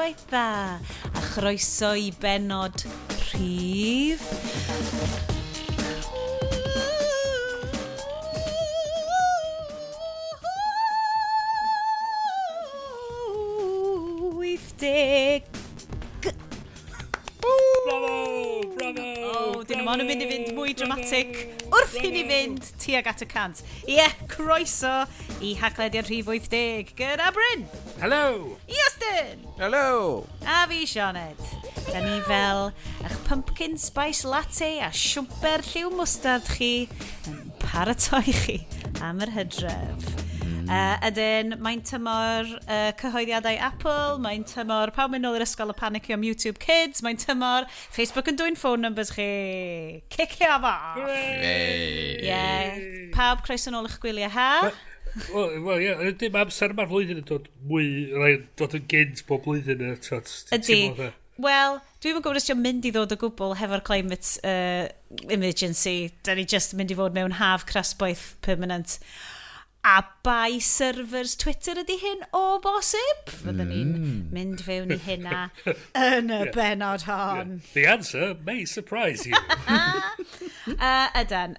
Noswaith dda a chroeso i benod rhif 80. Bravo! Bravo! Oh, dyn nhw mond yn mynd i fynd mwy dramatic wrth i ni fynd tuag at y 100. Ie, yeah, croeso i Haclediad rhif 80 gyda Bryn. Hello! Iestyn! Hello! A fi, Sioned. Da ni fel eich pumpkin spice latte a siwmper lliw mwstard chi yn paratoi chi am yr hydref. Ydyn, mae'n tymor cyhoeddiadau Apple, mae'n tymor pawb mynd nôl i'r ysgol a panicio am YouTube Kids, mae'n tymor Facebook yn dwyn phone numbers chi. Cicio fo! Hey. Yeah. Pawb croeso nôl i'ch gwyliau ha. Wel, ie, dim amser yma'r flwyddyn yn dod mwy, rhaid dod yn gynt bob blwyddyn. Ydy. Wel, dwi'm yn gwybod os dio'n mynd i ddod o gwbl hefo'r climate emergency. Da ni just mynd i fod mewn haf crasboeth permanent. A bai servers Twitter ydy hyn o bosib? Fyddwn ni'n mynd fewn i hynna yn y bennod hon. Yeah. The answer may surprise you. Ydan.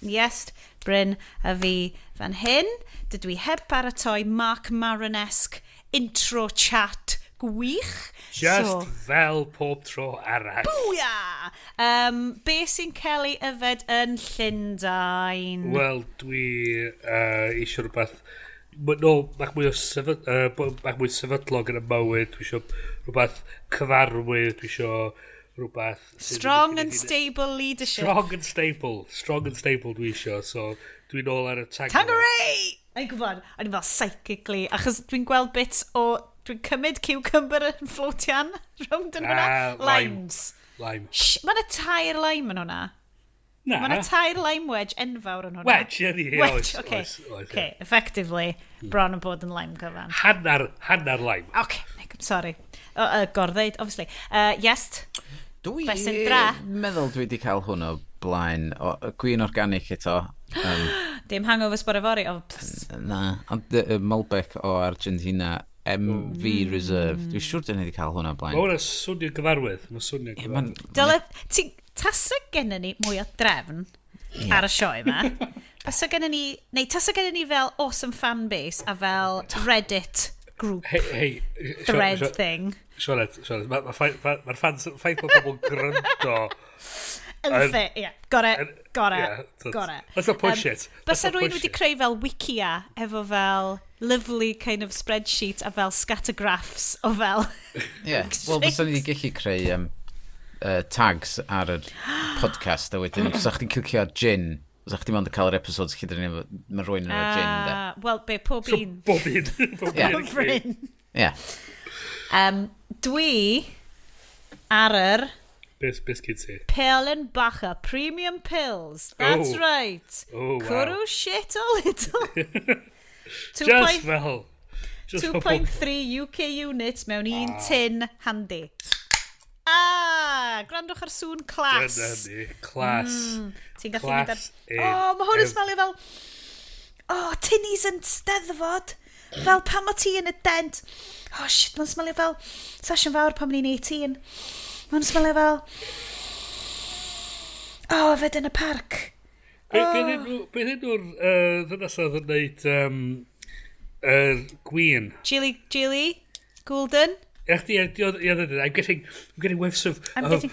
Yes, Bryn a fi fan hyn. Dydw i heb baratoi Marc Maron-esque intro chat gwych. Just so, fel pob tro arall. Booyah! Be sy'n cael ei yfed yn Llundain? Wel, dwi eisiau rhywbeth... No, bach mwy o bach mwy sefydlog yn y mywyd. Dwi eisiau rhywbeth cyfarwydd. Dwi eisiau rhywbeth... Strong and stable leadership. Strong and stable. Strong and stable dwi eisiau. So, dwi'n ôl ar y Tanqueray. Tanqueray! O'n i'n gwybod, o'n i'n fel psychically, achos dwi'n gweld bits o... Dwi'n cymryd cucumber yn floatian rownd yn hwnna. Limes. Lime. Mae yna tair lime yn hwnna. Na. Mae yna tair lime wedge enfawr yn hwnna. Wedge, ie. Wedge, oce. Oce, effectively, bron yn bod yn lime cyfan. Hannar lime. Oce, I'm sorry. Gorddeud, obviously. Yes. Dwi'n meddwl dwi wedi cael hwn o blaen. Gwin organic eto. Dim hangovers bore fory. Na, ond Malbec o Argentina. MV Reserve. Dwi'n siŵr dyn ni wedi cael hwnna blaen. Mae hwnna swnio gyfarwydd. Mae'n swnio gyfarwydd. Dyle, tasa gennym ni mwy o drefn ar y sioe yma. Tasa gennym ni, neu tasa gennym ni fel awesome fan base a fel Reddit group thread thing. Sioned, mae'r ffaith bod pobl gryndo. Ynfe, ie. Got it, got it, got it. Let's not push it. Bysa rhywun wedi creu fel wikia efo fel lovely kind of spreadsheet a fel scattergraphs o fel... Ie, wel bysa ni wedi gallu creu tags ar yr podcast a wedyn, fysa chdi'n clicio ar gin, fysa chdi mond yn cael yr episodes lle dyn ni, mae rhywun yn efo gin, de. Wel, be, pob un. Bob un. Bob un. Ie. Dwi ar yr... Beth gyd ti? Perlenbacher Premium Pills. That's right. Oh, wow. Cwrw shit o little. Just fel. 2.3 UK units mewn un tin handy. Ah, gwrandwch ar sŵn clas. Dyna ni, clas. Ti'n gallu mynd ar... Oh, mae hwn yn smelio fel... Oh, tinnies yn steddfod. Fel pan o ti yn y dent. Oh, shit, mae'n smelio fel... Sesiwn fawr pan o'n i'n 18. Mae'n smelio fel... Oh, yfed yn y parc. Beth enw'r ddynas oedd yn neud yr gwin? Jilly Goulden? I'm getting whiffs of... I'm getting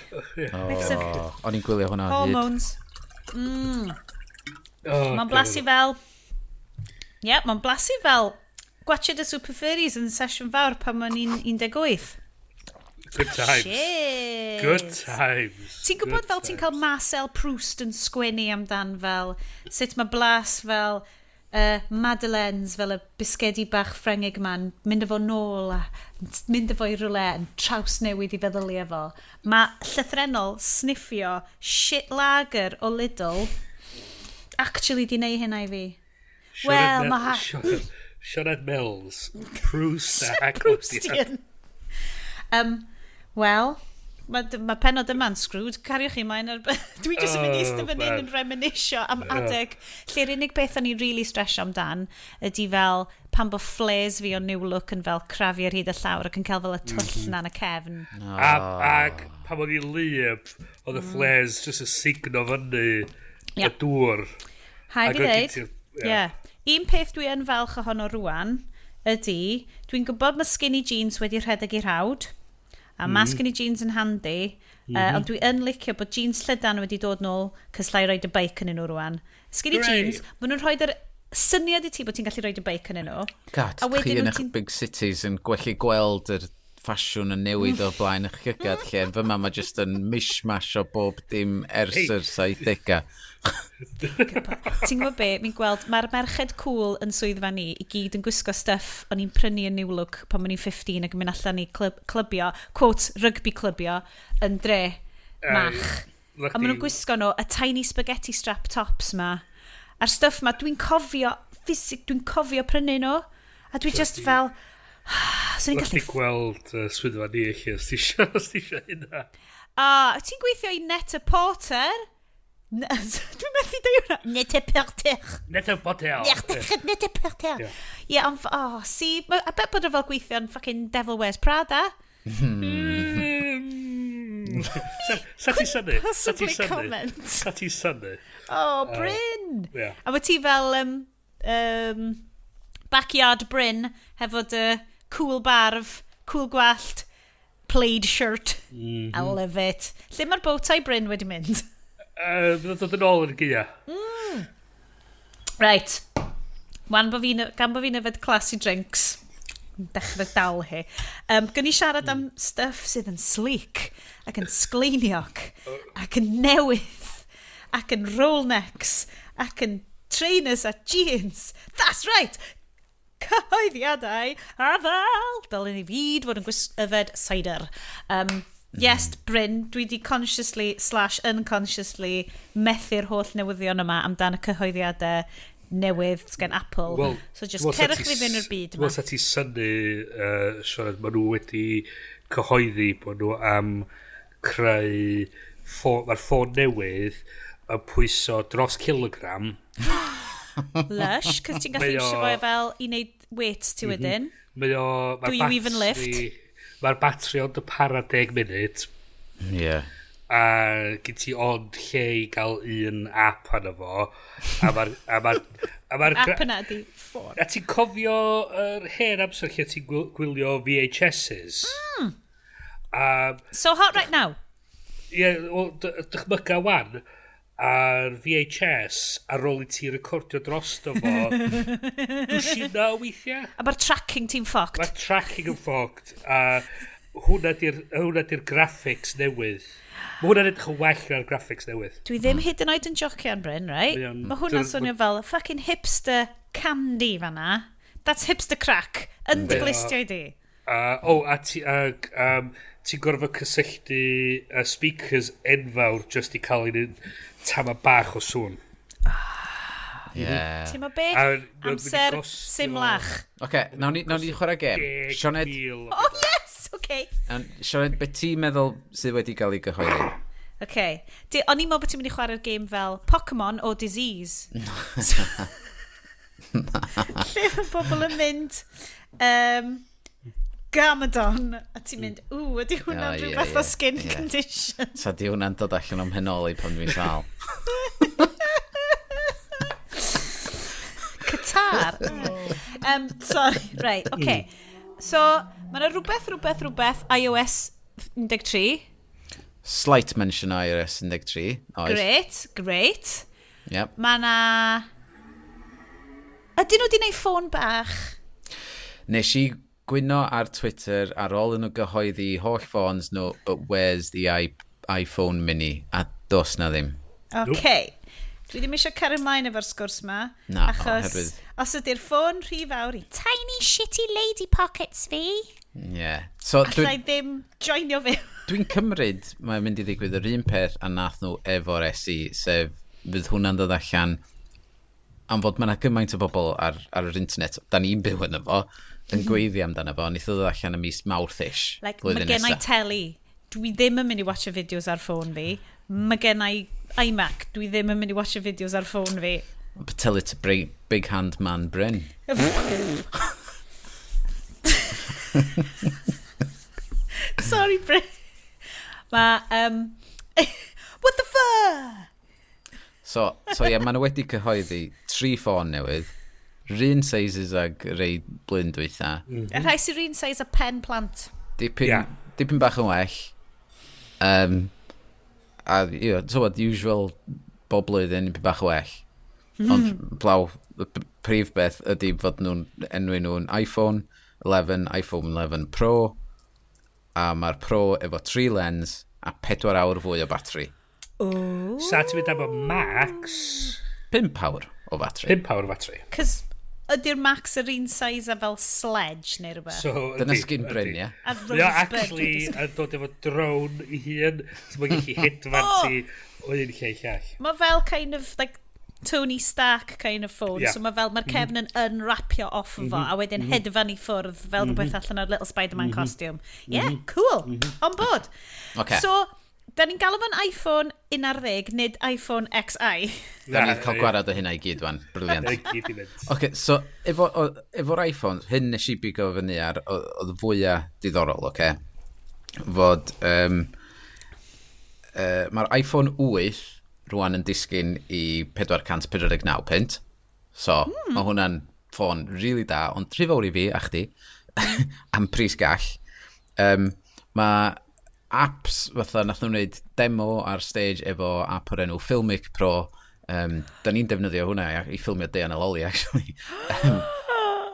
whiffs of... O'n i'n gwylio hwnna o hyd. Hormones. Mae'n blasu fel... Ie, mae'n blasu fel... Gwatchad y Super Furries yn sesiwn fawr pan o'n i'n 18. Good times. Shit. Good times. Ti'n gwybod fel ti'n cael Marcel Proust yn sgwennu amdan fel sut mae blas fel Madeleines, fel y bisgedi bach Ffrengig ma'n mynd efo nôl a mynd efo i rywle yn trawsnewid i feddyliau fo. Mae llythrennol sniffio shit lager o Lidl actually di neu hynna i fi. Wel, mae... Sioned Mills. Proust a Proustian. Wel, Mae ma penod yma'n screwed. Cariwch chi mlaen. Dwi jyst yn mynd i eistedd fan hyn man. yn reminisio am adeg lle'r unig beth o'n i'n really stressio amdan ydy fel pan bo flares fi o New Look yn fel crafu ar hyd y llawr ac yn cael fel y twll na yn y cefn. Ac pan oedd hi'n lyb, oedd y flares just yn sugno fyny y dŵr. Hai Ac fi oedd gen ddeud, ti'r- ie. yeah. Un peth dwi yn falch ohono rwan ydy, dwi'n gwybod mae skinny jeans wedi rhedeg i rhawd, a mae skinny jeans yn handi, ond dwi yn licio bod jeans llydan wedi dod nôl, cys lai roid y bike yn nhw rwan. Skinny Hooray! jeans, maen nhw'n rhoi yr syniad i ti bod ti'n gallu rhoi y bike yn nhw. God, A chi wedyn yn wyt eich ti'n- big cities yn gwellu gweld yr ffasiwn yn newid o blaen eich llygad lle yn fyma mae jyst yn mishmash o bob dim ers Hey. yr 70au. Ti'n gwybod be, mi'n gweld, mae'r merched cool yn swyddfa ni i gyd yn gwisgo stuff o'n i'n prynu yn New Look pan o'n i'n 15 ac yn mynd allan i clwb, clybio, quote, rugby clybio, yn dre, mach. A maen nhw'n gwisgo nhw, y tiny spaghetti strap tops ma. A'r stuff ma, dwi'n cofio, ffisig, dwi'n cofio prynu nhw. A dwi just fel, swn i'n O'ch ti gallu. gweld swyddfa ni eich os ti isio, os ti isio hynna. A, ti'n gweithio i Net-a-Porter? Dwi'n methu deud hwnna. Net-a-Porter. Net-a-Porter. Net-a-Porter. Ie. Ie, ond, oh, see, I bet bod o fel gweithio yn fucking Devil Wears Prada. Sa ti synnu? Sa ti Possibly synnu? comment. Sa ti synnu? Oh, Bryn. Ie. A mae ti fel backyard Bryn hefo dy cool barf, cool gwallt, plaid shirt. I love it. Lle mae'r bow tie Bryn wedi mynd? Fydd o'n dod yn ôl yn y gaea. Right. Wan bo fi'n, gan bo fi'n yfed classy drinks, yn dechrau dal hi. Gwn i siarad am stuff sydd yn sleek ac yn sgleiniog ac yn newydd ac yn roll necks ac yn trainers a jeans. That's right! Cyhoeddiadau a fel dylen ni fyd fod yn yfed cider. Yes, Bryn, dwi di consciously/unconsciously methu'r holl newyddion yma amdan y cyhoeddiadau newydd sgen Apple. Wel, So just wel, sa cerwch ti fi fynd i'r byd yma. Wel, sa ti synnu, Sioned, maen nhw wedi cyhoeddi bod nhw am creu mae'r ffôn newydd yn pwyso dros kilogram. Lush, cos ti'n gallu Mae o- iwsio fo fel i wneud weights ti wedyn. Mae o... Do you even lift? Mae'r batri ond yn para 10 munud. A gen ti ond lle i gael un app arno fo. A mae'r App yna di ffôn. A ti'n cofio yr hen amser lle ti'n gwylio VHSs? A So hot right now. Ie, wel, dychmyga wan, ar VHS, ar ôl i ti recordio drosto fo, dwsina o weithiau. A mae'r tracking ti'n fucked. Mae'r tracking yn fucked, a hwnna di'r graphics newydd. Mae hwnna'n edrych yn well na'r graphics newydd. Dwi ddim hyd yn oed yn jocian, Bryn, right? Mae o'n- Mae hwnna'n swnio fel fucking hipster candy fanna. That's hipster crack. Yn dy glistio i di. Oh, a ti, ag, ti'n gorfod cysylltu speakers enfawr just i cael un tama bach o sŵn. Yeah. Ti'n ma be? A mae'n mynd i Amser gostio symlach. Oce, nawn ni chwarae gêm. Sioned, 10,000 o Oh, yes! Okay. Sioned, beth ti'n meddwl sydd wedi cael ei gyhoeddi? Okay. Di, o'n i'n meddwl bod ti'n mynd i chwarae'r game fel Pokemon or Disease. Lle mae pobl yn mynd Garmadon, a ti'n mynd, ww, ydy hwnna'n O, rhyw ie, fath o ie, skin ie. condition? Sa di hwnna'n dod allan o'm mhenol i pan dwi'n sâl. Qatar. Sorry, right, okay. So, mae yna rhywbeth, rhywbeth, rhywbeth, iOS 13. Slight mention o iOS 13. Oes. Great, great. Yep. Mae yna. Ydyn nhw wedi gwneud ffôn bach? Nes i gwyno ar Twitter ar ôl i nhw gyhoeddi holl ffôns nhw, "But where's the iPhone mini?" A dos na ddim. Okay. Dwi ddim eisiau cario ymlaen efo'r sgwrs ma. Na, achos oherwydd os ydy'r ffôn rhy fawr i tiny shitty lady pockets fi, Yeah. So, allai ddim joinio fi. Dwi'n cymryd mae'n mynd i ddigwydd yr un peth a nath nhw efo'r SE, sef fydd hwnna'n dod allan am fod mae yna gymaint o bobl ar yr internet, da ni'n byw yn efo, yn gweiddi amdano fo, wneith o ddod allan y mis Mawrth-ish Like, mae blwyddyn gen i nesa. teli. Dwi ddim yn mynd i watch videos ar ffôn fi. Mae gen i iMac. Dwi ddim yn mynd i watch videos ar ffôn fi. But tell it to big, big hand man Bryn. Sorry, Bryn. Mae... What the fuck? So ie, yeah, maen nhw wedi cyhoeddi tri ffôn newydd, run sizes ag rei blwyddyn dwytha. Y rhai sy'n run size a pen plant. Dipyn, yeah. Dipyn bach yn well. A, you know, so what, usual bob blwyddyn, dipyn bach yn well. Ond blaw, y prif beth ydy fod nhw'n enwi nhw'n iPhone 11, iPhone 11 Pro, a mae'r Pro efo 3 lens a 4 awr fwy o batri. Ooh. Sa ti'n mynd am y Max? 5 awr o batri. 5 awr o batri. Cos ydy'r Max yr un size a fel sledge neu rhywbeth? So, dyna sgyn Bryn, ie? A Mae o actually yn dod efo drone i hun, so mae'n gallu hedfan ti o un lle i llall. Mae fel kind of like Tony Stark kind of phone. Yeah. So mae fel, mae'r cefn yn unwrapio off o fo, a wedyn hedfan i ffwrdd fel rhywbeth allan o'r Little Spider-Man costume. Yeah, cool. On board. Okay. So, da ni'n galw fo'n iPhone 11, nid iPhone XI. Da ni'n cael gwarad o hynna i gyd, wan. Brilliant. Na i gyd i fynd. Oce, so efo'r iPhone, hyn nes i bigo fyny ar, oedd fwyaf diddorol, oce? Fod mae'r iPhone 8 rwan yn disgyn i 449 punt. So, mae hwnna'n ffôn really da, ond rhy fawr i fi a chdi, am pris gall. Mae apps fatha nath nhw wneud demo ar stage efo app o'r enw Filmic Pro. Da ni'n defnyddio hwnna i ffilmio Deian a Loli, actually.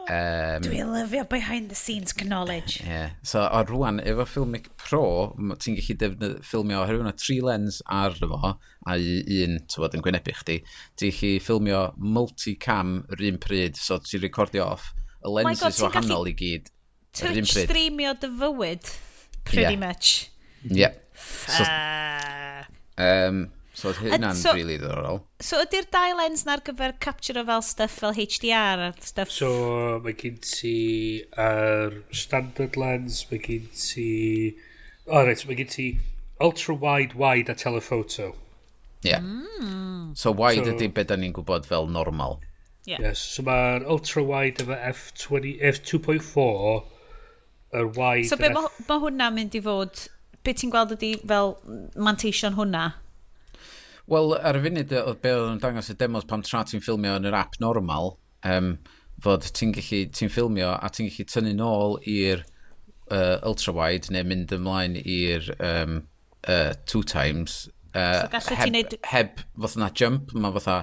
Dwi'n lyfio behind the scenes knowledge. Yeah. So, a rwan, efo Filmic Pro, ti'n gallu ffilmio, oherwydd yna tri lens ar fo, a un, tywod, yn gwynebu chdi, ti'n gallu ffilmio multicam yr un pryd, so ti'n recordio off y My God, lenses ti'n gallu wahanol i gyd yr un Twitch pryd. streamio dy fywyd, pretty Yeah. much. Yeah. So, so oedd hynna'n really ddiddorol. So ydy'r dau lens na ar gyfer capture o fel stuff fel HDR a stuff? So, mae gen ti yr standard lens, mae gen ti... O, oh, reit, mae gen ti ultra wide, wide a telephoto. Yeah. So wide ydy be da ni'n gwybod fel normal. Yeah. Yes, so mae'r ultra wide efo f20, f2.4, yr wide... So be mae ma hwnna'n mynd i fod, be ti'n gweld ydy fel manteision hwnna? Wel, ar y funud, oedd be oedd yn dangos y demos pan tra ti'n ffilmio yn yr app normal, fod ti'n gallu, ti'n ffilmio a ti'n gallu tynnu nôl i'r ultra-wide neu mynd ymlaen i'r two times. So gallu ti heb, neud- heb fatha na jump, mae fatha,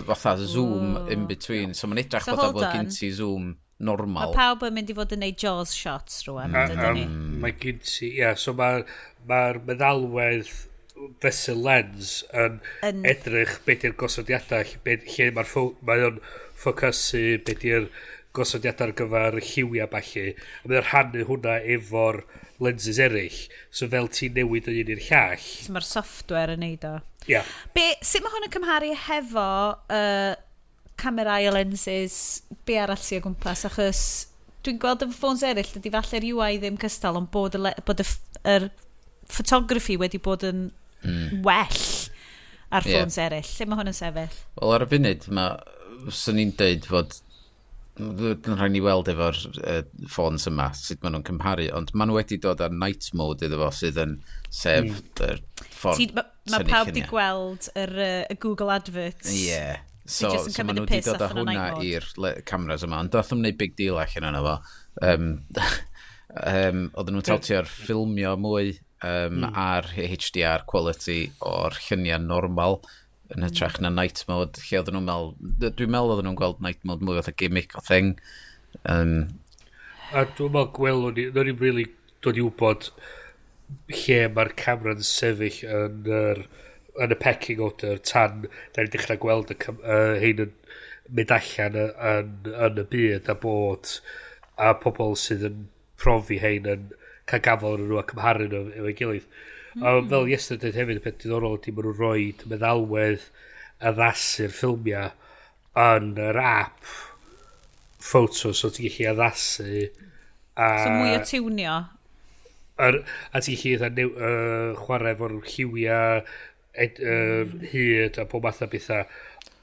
fatha zoom in between. So mae'n edrach So fatha hold fod on. gen ti zoom normal. Mae pawb yn mynd i fod yn neud Jaws shots rwan, dydyn ni? Mae gen ti, ie, yeah, so mae'r ma meddalwedd fesul lens yn edrych be di'r gosodiadau, lle mae'r mae o'n ffocysu be di'r gosodiadau ar gyfer lliwiau ballu. A mae'n rhannu hwnna efo'r lenses eraill. So fel ti'n newid o un i'r llall. So mae'r software yn neud o. Ie. Yeah. Be, sut mae hwn yn cymharu hefo camerau a lenses, be arall sy'n o gwmpas, achos dwi'n gweld efo ffôns eraill, dydy falle'r UI ddim cystal, ond bod y, bod yr photography wedi bod yn well ar ffôns eraill. Lle mae hwn yn sefyll? Wel, ar y funud, mae, swn i'n deud fod, yn rhaid ni weld efo'r ffôns yma, sut maen nhw'n cymharu, ond maen nhw wedi dod ar night mode iddo fo, sydd yn sef yr ffordd Ma tynnu pawb wedi lluniau. gweld yr Google adverts. Ie. So, jyst yn so cymryd maen y nhw wedi piss dod â allan o night hwnna mode. i'r cameras yma, ond dath nhw'n gwneud big deal allan yna fo. Oedden nhw'n tawtio'r ffilmio mwy ar HDR quality o'r lluniau normal yn hytrach na night mode, lle oedden nhw'n meddwl, dwi'n meddwl oedden nhw'n gweld night mode mwy fatha gimmick o thing. A dwi'n meddwl gwelwn ni, nawn ni'n really dod i wybod lle mae'r camera'n sefyll yn y pecking order tan da ni'n dechrau gweld hein yn mynd allan yn y byd a bod a pobl sydd yn profi hein yn cael gafel ar nhw a cymharu nhw efo'i gilydd. Fel yesterday hefyd, y peth diddorol ydy maen nhw'n rhoi meddalwedd addasu'r ffilmiau yn yr app photo, so ti'n gallu addasu a So mwy o tiwnio. A ti'n gallu eitha chwarae efo'r lliwiau, hyd a pob math o bethau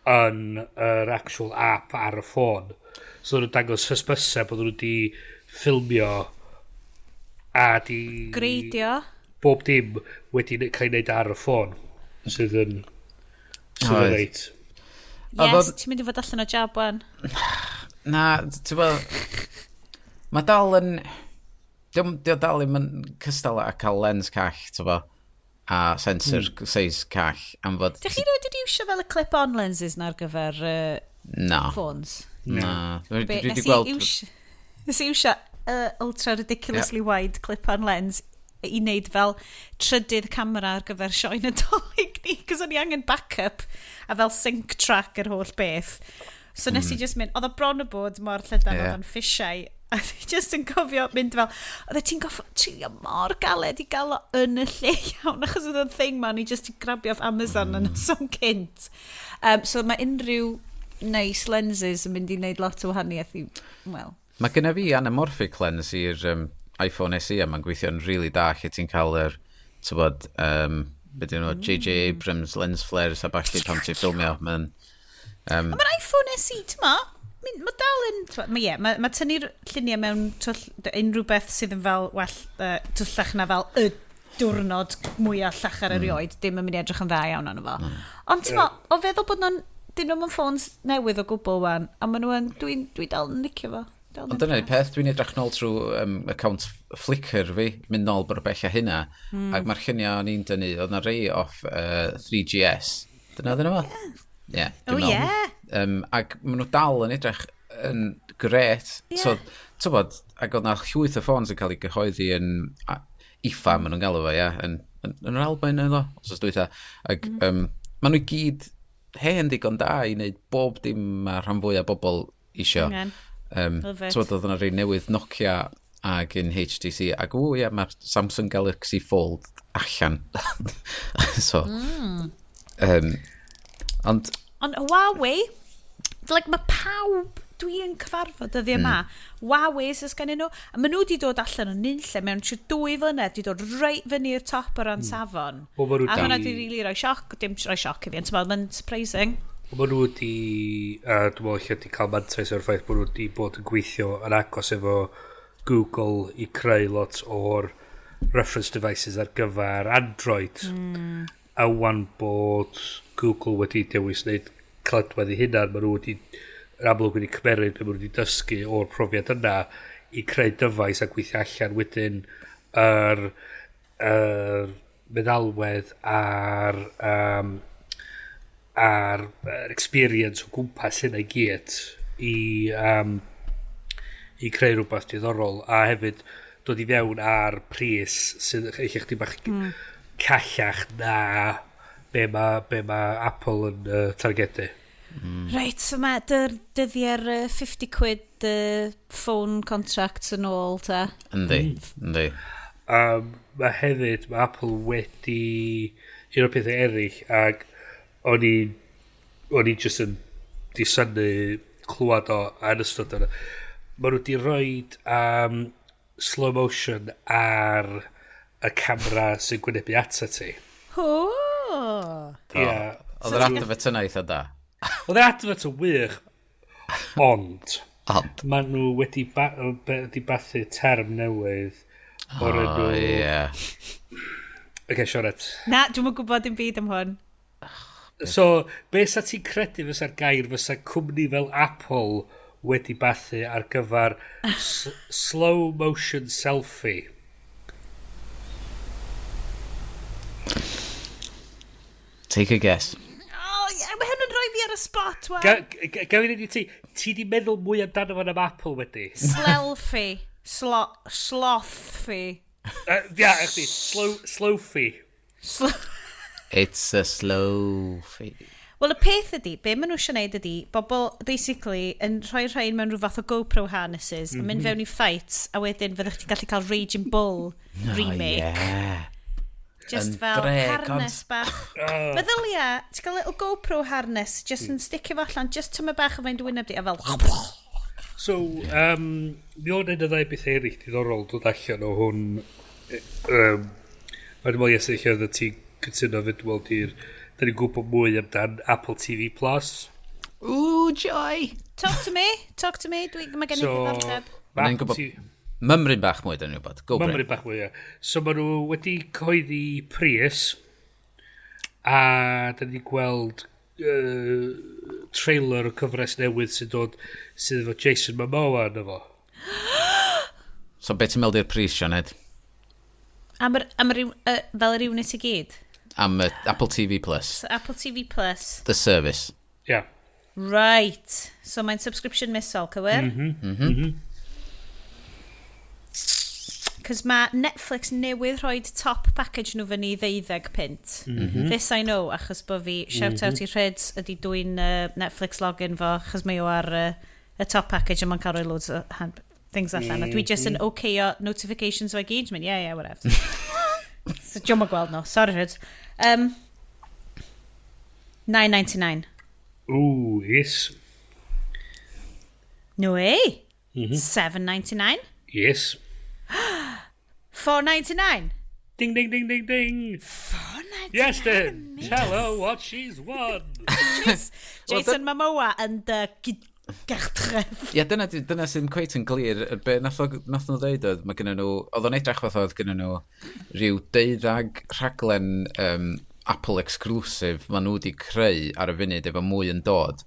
yn yr actual app ar y ffôn. So nhw'n dangos hysbysau bod nhw wedi ffilmio a di Greidio. Bob dim wedi cael ei wneud ar y ffôn. Sydd yn Oedd. reit. Yes, ti'n mynd i fod allan o job wan. Na, ti'n bod, mae dal yn... Dio dal ddim yn cystal â cael lens call, ti'n bod, a sensor size call, am fod. Dych chi rioed wedi iwsio fel y clip-on lenses na ar gyfer Na. ffôns? Na. Dwi Be, dwi nes wedi i gweld nes i iwsio ultra ridiculously wide clip-on lens i wneud fel trydydd camera ar gyfer sioe Nadolig ni, cos o'n i angen backup a fel sync track yr holl beth. So nes i just mynd, oedd o bron o bod mor llydan oedd o'n fisheye, a dwi just yn cofio mynd fel, oedd ti'n goffo trio mor galed i gael o yn y lle iawn, achos oedd o'n thing ma, o'n i just i grabio off Amazon yn noson cynt. So mae unrhyw nice lenses yn mynd i wneud lot o wahaniaeth i, well, Mae genna fi anamorphic lens i'r iPhone SE a mae'n gweithio'n really da lle ti'n cael yr, ti'n bod, be dyn nhw, J.J. Abrams lens flares a ballu pan ti'n ffilmio. Mae'n, Mae'r iPhone SE, ti'n ma, mae dal yn... Mae ie, mae tynnu'r lluniau mewn twll, unrhyw beth sydd yn fel, well, twllach na fel y diwrnod mwyaf llachar erioed, dim yn mynd i edrych yn dda iawn arno fo. Ond ti'n ma, o feddwl bod nhw'n, dyn nhw'n ffôns newydd o gwbl wan, a maen nhw yn, dwi'n dwi dal yn licio fo. Dal yn Ond dyna'r peth, dwi'n edrych nôl trwy account Flickr fi, mynd nôl bod o bell a hynna, ac mae'r lluniau o'n i'n dynnu, oedd na rei off 3GS. Dyna fo? Ie. Oh, dwi'n meddwl. ie. Ac maen nhw dal yn edrych yn gret. So, ti'n bod, ac oedd na llwyth o ffôns yn cael ei gyhoeddi yn IFA, maen nhw'n galw fo, ie, yn yr Alban yno, os oes dwytha. Ac maen nhw i gyd hen ddigon da i wneud bob dim mae rhan fwyaf bobl isio. Angen. Love it. Ti'n bod, oedd yna rei newydd Nokia ac yn HTC, ac o ie, mae'r Samsung Galaxy Fold allan. So, ond, Ond Huawei, like, mae pawb dwi yn cyfarfod dyddiau yma, Huawei sydd gennyn nhw, a maen nhw wedi dod allan o nunlle mewn trwy 2 flynedd, wedi dod reit fyny i'r top o ran safon. Wel, ma' nhw A hwnna 'di di really rhoi sioc, dim rhoi sioc i fi, ond ti'n meddwl, mae'n surprising. Mae nhw wedi, dwi'n meddwl lle wedi cael mantais o'r ffaith bod nhw wedi bod yn gweithio yn agos efo Google i creu lot o'r reference devices ar gyfer Android. A wan bod Google wedi dewis wneud caledwedd i hunan, maen nhw wedi, yn amlwg wedi cymeryd be maen nhw wedi dysgu o'r profiad yna i creu dyfais a gweithio allan wedyn yr meddalwedd a'r experience o gwmpas hynna i gyd i creu rhywbeth diddorol a hefyd dod i fewn ar pris sydd eich chdi bach callach na be ma Apple yn targedu. Reit, so mae dyddiau'r 50 quid phone contracts yn ôl, ta. Yndi. Mae hefyd, mae Apple wedi un o'r pethau eraill ac o'n i just yn disynnu clywed o yn ystod yna. Mae nhw wedi rhoi slow motion ar y camera sy'n gwynebu ata ti. O! Ie. Oedd yr advert yna eitha da. Oedd yr advert yn wych, ond Ond. maen nhw wedi bathu term newydd o'r O, enw. ie. Oce, Sionet. Na, dwi'm yn gwybod dim byd am hwn. So, be sa ti'n credu fysa'r gair fysa cwmni fel Apple wedi bathu ar gyfer slow motion selfie? Take a guess. Oh, yeah, mae hyn yn rhoi fi ar y spot, wan. Ga fi ddweud i ti, ti di meddwl mwy amdano fo am Apple wedi? Slelfie. Slothfie. Ia, chdi, slowfie. It's a slow fee. Wel, y peth ydy, be maen nhw eisiau gwneud ydy, bobl, basically, yn rhoi rhain mewn rhyw fath o GoPro harnesses, yn mynd fewn i fights, a wedyn fyddwch chi'n gallu cael Raging Bull remake. Oh, yeah. Just Yn fel dre, harness bach. Meddylia, ti'n cael little GoPro harness, just yn sticio fo allan, just tyma bach o fe'n dy wyneb di, a fel. So, mi o'n un o ddau beth eraill diddorol dod allan o hwn Mae'n meddwl, yes, eich oedd ti'n cytuno fyd, dwi'n meddwl, di'r... Da ni'n gwybod mwy amdan Apple TV Plus. Ooh, joy! Talk to me, talk to me. Dwi, mae gen i So, ddiddordeb. ma' Ni'n Apple gwybod TV mymryn bach mwy, da ni'n gwybod. Go, Bryn. Mymryn bach mwy, ie. So maen nhw wedi cyhoeddi pris a da ni gweld trailer o cyfres newydd sy'n dod sydd efo Jason Momoa yno fo. So, beth ti'n meddwl di'r pris, Sioned? Am yr, fel yr unit i gyd? Am Apple TV Plus. So Apple TV Plus. The service. Ie. Yeah. Right. So mae'n subscription misol, cywir? Mm. Cos mae Netflix newydd rhoi top package nhw fyny i 12 punt. This I know, achos bod fi, shout out i Rhyds, ydy dwi'n Netflix login fo, achos mae o ar y top package a mae'n cael rhoi loads o hand things allan. A dwi just yn okayo notifications o gyd. Mynd, yeah, whatever. So, diolch yn gweld nhw. Sorry, Rhyds. 9.99. Ooh, yes. No way. 7.99. Yes. 4.99. Ding, ding, ding, ding, ding. 4.99. Yes, then. Tell her what she's won. Jason Momoa yn dy gartref. Ie, dyna sy'n cweit yn glir. Y Be nath nhw dweud oedd, mae gynnu nhw, oedd o'n edrych fath oedd gynnu nhw rhyw 12 rhaglen Apple exclusive maen nhw wedi creu ar y funud efo mwy yn dod.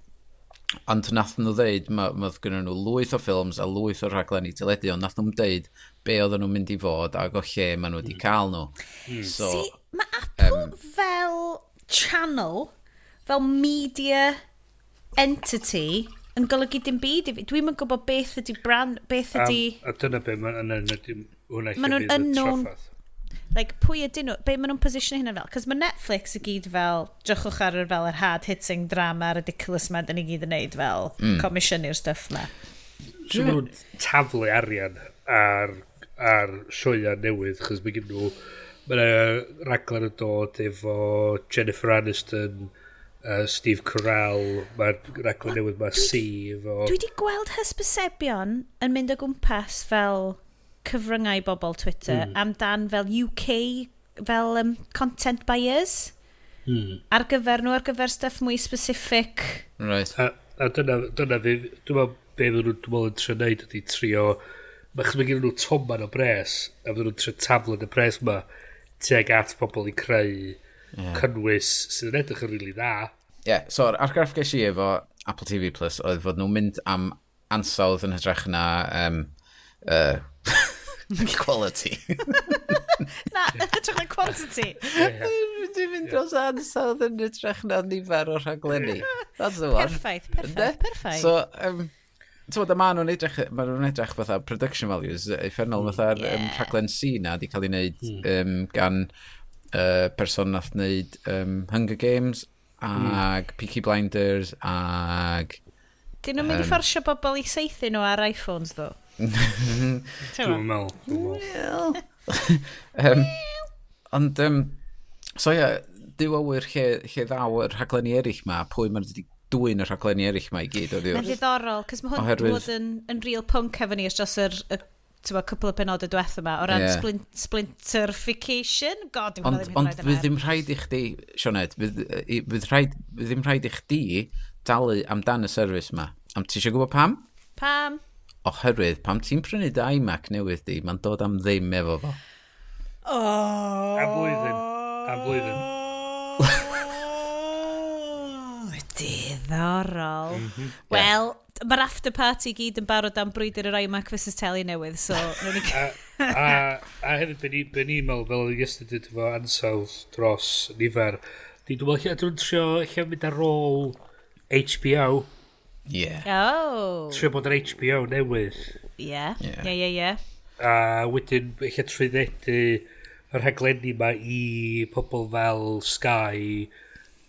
Ond nath nhw ddeud, ma gynnu nhw lwyth o ffilms a lwyth o rhaglenni teledu, ond nath nhw'n deud be oedden nhw'n mynd i fod ac o lle maen nhw wedi cael nhw. So, See, mae Apple fel channel, fel media entity, yn golygu dim byd i fi. Dwi'm yn gwybod beth ydy brand, beth ydy... A dyna be mae'n yna, hwnna Ma' nhw'n lle fydd y unknown- trafferth. Like, pwy ydyn nhw? Be maen nhw'n position hynny fel? Cos mae Netflix i gyd fel, drychwch ar yr fel yr hard-hitting drama ridiculous ma dyn ni gyd yn neud fel comisiynu'r stuff ma. So maen nhw'n taflu arian ar sioea newydd, chos mae gen nhw, mae yna raglen yn dod efo Jennifer Aniston, Steve Carell, mae'r raglen newydd mae See efo. Dwi wedi gweld hysbysebion yn mynd o gwmpas fel cyfryngau bobl Twitter amdan fel UK fel content buyers ar gyfer nhw, ar gyfer stuff mwy specific. Right. A dyna fi, dwi'n meddwl be fydden nhw'n, dwi'n meddwl, yn trio neud ydy trio, mae gen nhw toman o bres, a fydden nhw'n trio taflu y pres ma tuag at pobl i creu cynnwys sydd yn edrych yn rili dda. Ie, yeah, so yr argraff ges i efo Apple TV Plus oedd fod nhw'n mynd am ansawdd yn hytrach na quality. Na, hytrach na quantity. Dwi'n mynd dros ansawdd yn hytrach na nifer o'r rhaglenni. That's the one. Perffaith, perffaith, perffaith. So, ti'n bod, ma nhw'n edrych fatha production values uffernol, fatha'r rhaglen See na di cael ei wneud gan person nath wneud Hunger Games ag Peaky Blinders ag Dyn nhw'n mynd i fforsio bobl i saethu nhw ar iPhones, ddo? Dwi'n meddwl. Dwi'n meddwl. Ond, so ie, Duw a ŵyr lle ddaw yr rhaglenni eraill ma, pwy ma'n wedi dwyn y rhaglenni eraill ma i gyd oddi Mae'n wrth. ddiddorol, cos mae hwn wedi bod yn real punk efo ni ers dros yr ti'n cwpl o benodau diwetha yma, o ran splinterification. God, dwi'n Ond, ddim ond fydd ddim rhaid i chdi, Sioned, fydd ddim rhaid i chdi dalu amdan y service ma. Am ti eisiau gwybod pam? Pam? Oherwydd, pam ti'n prynu dy iMac newydd di, mae'n dod am ddim efo fo. Oh. Am blwyddyn. Am blwyddyn. Diddorol. Wel, mae'r after party i gyd yn barod am brwydr yr iMac versus Telly newydd, so newn ni A hefyd, be ni'n meddwl, fel oedd yesterday efo ansawdd dros nifer, di dwi'n meddwl, dwi'n trio lle mynd ar ôl HBO, Oh. trio bod yr HBO newydd, Ie. A wedyn eich trwyddedu y rhaglenni ma i pobl fel Sky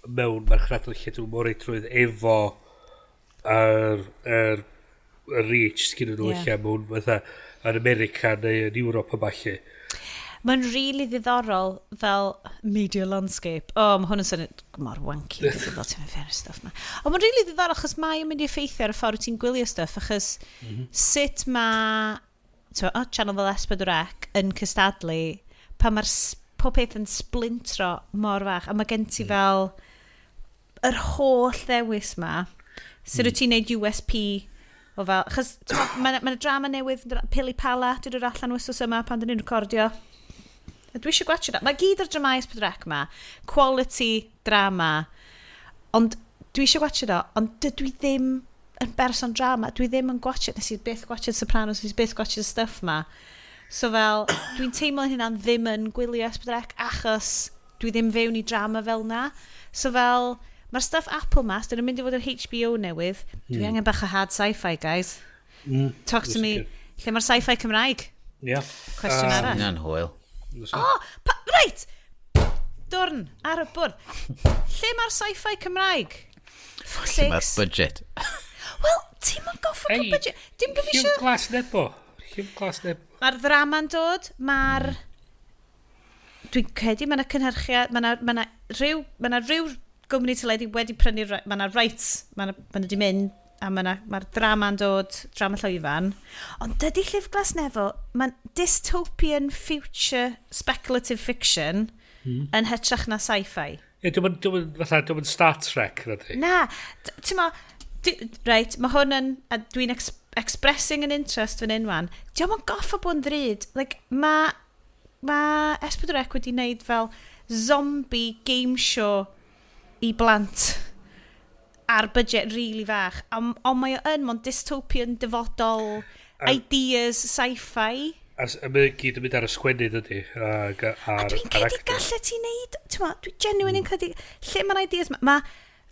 mewn marchnadoedd lle dwi'n mor reidrwydd efo yr reach sgyn nhw yeah. mewn fatha yn America neu yn Ewrop a ballu. Mae'n really ddiddorol fel media landscape. O, oh, mae hwn yn swnio mor wanky, gyda fel ti'n mynd stuff ma. Ond mae'n really ddiddorol achos mae o'n mynd i effeithio ar y ffordd wyt ti'n gwylio stuff, achos sut mae oh, channel fel S4C yn cystadlu Pan mae'r pob peth yn splintro mor fach, a mae gen ti fel yr holl ddewis ma. Sut wyt ti'n neud USP o fel? Achos mae 'na drama newydd, Pili Pala, 'di dod allan wythnos yma pan dyn ni'n recordio. A dwi eisiau gwatchio. Mae gyd ar dramau S4C ma. Quality drama. Ond dwi eisiau gwatchio do, ond dydw i ddim yn berson drama. Dwi ddim yn gwatchio, nes i byth gwatchio Sopranos, nes i byth gwatchio stuff ma. So fel, dwi'n teimlo hynna'n ddim yn gwylio S4C achos dwi ddim fewn i drama fel na. So fel, mae'r stuff Apple ma, dyn nhw'n mynd i fod yr HBO newydd. Dwi angen bach o hard sci-fi, guys. Talk to me. Lle mae'r sci-fi Cymraeg? Cwestiwn arall. Hynna'n hwyl. Oh, reit! Dwrn, ar y bwrdd. Lle mae'r sci-fi Cymraeg? Fuck's Lle mae'r sakes. budget? Wel, ti'n ma'n goffa cael Ei, budget. Dim bod fi Llyfr eisiau. Glas Nebo. Llyfr Glas Nebo. Mae'r ddrama'n dod, mae'r... Dwi'n credu mae yna cynhyrchiad, mae 'na ryw gwmni teledu wedi prynu, mae yna rights, mae 'na di mynd, a mae'r drama'n dod, drama llwyfan. Ond dydy Llyfr Glas Nebo, mae'n dystopian future speculative fiction yn hytrach na sci-fi. Ie, fatha, dwi'n Star Trek, na di. Na, ti'n ma, reit, mae hwn yn, a dwi'n expressing an interest fan hyn wan, diolch yn goffa bod yn ddrud. Like, mae ma S4C wedi wneud fel zombie game show i blant ar budget really fach. Ond mae o yn, mae'n dystopian dyfodol, ideas, sci-fi. A mae gyd yn mynd ar y sgwennu, dydy. Ag, A ar, dwi'n ar credu actor. gallet ti wneud, ti'n ma, dwi genuine yn credu, lle mae'r ideas, ma,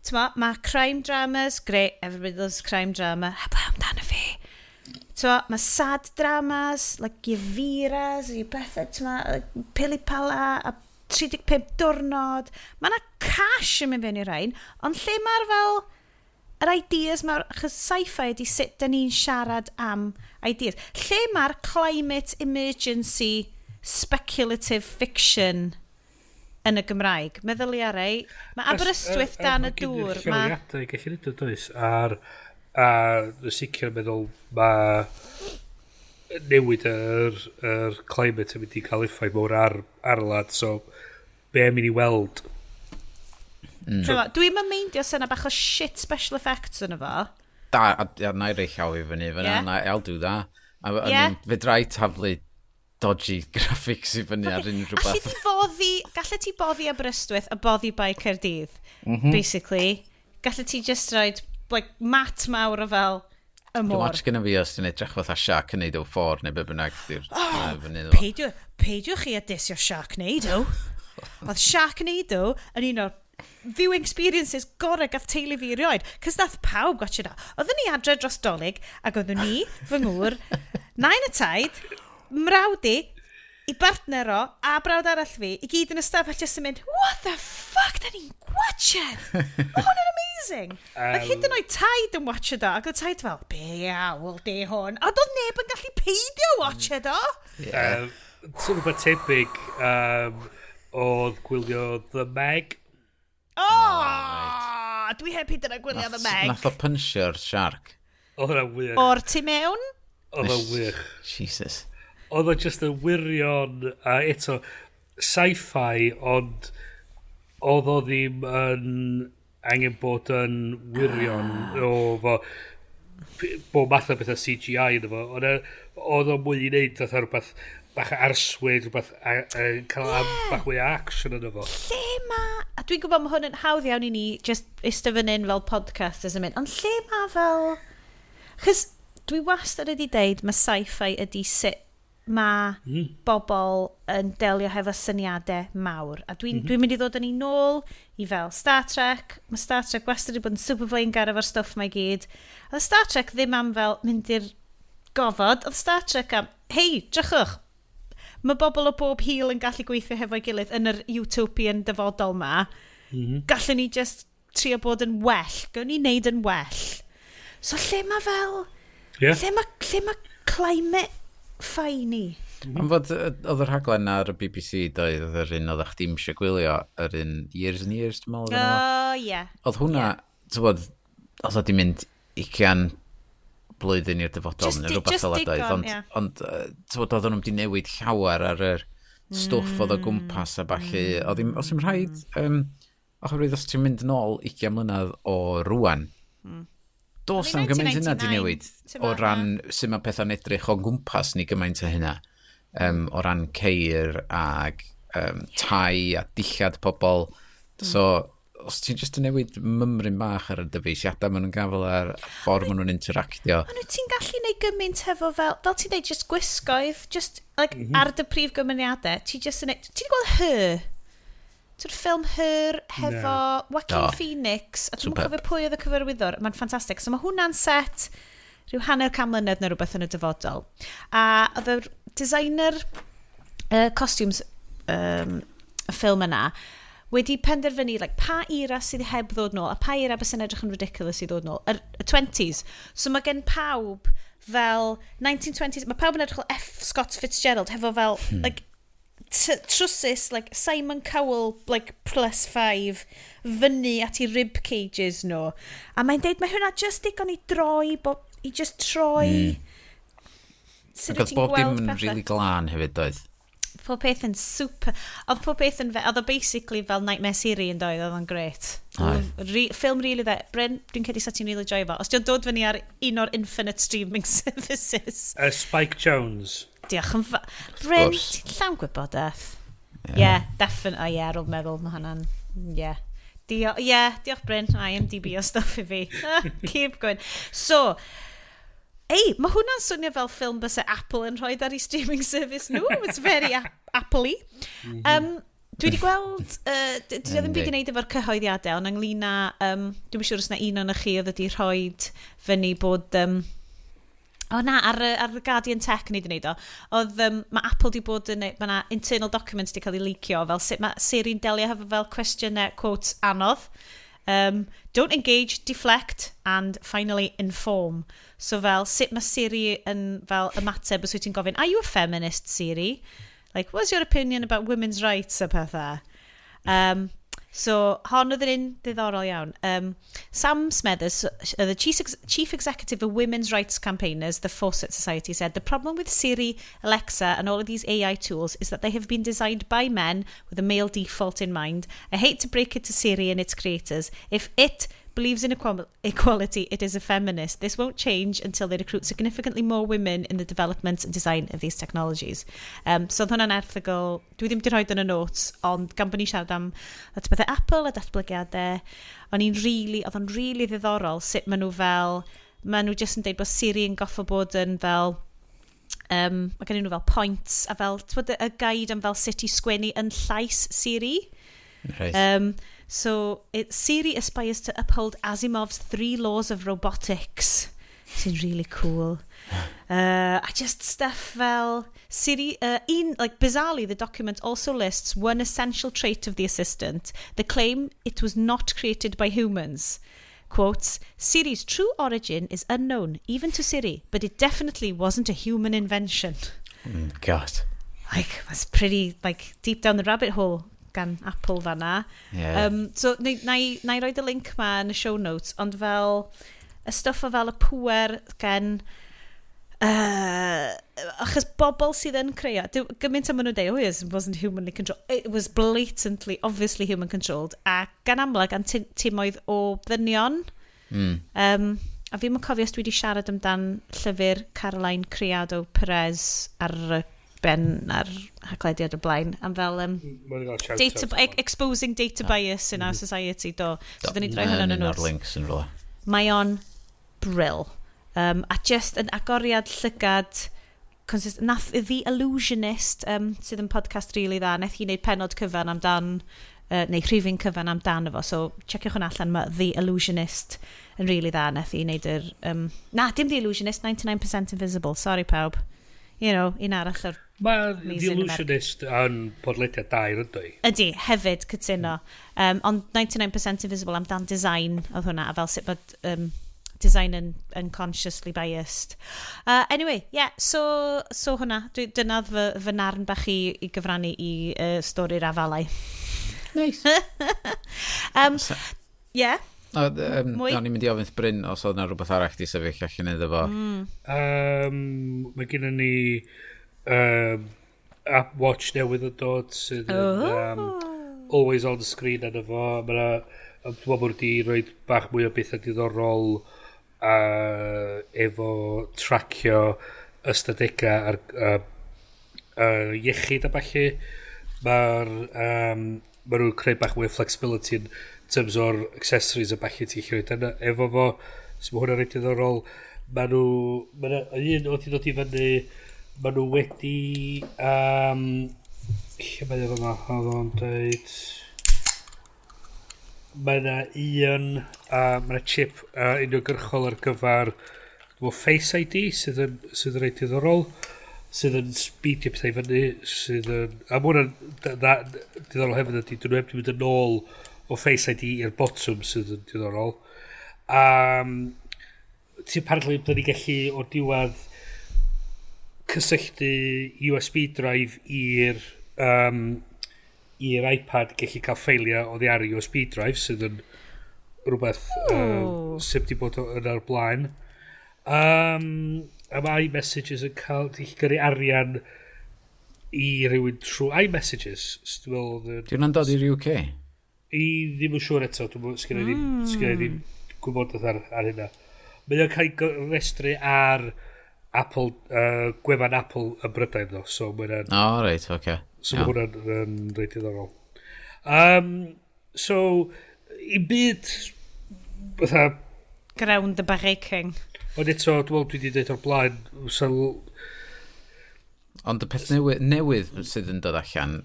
ti'n ma, ma crime dramas, great, everybody loves crime drama, heblaw amdano fi. Ti'n ma, ma sad dramas, like your Veras, your bethau, ti'n ma, like Pili Pala, a 35 diwrnod. Mae yna cash yn mynd fewn i'r rhain, ond lle mae'r fel, yr ideas mae'r, achos sci-fi ydi sut da ni'n siarad am ideas. Lle mae'r climate emergency speculative fiction yn y Gymraeg? Meddylia rei. Mae Aberystwyth dan y dŵr. Mae Lleoliadau gallu neud o, does? A yn sicr yn meddwl mae newid yr climate yn mynd i cael effaith mawr ar y wlad, so be am i ni weld? Mm. Dwi'n mynd meindio syna bach o shit special effects yn efo. Da, a na i rei llaw i fyny fyna, na, I'll do that. A, I mean, fedra i taflu dodgy graphics i fyny ar unrhyw Allu beth. ti boddi, gallu ti boddi Aberystwyth a boddi Bae Caerdydd, basically. Gallu ti just roid, like, mat mawr o fel y Dwi'n môr. watch gyda fi os ti'n edrych fatha Sharknado 4 neu be bynnag di'r oh, fyny iddo fo. Peidio, peidiwch chi a disio Sharknado. Oedd Sharknado yn un o'r viewing experiences gorau gath teulu fi erioed. Cos nath pawb gwatchio da. Oeddwn ni adre dros Dolig, ac oeddwn ni, fy ngŵr, nain a taid, mrawd i, i bartner o, a brawd arall fi, i gyd yn y stafell just yn mynd, "What the fuck, da ni'n gwatched? Mae hwn yn amazing." Oedd hyd yn oed taid yn watched o, ac oedd taid fel, "Be iawl di hwn?" A doedd neb yn gallu peidio watched o. So rhywbeth tebyg oedd gwylio The Meg. Oh, dwi heb hyd yn oed gwylio The Meg. Nath o punchio'r shark. Oedd hwnna'n wych. O'r tu mewn? Oedd o'n wych. Jesus. Oedd o just yn wirion, a eto, sci-fi, ond oedd o ddim yn angen bod yn wirion o fo bob math o bethau CGI ynddo fo. Ond oedd o mwy i wneud fatha rhywbeth bach o arswyd, rhywbeth cael am bach mwy o action ynddo fo. Lle ma... A dwi'n gwybod mae hwn yn hawdd iawn i ni just eistedd fan hyn fel podcasters yn mynd, ond lle ma fel... Chos dwi wastad wedi deud mae sci-fi ydy sut mae bobl yn delio hefo syniadau mawr. A dwi'n dwi mynd i ddod yn ei nôl i fel Star Trek. Mae Star Trek wastad wedi bod yn super flaengar efo'r stwff mae gyd. Oedd Star Trek ddim am fel mynd i'r gofod. Oedd Star Trek am, "Hei, drychwch, mae bobl o bob hil yn gallu gweithio hefo'i gilydd yn yr utopian dyfodol ma. Gallwn ni just trio bod yn well. Gawn ni wneud yn well." So lle mae fel... Lle mae climate fi ni? Am fod oedd y rhaglen ar y BBC doedd, oedd yr un oeddech chdi'm eisiau gwylio, yr un Years and Years, dwi'n meddwl. Oedd enw fo. Oh, ie. Oedd hwnna, ti'n bod, oedd o di mynd 20 blwyddyn i'r dyfodol Just neu rhywbeth just fel ydoedd, digon, ond, ie. ond ti'n bod, oedden nhw'n di newid llawer ar yr stwff oedd o gwmpas a ballu. Oedd ddim, os dim rhaid, oherwydd os ti'n mynd nôl 20 mlynedd o rwan, does I mean, na'm gymaint hynna di 1999, newid ti'n o bo', ran sut mae pethau'n edrych o gwmpas ni gymaint o hynna. O ran ceir ag tai a dillad pobl. So, os ti'n just yn newid mymryn bach ar y dyfeisiadau maen nhw'n gafel ar y ffordd maen nhw'n interactio. Ond wyt ti'n gallu neud gymaint hefo fel ti'n deud, just gwisgoedd, just, like, ar dy prif gymeriadau, ti just yn neud. Ti'n gweld Her? Ti'n ffilm Her hefo Joaquin Do. Phoenix, a dwi'n Superb. cofio pwy oedd y cyfarwyddwr, mae'n ffantastig. So mae hwnna'n set rhyw hanner can mlynedd neu rhywbeth yn y dyfodol. A oedd y designer costumes y ffilm yna wedi penderfynu, like, pa era sydd heb ddod nôl a pa era bysa'n edrych yn ridiculous i ddod nôl. Y 20s. So mae gen pawb fel 1920s, mae pawb yn edrych fel F. Scott Fitzgerald hefo fel like, trwsus like Simon Cowell, like, plus five fyny at ei rib cages nhw. A mae'n deud mae hwnna just digon i droi, i just troi sut Ac wyt oedd ti'n bob dim gweld yn pethau. really glân hefyd, doedd? Pob peth yn super. Oedd pob peth yn... Oedd o basically fel Nightmare Siri yn doedd, oedd o'n great. Oedd. Ffilm really dda. Bryn, dwi'n credu sa ti'n really joio fo. Os di'n dod fyny ar un o'r infinite streaming services. Spike Jonze. Diolch yn fa... Bryn, gwrs. ti'n llawn gwybodaeth. Yeah, yeah, definitely. Oh, yeah, ar ôl meddwl, mae hwnna'n... Yeah. Yeah, diolch Bryn, IMDb o stuff i fi. Keep going. So, ei, mae hwnna'n swnio fel ffilm byse Apple yn rhoi ar ei streaming service nhw. It's very Apple-y. Dwi wedi gweld, dwi ddim byd i wneud efo'r cyhoeddiadau, ond ynglyn â, dwi'n siŵr os na un o'n chi oedd wedi rhoi fyny bod, o na, ar y Guardian Tech ni wedi wneud o. Oedd, mae Apple wedi bod yn, mae na internal documents wedi cael ei leakio fel sut mae Siri'n delio hefo fel cwestiynau, quotes, anodd. Don't engage, deflect, and finally inform. So fel, sut mae Siri yn fel ymateb os wyt ti'n gofyn, "Are you a feminist, Siri? Like, what's your opinion about women's rights?" a pethau. So, hon oedd yn un diddorol iawn. Sam Smethers, the chief executive of women's rights campaigners, the Fawcett Society, said, "The problem with Siri, Alexa, and all of these AI tools is that they have been designed by men with a male default in mind. I hate to break it to Siri and its creators. If it believes in equality, it is a feminist. This won't change until they recruit significantly more women in the development and design of these technologies." So oedd hwnna'n erthygl, dwi ddim wedi rhoi yn y notes, ond gan bod ni siarad am lot o bethau Apple a datblygiadau, oedd o'n really ddiddorol sut maen nhw fel, maen nhw jyst yn deud bod Siri yn goffo bod yn fel, mae gen nhw fel points a fel, t'bod y guide am fel sut i sgwennu yn llais Siri. So, Siri aspires to uphold Asimov's three laws of robotics. Sy'n really cool. A just stuff fel Siri, like bizarrely, the document also lists one essential trait of the assistant, the claim it was not created by humans. Quotes, "Siri's true origin is unknown, even to Siri, but it definitely wasn't a human invention." God. Like, that's pretty, like, deep down the rabbit hole gan Apple fanna. So, na i roid y link ma yn y show notes, ond fel, y stwff o fel y pŵer gen... Achos bobl sydd yn creu, gymaint am maen nhw'n dweud, "Oh yes, it wasn't humanly controlled." It was blatantly, obviously human controlled, a gan amlwg gan timoedd o ddynion. A fi'n cofio os dwi wedi siarad amdan llyfr Caroline Criado Perez ar y ben ar Haclediad o blaen, am fel Mae'n gael shout data, out. exposing data bias in our society, do. So, dyn ni droi hwnna yn y Un o'r notes. links yn rhywle. Mae o'n brill. A just yn agoriad llygad nath The Allusionist, sydd yn podcast really dda, nath hi wneud penod cyfan amdan, neu rhifyn cyfan amdano fo, so checiwch hwnna allan, mae The Allusionist yn really dda, nath hi wneud yr... Na, dim The Allusionist, 99% Invisible, sorry pawb. Un arall o'r Mae The Amazing. Allusionist yn podlediad da i'r ynddo. Ydy, hefyd, cytuno. Ond 99% Invisible amdan design oedd hwnna, a fel sut bod design yn consciously biased. Anyway, yeah, so hwnna, dyna fy narn bach i gyfrannu i stori'r afalau. Nice. Yeah. O, Mwy? o'n i'n mynd i ofyn wrth Bryn os oedd yna rhywbeth arall di sefyll allan iddo fo. Mae gennym ni App Watch newydd yn dod sydd yn always on screen arno fo. Mae yna, dwi'n meddwl bod wedi rhoi bach mwy o bethau diddorol efo tracio ystadegau ar iechyd a ballu. Ma nhw'n creu bach mwy o flexibility in terms o'r accessories a ballu ti'n gallu rhoid yna efo fo. So mae hwnna'n reit diddorol. Mae 'na un oedd wedi dod i fyny, mae nhw wedi, lle mae efo yma, oedd o'n dweud, mae yna un, mae yna chip uniongyrchol ar gyfer, dwi'n meddwl, Face ID sydd yn reit diddorol, sydd yn speedio pethau i fyny, sydd yn... A mae hwnna'n diddorol hefyd ydy, dyn nhw heb di mynd yn ôl o Face ID i'r botwm, sydd yn diddorol. Ti apparently byddwn ni gallu o'r diwedd cysylltu USB drive i'r iPad, gallu cael ffeiliau oddi ar y USB drive, sydd yn rhywbeth sydd wedi bod yn ar blaen. A mae iMessages yn cael, ti'n gallu gyrru arian i rhywun trwy iMessages. So dwi'n meddwl oedd Di hwnna'n dod i'r UK? I ddim yn siŵr eto, dwi'n meddwl, sgynna i ddim gwybodaeth ar hynna. Mae o'n cael ei restru ar Apple, gwefan Apple yn Brydain ddo, so mae'n O, oh, reit, oce. Okay. So mae hwnna'n reit diddorol. So, i byd, fatha, Ground the breaking. Ond eto, dwi'n meddwl dwi wedi dweud o'r blaen, so, Ond y peth newydd sydd yn dod allan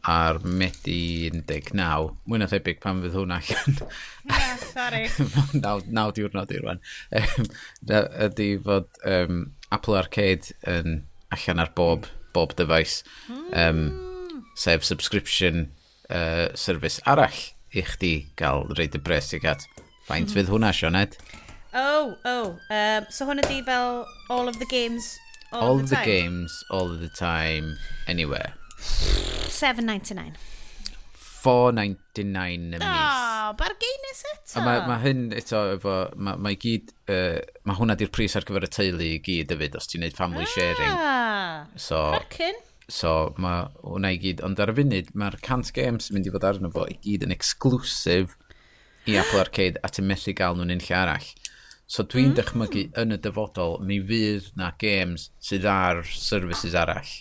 ar Medi 19, mwy na thebyg pan fydd hwn allan, Yeah, sorry. 9 diwrnod i rwan, ydy fod Apple Arcade yn allan ar bob device, sef subscription service arall i chdi gael reid y bres i gat. Faint fydd hwnna, Sioned? Oh. So hwn ydi fel all of the games, all, All of the the time? games, all of the time, anywhere. 7.99. 4.99 y mis. Oh, bargainus eto. A mae hyn eto efo, mae gyd, mae hwnna di'r pris ar gyfer y teulu i gyd hefyd, os ti'n neud family sharing. Ah, So, cracking. So mae hwnna i gyd, ond ar y funud, mae'r 100 games yn mynd i fod arno fo i gyd yn exclusive i Apple Arcade a ti'n methu gael nhw'n unlle arall. So dwi'n dychmygu yn y dyfodol, mi fydd na games sydd ar services arall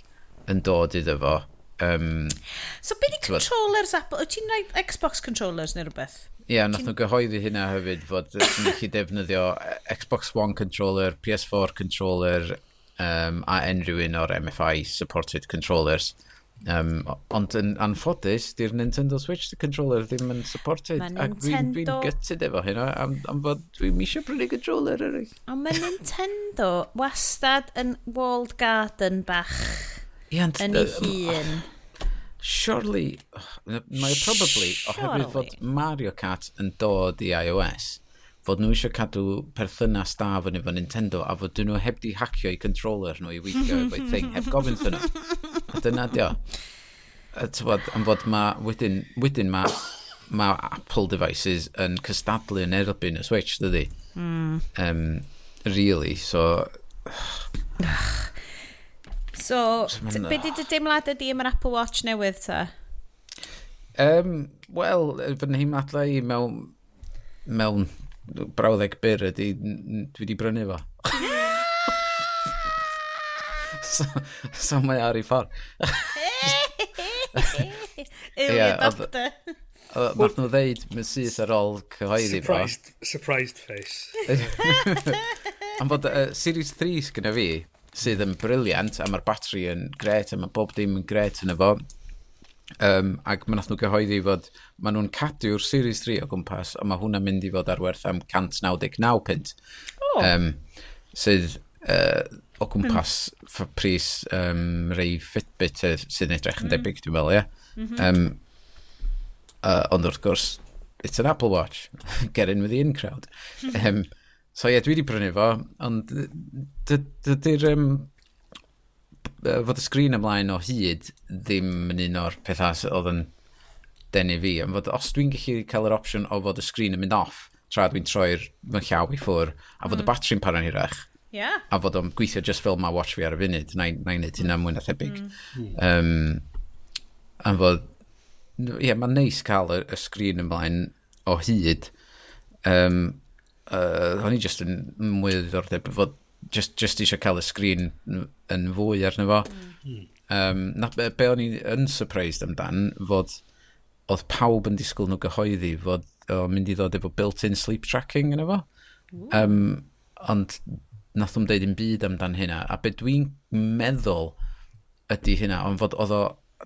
yn dod iddo fo. So be di T'mod? controllers Apple? Wyt ti'n rhoi Xbox controllers neu rhywbeth? Ie, yeah, nath nhw gyhoeddi hynna hefyd fod ti'n gallu defnyddio Xbox One controller, PS4 controller a unrhyw un o'r MFI supported controllers. Ond yn anffodus, di'r Nintendo Switch controller ddim yn supported. Ma' Ac dwi'n gutted efo hynna am fod dwi'n eisiau prynu controller eraill. Ond mae Nintendo wastad yn walled garden bach Ie, ond, yn ei hun. Surely, mae o probably, oherwydd fod Surely. Mario Kart yn dod i iOS, fod nhw eisiau cadw perthynas da fyny efo Nintendo a fod nhw heb di hacio eu controller nhw i weithio efo'i thing, heb gofyn wrthyn nhw. A dyna dio. A t'bod, am fod ma, wedyn ma Apple devices yn cystadlu yn erbyn y Switch, dydy? Really, so So, be di dy deimladau di am yr Apple Watch newydd ta? Wel, fy nheimladau i mewn brawddeg byr ydy, dwi wedi brynu fo. So mae ar ei ffordd. Early Ie, adopter. Nath nhw ddeud yn syth ar ôl cyhoeddi fo. Surprised face. Am fod Series 3 sgyda fi, sydd yn brilliant, a mae'r batri yn gret, a mae bob dim yn gret yn efo. Ac mae nath nhw gyhoeddi fod maen nhw'n cadw'r Series 3 o gwmpas, a mae hwnna'n mynd i fod ar werth am 199 punt. Oh. Sydd o gwmpas pris rei Fitbit sydd yn edrych yn debyg, dwi'n meddwl, ie. Ond wrth gwrs, it's an Apple Watch. Get in with the in crowd. So ie, yeah, dwi wedi prynu fo, ond dydy'r fod y sgrin ymlaen o hyd ddim yn un o'r pethau oedd yn denu fi. Am fod os dwi'n gallu cael yr opsiwn o fod y sgrin yn mynd off tra dwi'n troi'r fy llaw i ffwr a fod y batri'n para'n hirach, A fod o'n gweithio just fel mae watch fi ar y funud, na i wneud hynna mwy na thebyg. A fod, ie, yeah, mae'n neis cael y sgrin ymlaen o hyd. O'n i just yn mwy o ddiddordeb fod just eisiau cael y sgrin yn fwy arno fo. Na, be o'n i yn surprised amdan, fod oedd pawb yn disgwyl nhw gyhoeddi fod o'n mynd i ddod efo built-in sleep tracking yna fo. Ond nath nhw'n deud dim byd amdan hynna. A be dwi'n meddwl ydy hynna, ond fod oedd o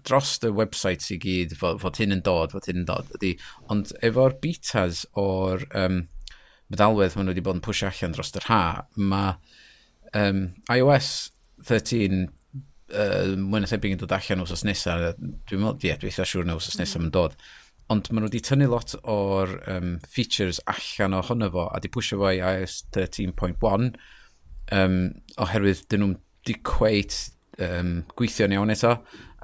dros y websites i gyd, fod hyn yn dod, fod hyn yn dod, ydy, ond efo'r betas o'r meddalwedd maen nhw wedi bod yn pwysio allan dros yr ha, mae iOS 13 mwy na thebyg yn dod allan wsos nesaf, dwi'n meddwl, ie, dwi'n eitha siŵr na wsos nesaf mae'n dod, ond maen nhw wedi tynnu lot o'r features allan ohono fo a di pwysio fo i iOS 13.1 oherwydd dyn nhw'n di cweit gweithio'n iawn eto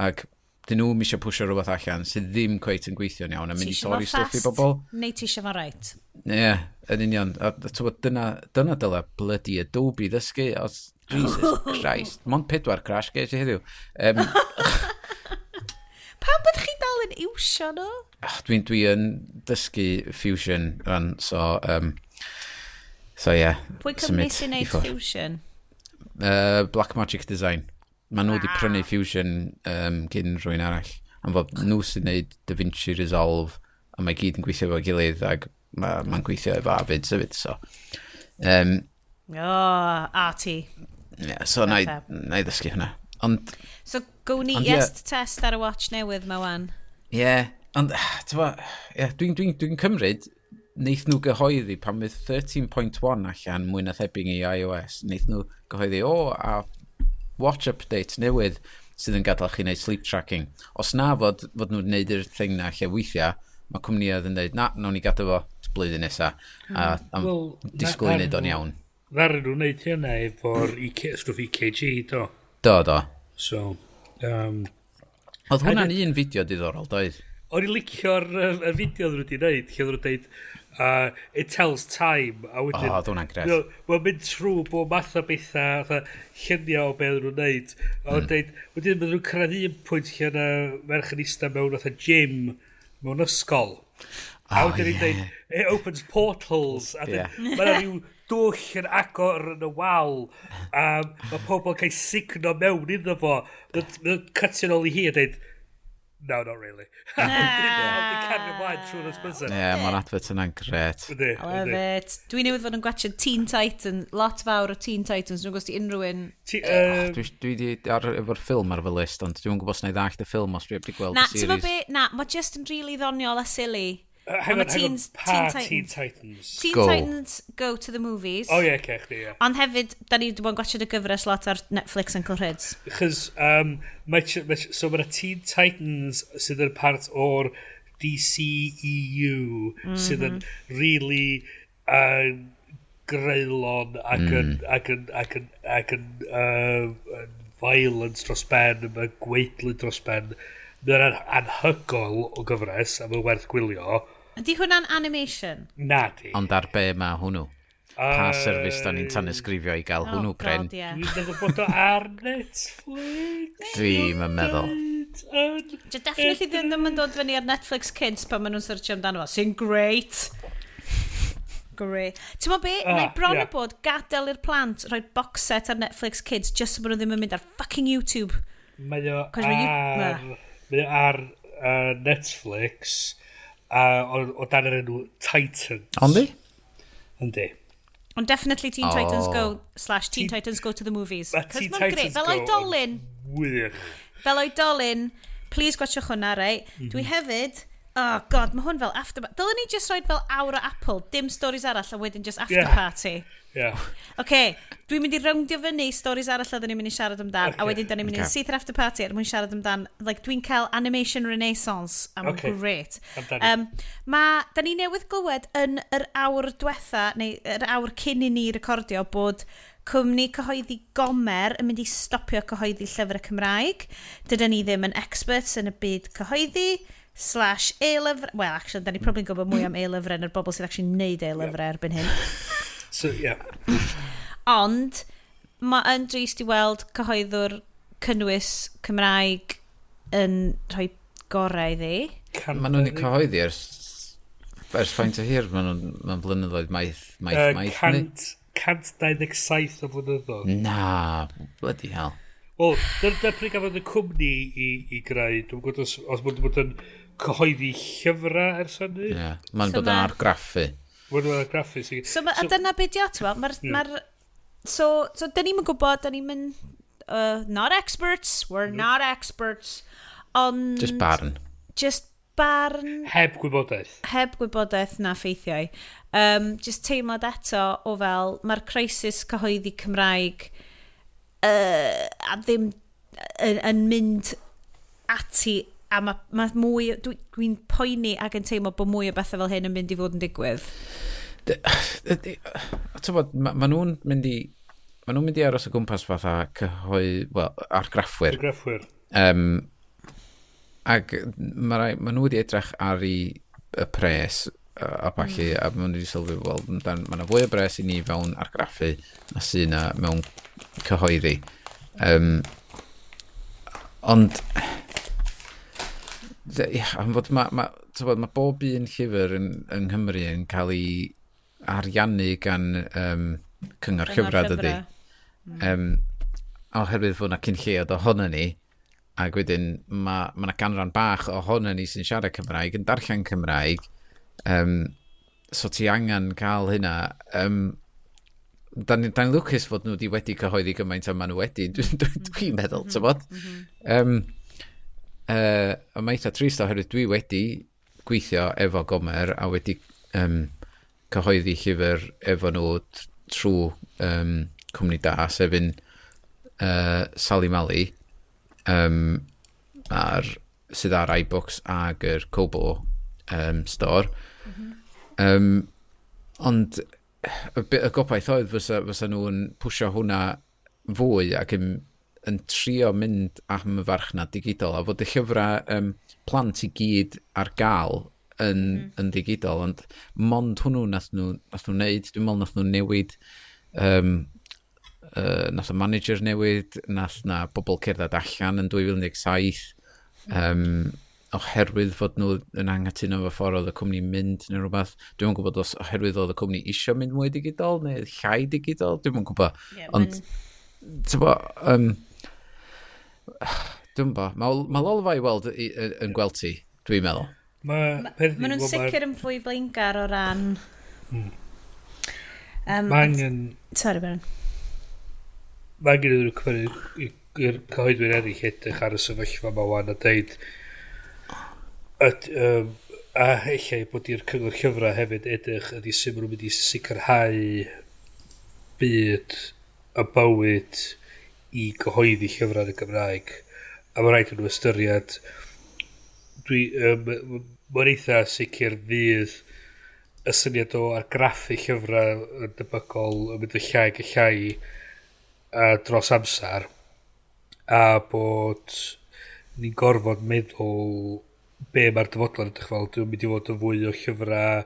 ac dyn nhw'n eisiau pwysio rhywbeth allan sydd ddim cweit yn gweithio'n iawn a mynd i torri stwff i bobl. Neu ti eisiau fo right. Ie, yeah, yn union. A t'wbod, dyna dyla bloody Adobe ddysgu. Os, Jesus Christ. Mond pedwar crash ges i heddiw. Pam bydd chi dal yn iwsio nhw? Ah, dwi yn dysgu Fusion rhan, so ie. Yeah, Pwy cwmni sy'n neud Fusion? Blackmagic Design. Maen nhw wedi prynu Fusion gyn rhywun arall. Am fod nhw sy'n neud DaVinci Resolve, a mae gyd yn gweithio efo'i gilydd, ac mae'n ma gweithio efo Avid hefyd, so. Oh, arty. Yeah, so na i ddysgu hwnna. Ond, So, go ni yes test ar y watch newydd ma wan. Ie, yeah, ond, ti'n yeah, dwi'n dwi cymryd, neith nhw gyhoeddi pan fydd 13.1 allan mwy na thebyg i iOS, neith nhw gyhoeddi, o, a watch update newydd sydd yn gadael chi wneud sleep tracking. Os na fod nhw'n gwneud yr thing na lle weithiau, mae cwmnïoedd yn dweud, na, nawn ni gadw fo blwyddyn nesa, a am Wel, disgwyl i wneud o'n iawn. Ddaru nhw wneud hynna efo'r EK, stwff EKG, do. Do. So, Oedd hwnna'n un fideo diddorol, doedd? O'n i'n licio'r y fideo oedden nhw wedi wneud, lle oedden nhw'n dweud, "It tells time," a wedyn O, oedd hwnna'n gret. Mae'n mynd trwy bob math o bethau, fatha lluniau o beth oedden nhw'n wneud. A o'n dweud, wedyn maen nhw'n cyrraedd un pwynt lle yna merch yn eistedd mewn fatha gym, mewn ysgol. A wedyn ni'n dweud, "It opens portals." A yeah. Mae yna rhyw dwll yn agor yn y wal. A mae pobl yn cael signo mewn iddo fo. Mae'n cutio nôl i hi a dweud, "No, not really." A wedyn cario ymlaen trwy'r ysbysa. Ie, yeah, mae'r advert yna'n gret. I love it. Dwi newydd fod yn gwachio Teen Titans, lot fawr o Teen Titans. Dwi'n gwybod os di unrhyw un. Dwi di ar, efo'r ffilm ar fy list, ond dwi'n gwybod os na i ddallt y ffilm os dwi heb di gweld Na, y ti'n series. Be? Na, mae just yn really ddoniol a silly. Hang on, hang on, pa Teen Teen Titans? Teen Go. Titans Go to the Movies. O ie, okay, chdi, ie. Ond hefyd, da ni wedi bod yn gwachio y gyfres lot ar Netflix Uncle Rhyds. Chos, so mae'na Teen Titans sydd yn part o'r DCEU sydd yn really greulon ac yn, ac yn violent dros ben, mae'n gwaedlyd dros ben. Mae'n anhygoel o gyfres a mae'n werth gwylio. Ydy hwnna'n animation? Na di. Ond ar be mae hwnnw? Pa service da ni'n tanysgrifio i gael hwnnw, Pren? God, yeah. Dwi'n meddwl bod o ar Netflix. Dwi'm yn meddwl. Dio definitely ddim yn dod fyny ar Netflix Kids pan maen nhw'n searchio amdano fo. Sy'n great. Great. Ti'n meddwl be? Ah, Na i bron o bod gadael i'r plant rhoi box set ar Netflix Kids just so bod nhw ddim yn mynd ar fucking YouTube. Mae o 'Cause ar, mae o ar Netflix o dan yr enw Titans. Ondi? Yndi. Ond definitely Teen Titans Go slash Teen Titans Go to the Movies. Ma' Cos Teen mae'n great. Titans Fel Go oedolyn, yn wych. Fel oedolyn, please gwachwch hwnna, reit? Dwi hefyd, oh God, mae hwn fel after. Dylen ni just roid fel awr o Apple, dim stories arall, a wedyn just after party. Yeah. Oce, dwi'n mynd i rowndio fyny stories arall oedden ni'n mynd i siarad amdan, a wedyn da ni'n mynd i syth i'r after party er mwyn siarad amdan, like, dwi'n cael animation renaissance, a mae'n great. Amdani. Ma, da ni newydd glywed yn yr awr diwetha, neu yr awr cyn i ni recordio, bod cwmni cyhoeddi Gomer yn mynd i stopio cyhoeddi llyfrau Cymraeg. Dydyn ni ddim yn experts yn y byd cyhoeddi slash e-lyfr. Well, actually, da ni probably'n gwybod mwy am e-lyfrau na'r bobl sydd actually neud e-lyfrau erbyn hyn. So, yeah. Ond, mae yn drist i weld cyhoeddwr cynnwys Cymraeg yn rhoi gorau iddi. Maen nhw'n cyhoeddi ers faint o hir, maen nhw'n ma blynyddoedd maith, maith, maith. 127 o blynyddoedd. Na, bloody hell. Wel, dyna pryd gafodd y cwmni i greu. Dwi'n gwybod os bod bod yn cyhoeddi llyfrau ers hynny. Ie, yeah, mae'n So bod yn argraffu. Mae'n bod yn argraffu. So, ma, a dyna beth di o, ti'n gwbod, so, dyn ni'm yn gwybod, dyn ni'm yn, not experts, we're not experts, ond Just barn. Just barn. Heb gwybodaeth. Heb gwybodaeth na ffeithiau. Just teimlad eto o fel, mae'r crisis cyhoeddi Cymraeg a ddim yn mynd ati a mae mwy, dwi'n poeni ac yn teimlo bod mwy o bethau fel hyn yn mynd i fod yn digwydd. A ti'n bod, ma nhw'n mynd i... Ma nhw'n mynd i aros o gwmpas fatha wel, argraffwyr. Argraffwyr. Ac ma nhw wedi edrych ar y pres a ballu, a ma nhw wedi sylwi, wel, mae yna fwy o bres i ni fewn argraffu na sy'n na mewn cyhoeddi. Ond, ie, am fod ma, t'bod, ma bob un llyfr yng Nghymru yn cael ei ariannu gan Cyngor Llyfrau, dydy. Oherwydd fod yna cyn lleiad ohono ni, ac wedyn mae ma 'na ganran bach ohono ni sy'n siarad Cymraeg, yn darllen Cymraeg, so ti angen cael hynna. Da ni lwcus fod nhw wedi cyhoeddi gymaint a maen nhw wedi, dwi'n dwi meddwl, mm -hmm. A mae eitha trist oherwydd dwi wedi gweithio efo Gomer a wedi cyhoeddi llyfr efo nhw trwy cwmni da, sef un Sally Mally, sydd ar iBooks ag yr Kobo store. Ond y gobaith oedd fysa nhw'n pwsio hwnna fwy ac yn trio mynd am y farchnad digidol a fod y llyfrau plant i gyd ar gael yn digidol, ond mond hwnnw nath nhw wneud. Dwi'n meddwl nath nhw newid, nath y manager newid, nath na bobl cerdded allan yn 2017 oherwydd fod nhw yn anghytuno efo ffordd oedd y cwmni'n mynd neu rhywbeth. Dwi'm yn gwybod os oherwydd oedd y cwmni isio mynd mwy digidol neu llai digidol, dwi'm yn gwybod. Yeah, Ond, ti'n bo, dwi'n bo, mae Lolfa i weld yn gweld ti, dwi'n meddwl. Mae Ma nhw'n sicr yn fwy blaengar o ran Mae angen Sorry, Baron. Mae angen iddyn nhw cymryd i'r cyhoeddwyr eraill edrych ar y sefyllfa yma wan a deud a ella bod i'r Cyngor Llyfrau hefyd edrych ydy sut maen nhw'n mynd i sicrhau byd a bywyd i gyhoeddi llyfrau yn y Gymraeg, a mae rhaid i nhw ystyried mae'n eitha sicr fydd y syniad o argraffu llyfrau yn debygol yn mynd yn llai ac yn llai dros amser a bod ni'n gorfod meddwl be mae'r dyfodol yn edrych fel. Dwi'n mynd i fod yn fwy o llyfrau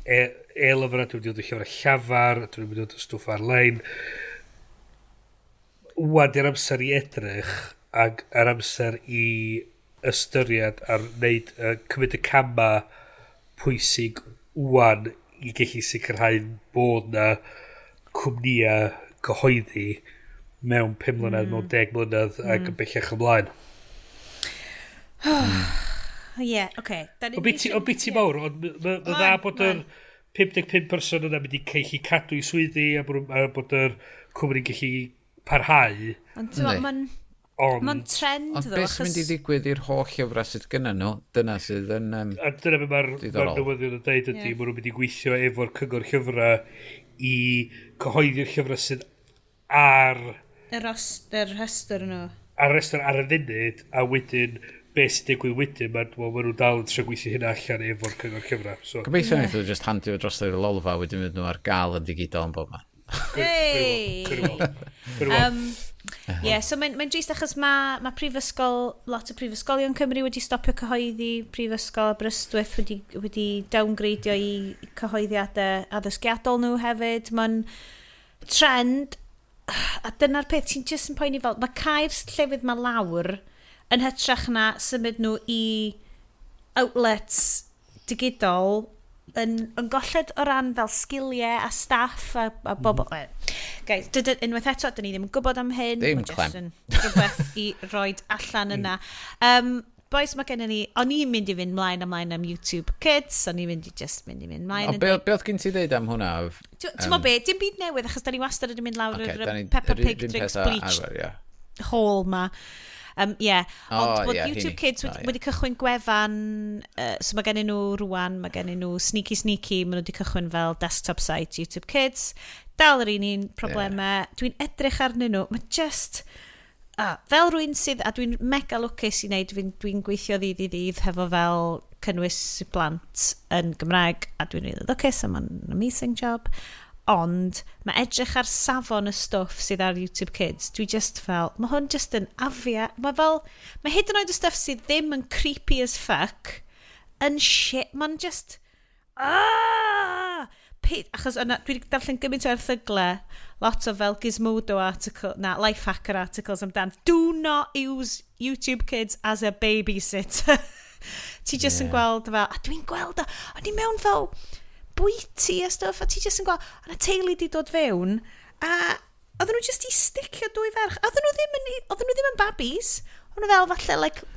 e-lyfrau, dwi'n mynd i fod yn llyfrau llafar, dwi'n mynd i fod yn stwff ar-lein. Wan di'r amser i edrych ac yr amser i ystyried ar wneud, cymryd y cama pwysig wan i gallu sicrhau bod na cwmnïau cyhoeddi mewn 5 mlynedd, mewn 10 mlynedd ac yn bellach ymlaen. Ie, oce. O biti mawr, ond mae dda bod yr 55 person yna mynd i gallu cadw i swyddi a bod yr cwmni'n gallu parhau. Ond ti'n Yndi. mae'n Ond, ma trend Ond ddo, beth sy'n mynd i ddigwydd i'r holl llyfrau sydd gyda nhw, dyna sydd yn a dyna be mae'r ma diddorol. newyddion yn dweud ydy, Ie. maen nhw'n mynd i gweithio efo'r Cyngor Llyfrau i cyhoeddi'r llyfrau sydd ar Yr rhestr nhw. ar restr ar y funud, a wedyn beth sy'n digwydd wedyn, ma nhw dal yn trio gweithio hynna allan efo'r Cyngor Llyfrau. So, Gobeithio wnaeth nhw just handio dros i'r Lolfa, wedyn fydd nhw ar gael yn digidol yn bob man. Hey! Gwrdd. Ie, yeah, so mae'n drist achos mae prifysgol, lot o prifysgolion Cymru wedi stopio cyhoeddi, Prifysgol Aberystwyth wedi downgradeio i cyhoeddiadau addysgiadol nhw hefyd. Mae'n trend, a dyna'r peth ti'n just yn poeni fel, mae cau'r llefydd ma lawr yn hytrach na symud nhw i outlets digidol yn golled o ran fel sgiliau a staff a bobl. Guys, unwaith eto, dyn ni ddim yn gwybod am hyn. Ddim clem. Rhywbeth i roid allan yna. Boys, mae gennym ni, o'n i'n mynd i fynd mlaen ymlaen am YouTube Kids, o'n i'n mynd i just mynd i fynd mlaen. O, be oedd gen ti ddeud am hwnna? Ti'n mo be, dim byd newydd, achos da ni wastad yn mynd lawr yr Peppa Pig drinks bleach hall ma. Yeah. Ond bod YouTube Kids wedi cychwyn gwefan, so mae gennyn nhw rwan, mae gennyn nhw sneaky sneaky, maen nhw wedi cychwyn fel desktop site YouTube Kids. Dal yr un problemau. Yeah. Dwi'n edrych arnyn nhw, mae just... fel rwy'n sydd, a dwi'n mega lwcus i wneud, dwi'n gweithio ddydd i ddydd hefo fel cynnwys blant yn Gymraeg, a dwi'n really lwcus, a mae'n amazing job. Ond mae edrych ar safon y stwff sydd ar YouTube Kids, dwi just fel, mae hwn just yn afia. Mae fel, mae hyd yn oed y stwff sydd ddim yn creepy as fuck, yn shit, mae'n just, achos yna, dwi wedi darllen gymaint o erthyglau, lot o fel Gizmodo article, na, Lifehacker articles amdan, do not use YouTube Kids as a babysitter. Ti just yn gweld fel, a dwi'n gweld o, o'n i mewn fel bwyty a stwff, a ti just yn gweld, a na teulu di dod fewn, a oedden nhw just i sticio dwy ferch. Oedden nhw ddim yn babis. Oedden nhw fel falle, like,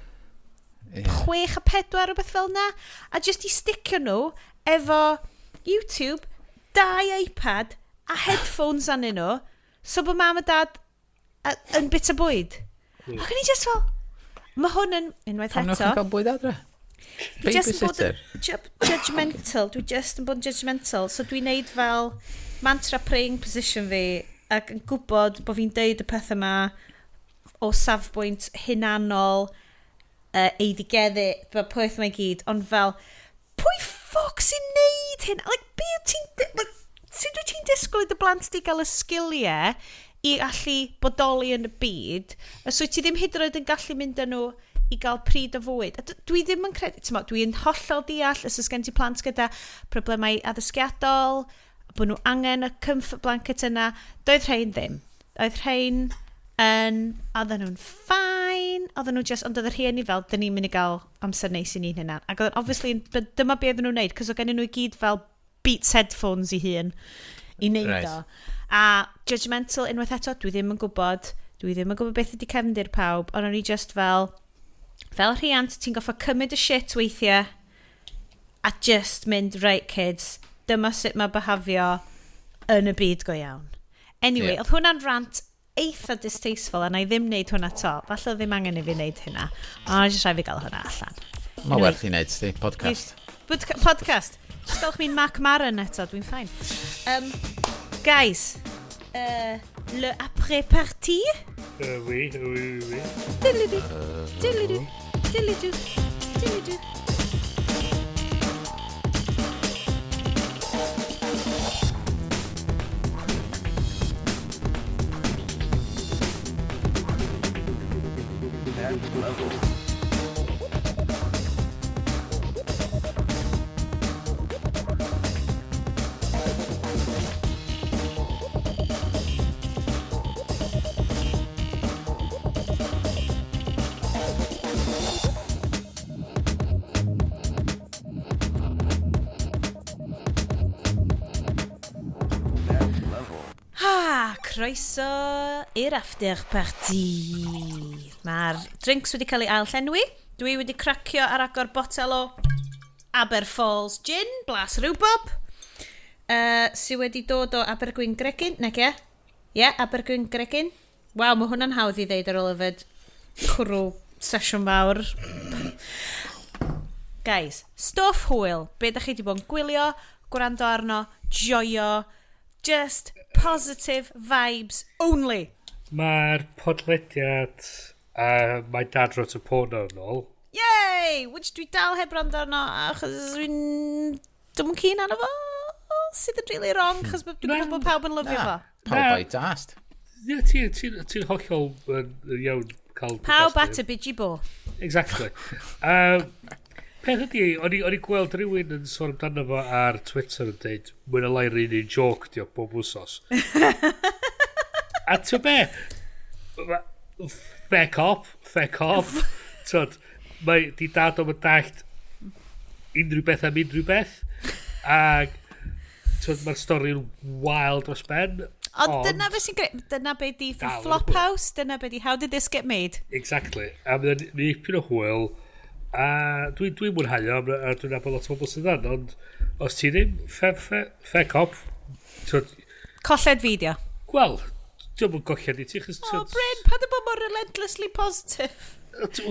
6 a 4, rhywbeth fel na. A just i sticio nhw efo YouTube, 2 iPad, a headphones arnyn nhw, so bod mam a dad yn bit o bwyd. Ac o'n i just fel, mae hwn yn, unwaith eto. Pam nhw'n cael bwyd adre? Dwi just yn bod yn judgmental. Dwi just yn bod yn judgmental. So dwi'n neud fel mantra praying position fi ac yn gwybod bod fi'n deud y peth yma o safbwynt hunanol, eiddigeddu, peth yma i gyd, ond fel, pwy ffoc sy'n neud hyn? Like, be ti'n... Like, sut wyt ti'n disgwyl i dy blant di gael y sgiliau i allu bodoli yn y byd, os wyt ti ddim hyd yn oed yn gallu mynd â nhw i gael pryd o fwyd. A dwi ddim yn credu, ti'n mo, dwi'n hollol deall os oes gen ti plant gyda problemau addysgiadol, bod nhw angen y comfort blanket yna. Doedd rhain ddim. Doedd rhain yn, oedden nhw'n fine, oedden nhw just, ond oedd y rhieni fel, dyn ni'n mynd i gael amser neis i ni'n hynna. Ac oedd obviously, dyma be oedden nhw'n neud, cos oedd gen nhw i gyd fel Beats headphones i hun i neud o. A judgmental unwaith eto, dwi ddim yn gwybod beth ydi cefndir pawb, ond o'n i just fel rhiant, ti'n goffa cymryd y shit weithiau a just mynd, right kids, dyma sut mae byhafio yn y byd go iawn. Anyway, oedd hwnna'n rant eitha distasteful a na i ddim wneud hwnna to. Falle ddim angen i fi wneud hynna. Ond jyst rhaid fi gael hwnna allan. Mae werth i wneud, sti, podcast. Podcast. Just galwch mi'n Marc Maron eto, dwi'n fine. Guys, le après-partie? Oui, oui, oui. Diddly-doo, diddly-doo, diddly-doo, diddly-doo. Level. Croeso i'r after party. Mae'r drinks wedi cael ei ail llenwi. Dwi wedi cracio ar agor botel o Aber Falls Gin, blas rhywbob, sydd wedi dod o Abergwyngregyn, nag e? Ie, Abergwyngregyn. Waw, mae hwnna'n hawdd i ddeud ar ôl yfed cwrw sesiwn fawr. Guys, stwff hwyl. Be da chi wedi bod yn gwylio, gwrando arno, joio, just positive vibes only. Mae'r podlediad My Dad Wrote a Porno yn ôl. Yay! Which dwi dal heb rando arno, achos dwi'n keen arno fo, sydd yn really wrong, achos dwi'n gwybod bod pawb yn lyfio fo. Pawb o'i dast. Ie, ti'n hollol iawn cael. Pawb at y bigi bo. Exactly. Peth ydi, o'n i gweld rhywun yn sôn amdano fo ar Twitter yn dweud, "Mwy na lai'r un un joke di o bob wsos." A ti'n be? Fair cop, fair cop. Tyd, mae di dad o'm yn dallt unrhyw beth am unrhyw beth. Ac tyd, mae'r stori'n wild dros ben. Ond dyna beth sy'n greu. Dyna be di Dal yn Flophouse, dyna be di How Did This Get Made? Exactly. A mae'n dipyn o hwyl. A dwi'n dwi mwynhau o, a dwi'n nabod lot o bobl sydd yn, ond os ti ddim, fair cop. Tyd, Colled fideo. Wel, dwi'n yn golled i ti, chos Oh, Bryn, pa dy bod mor relentlessly positive?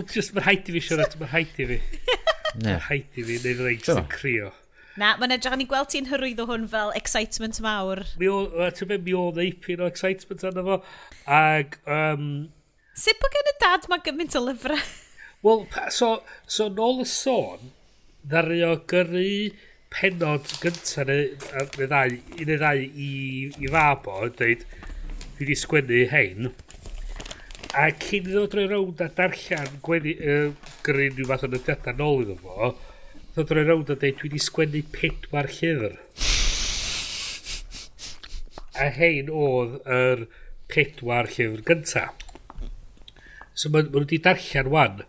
Just, mae'n rhaid i fi siarad, mae'n rhaid i fi. Mae'n rhaid i fi, neu fydda i just yn crio. Na, mae'n edrych, o'n i gweld ti'n hyrwyddo hwn fel excitement mawr. Mi o, ti'n be, mi oedd dipyn o excitement arno fo. Ag, Sut bod gen y dad mae gymaint o lyfrau? Wel, so nôl y sôn, ddaru o gyrru penod gynta neu ddau, un neu ddau i fab o, dweud, "Dwi wedi sgwennu hein." A cyn iddo fo droi rownd a darllen gweddi, gyrru unrhyw fath o nodiadau nôl iddo fo, ddod droi rownd a dweud, "Dwi wedi sgwennu pedwar llyfr." A hein oedd yr pedwar llyfr gynta. So ma nhw wedi darllen wan,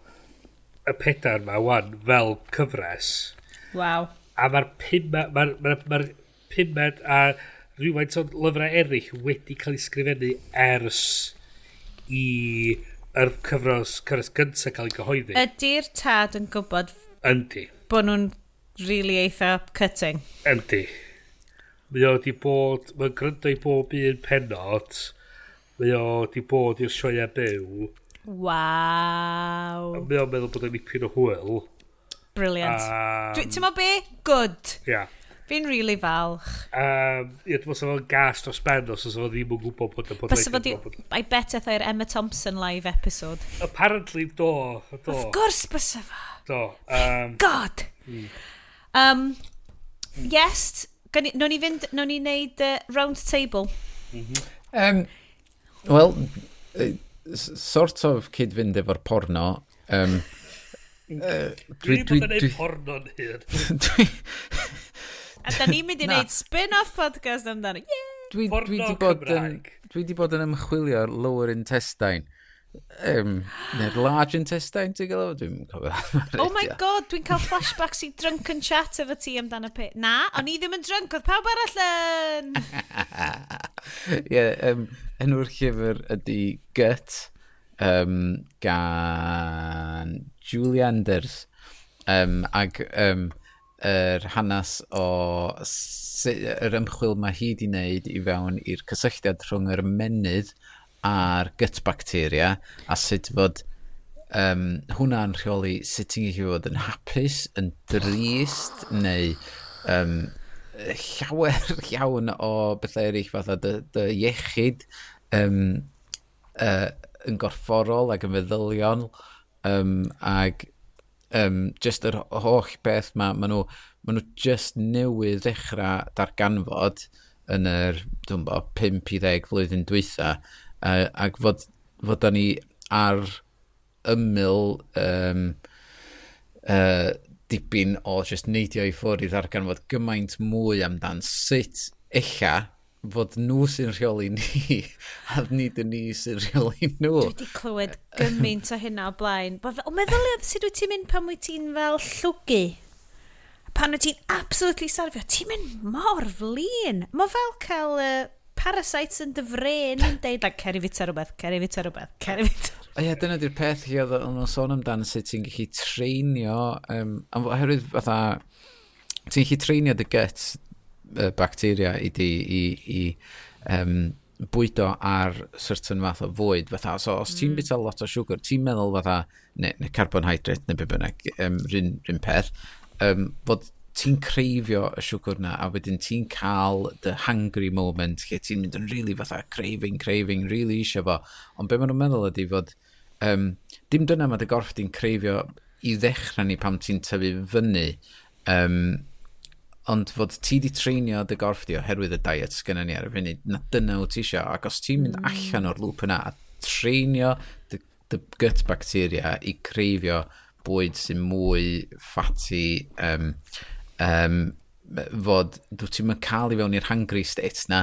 y pedair ma wan, fel cyfres. A mae'r pumed, ma pumed a rhywfaint o lyfrau eraill wedi cael ei sgrifennu ers i yr cyfres gyntaf cael ei gyhoeddi. Ydy'r tad yn gwybod Yndi. bod nhw'n really eitha cutting? Yndi. Mae o wedi bod, mae'n gryndo i bob un penod. Mae o wedi bod i'r sioeau byw. Mae o'n meddwl bod o'n ipyn o hwyl. Brilliant. Ti'n mo be? Good. Ia. Fi'n really falch. Ie, dwi'n meddwl fo'n gas dros ben os oes fo ddim yn gwybod bod y Bysa fo di. I bet eth o'r Emma Thompson live episode. Apparently, do. Of course bysa fo. Do. God! Yes, nawn ni fynd, nawn ni wneud round table. Wel, sort of cyd-fynd efo'r porno. Dwi wedi bod yn neud porno'n hyn. A da ni'n mynd i Na. wneud spin-off podcast amdano. Yeah! Dwi Porno di bod yn, Cymraeg. dwi di bod yn ymchwilio lower intestine. Neu'r large intestine, ti'n gael o? Dwi'n cofio. Oh my God, dwi'n cael flashbacks i drunken chat efo ti amdano pe. Na, o'n i ddim yn drunk, oedd pawb arall yn! Ie, enw'r llyfr ydy Gut gan Julie Anders. Ag yr hanes o yr ymchwil mae hi di wneud i fewn i'r cysylltiad rhwng yr ymennydd a'r gut bacteria a sut fod hwnna'n rheoli sut ti'n gallu fod yn hapus, yn drist neu llawer iawn o bethau eraill fatha dy iechyd yn gorfforol ac yn feddyliol ag just yr holl beth ma nhw just newydd ddechrau darganfod yn yr, dwi'n bo, 5 i 10 flwyddyn dwytha ac fod da ni ar ymyl dipyn o just neidio i ffwrdd i ddarganfod gymaint mwy amdan sut ella fod nhw sy'n rheoli ni a nid y ni sy'n rheoli nhw. Dwi wedi clywed gymaint o hynna o blaen. O, meddylia sut wyt ti'n mynd pan wyt ti'n fel llwgu? Pan wyt ti'n absolutely starfio, ti'n mynd mor flin. Mae fel cael parasites yn dy fren yn deud, like, "Cer i fita rhywbeth, cer i fita rhywbeth, cer i fita." O ie, dyna di'r peth lle oedd o'n sôn amdan sut ti'n gallu treinio, oherwydd fatha, ti'n gallu treinio dy gut bacteria i di i bwydo ar certain fath o fwyd. Fatha, so os ti'n bwyta lot o siwgr, ti'n meddwl fatha, neu carbohydrate neu be bynnag, rhyn peth, fod ti'n creifio y siwgr na a wedyn ti'n cael the hangry moment lle ti'n mynd yn really fatha craving, craving, really eisiau fo. Ond be maen nhw'n meddwl ydy fod dim dyna mae dy gorff di'n creifio i ddechrau ni pam ti'n tyfu fyny. Um, Ond fod ti di treinio dy gorff di oherwydd y diet sgynna ni ar y funud, na dyna wyt ti isio. Ac os ti'n mynd allan o'r loop yna a treinio dy gut bacteria i creifio bwyd sy'n mwy fatty, fod dwi ti'n mynd cael i fewn i'r hungry state na,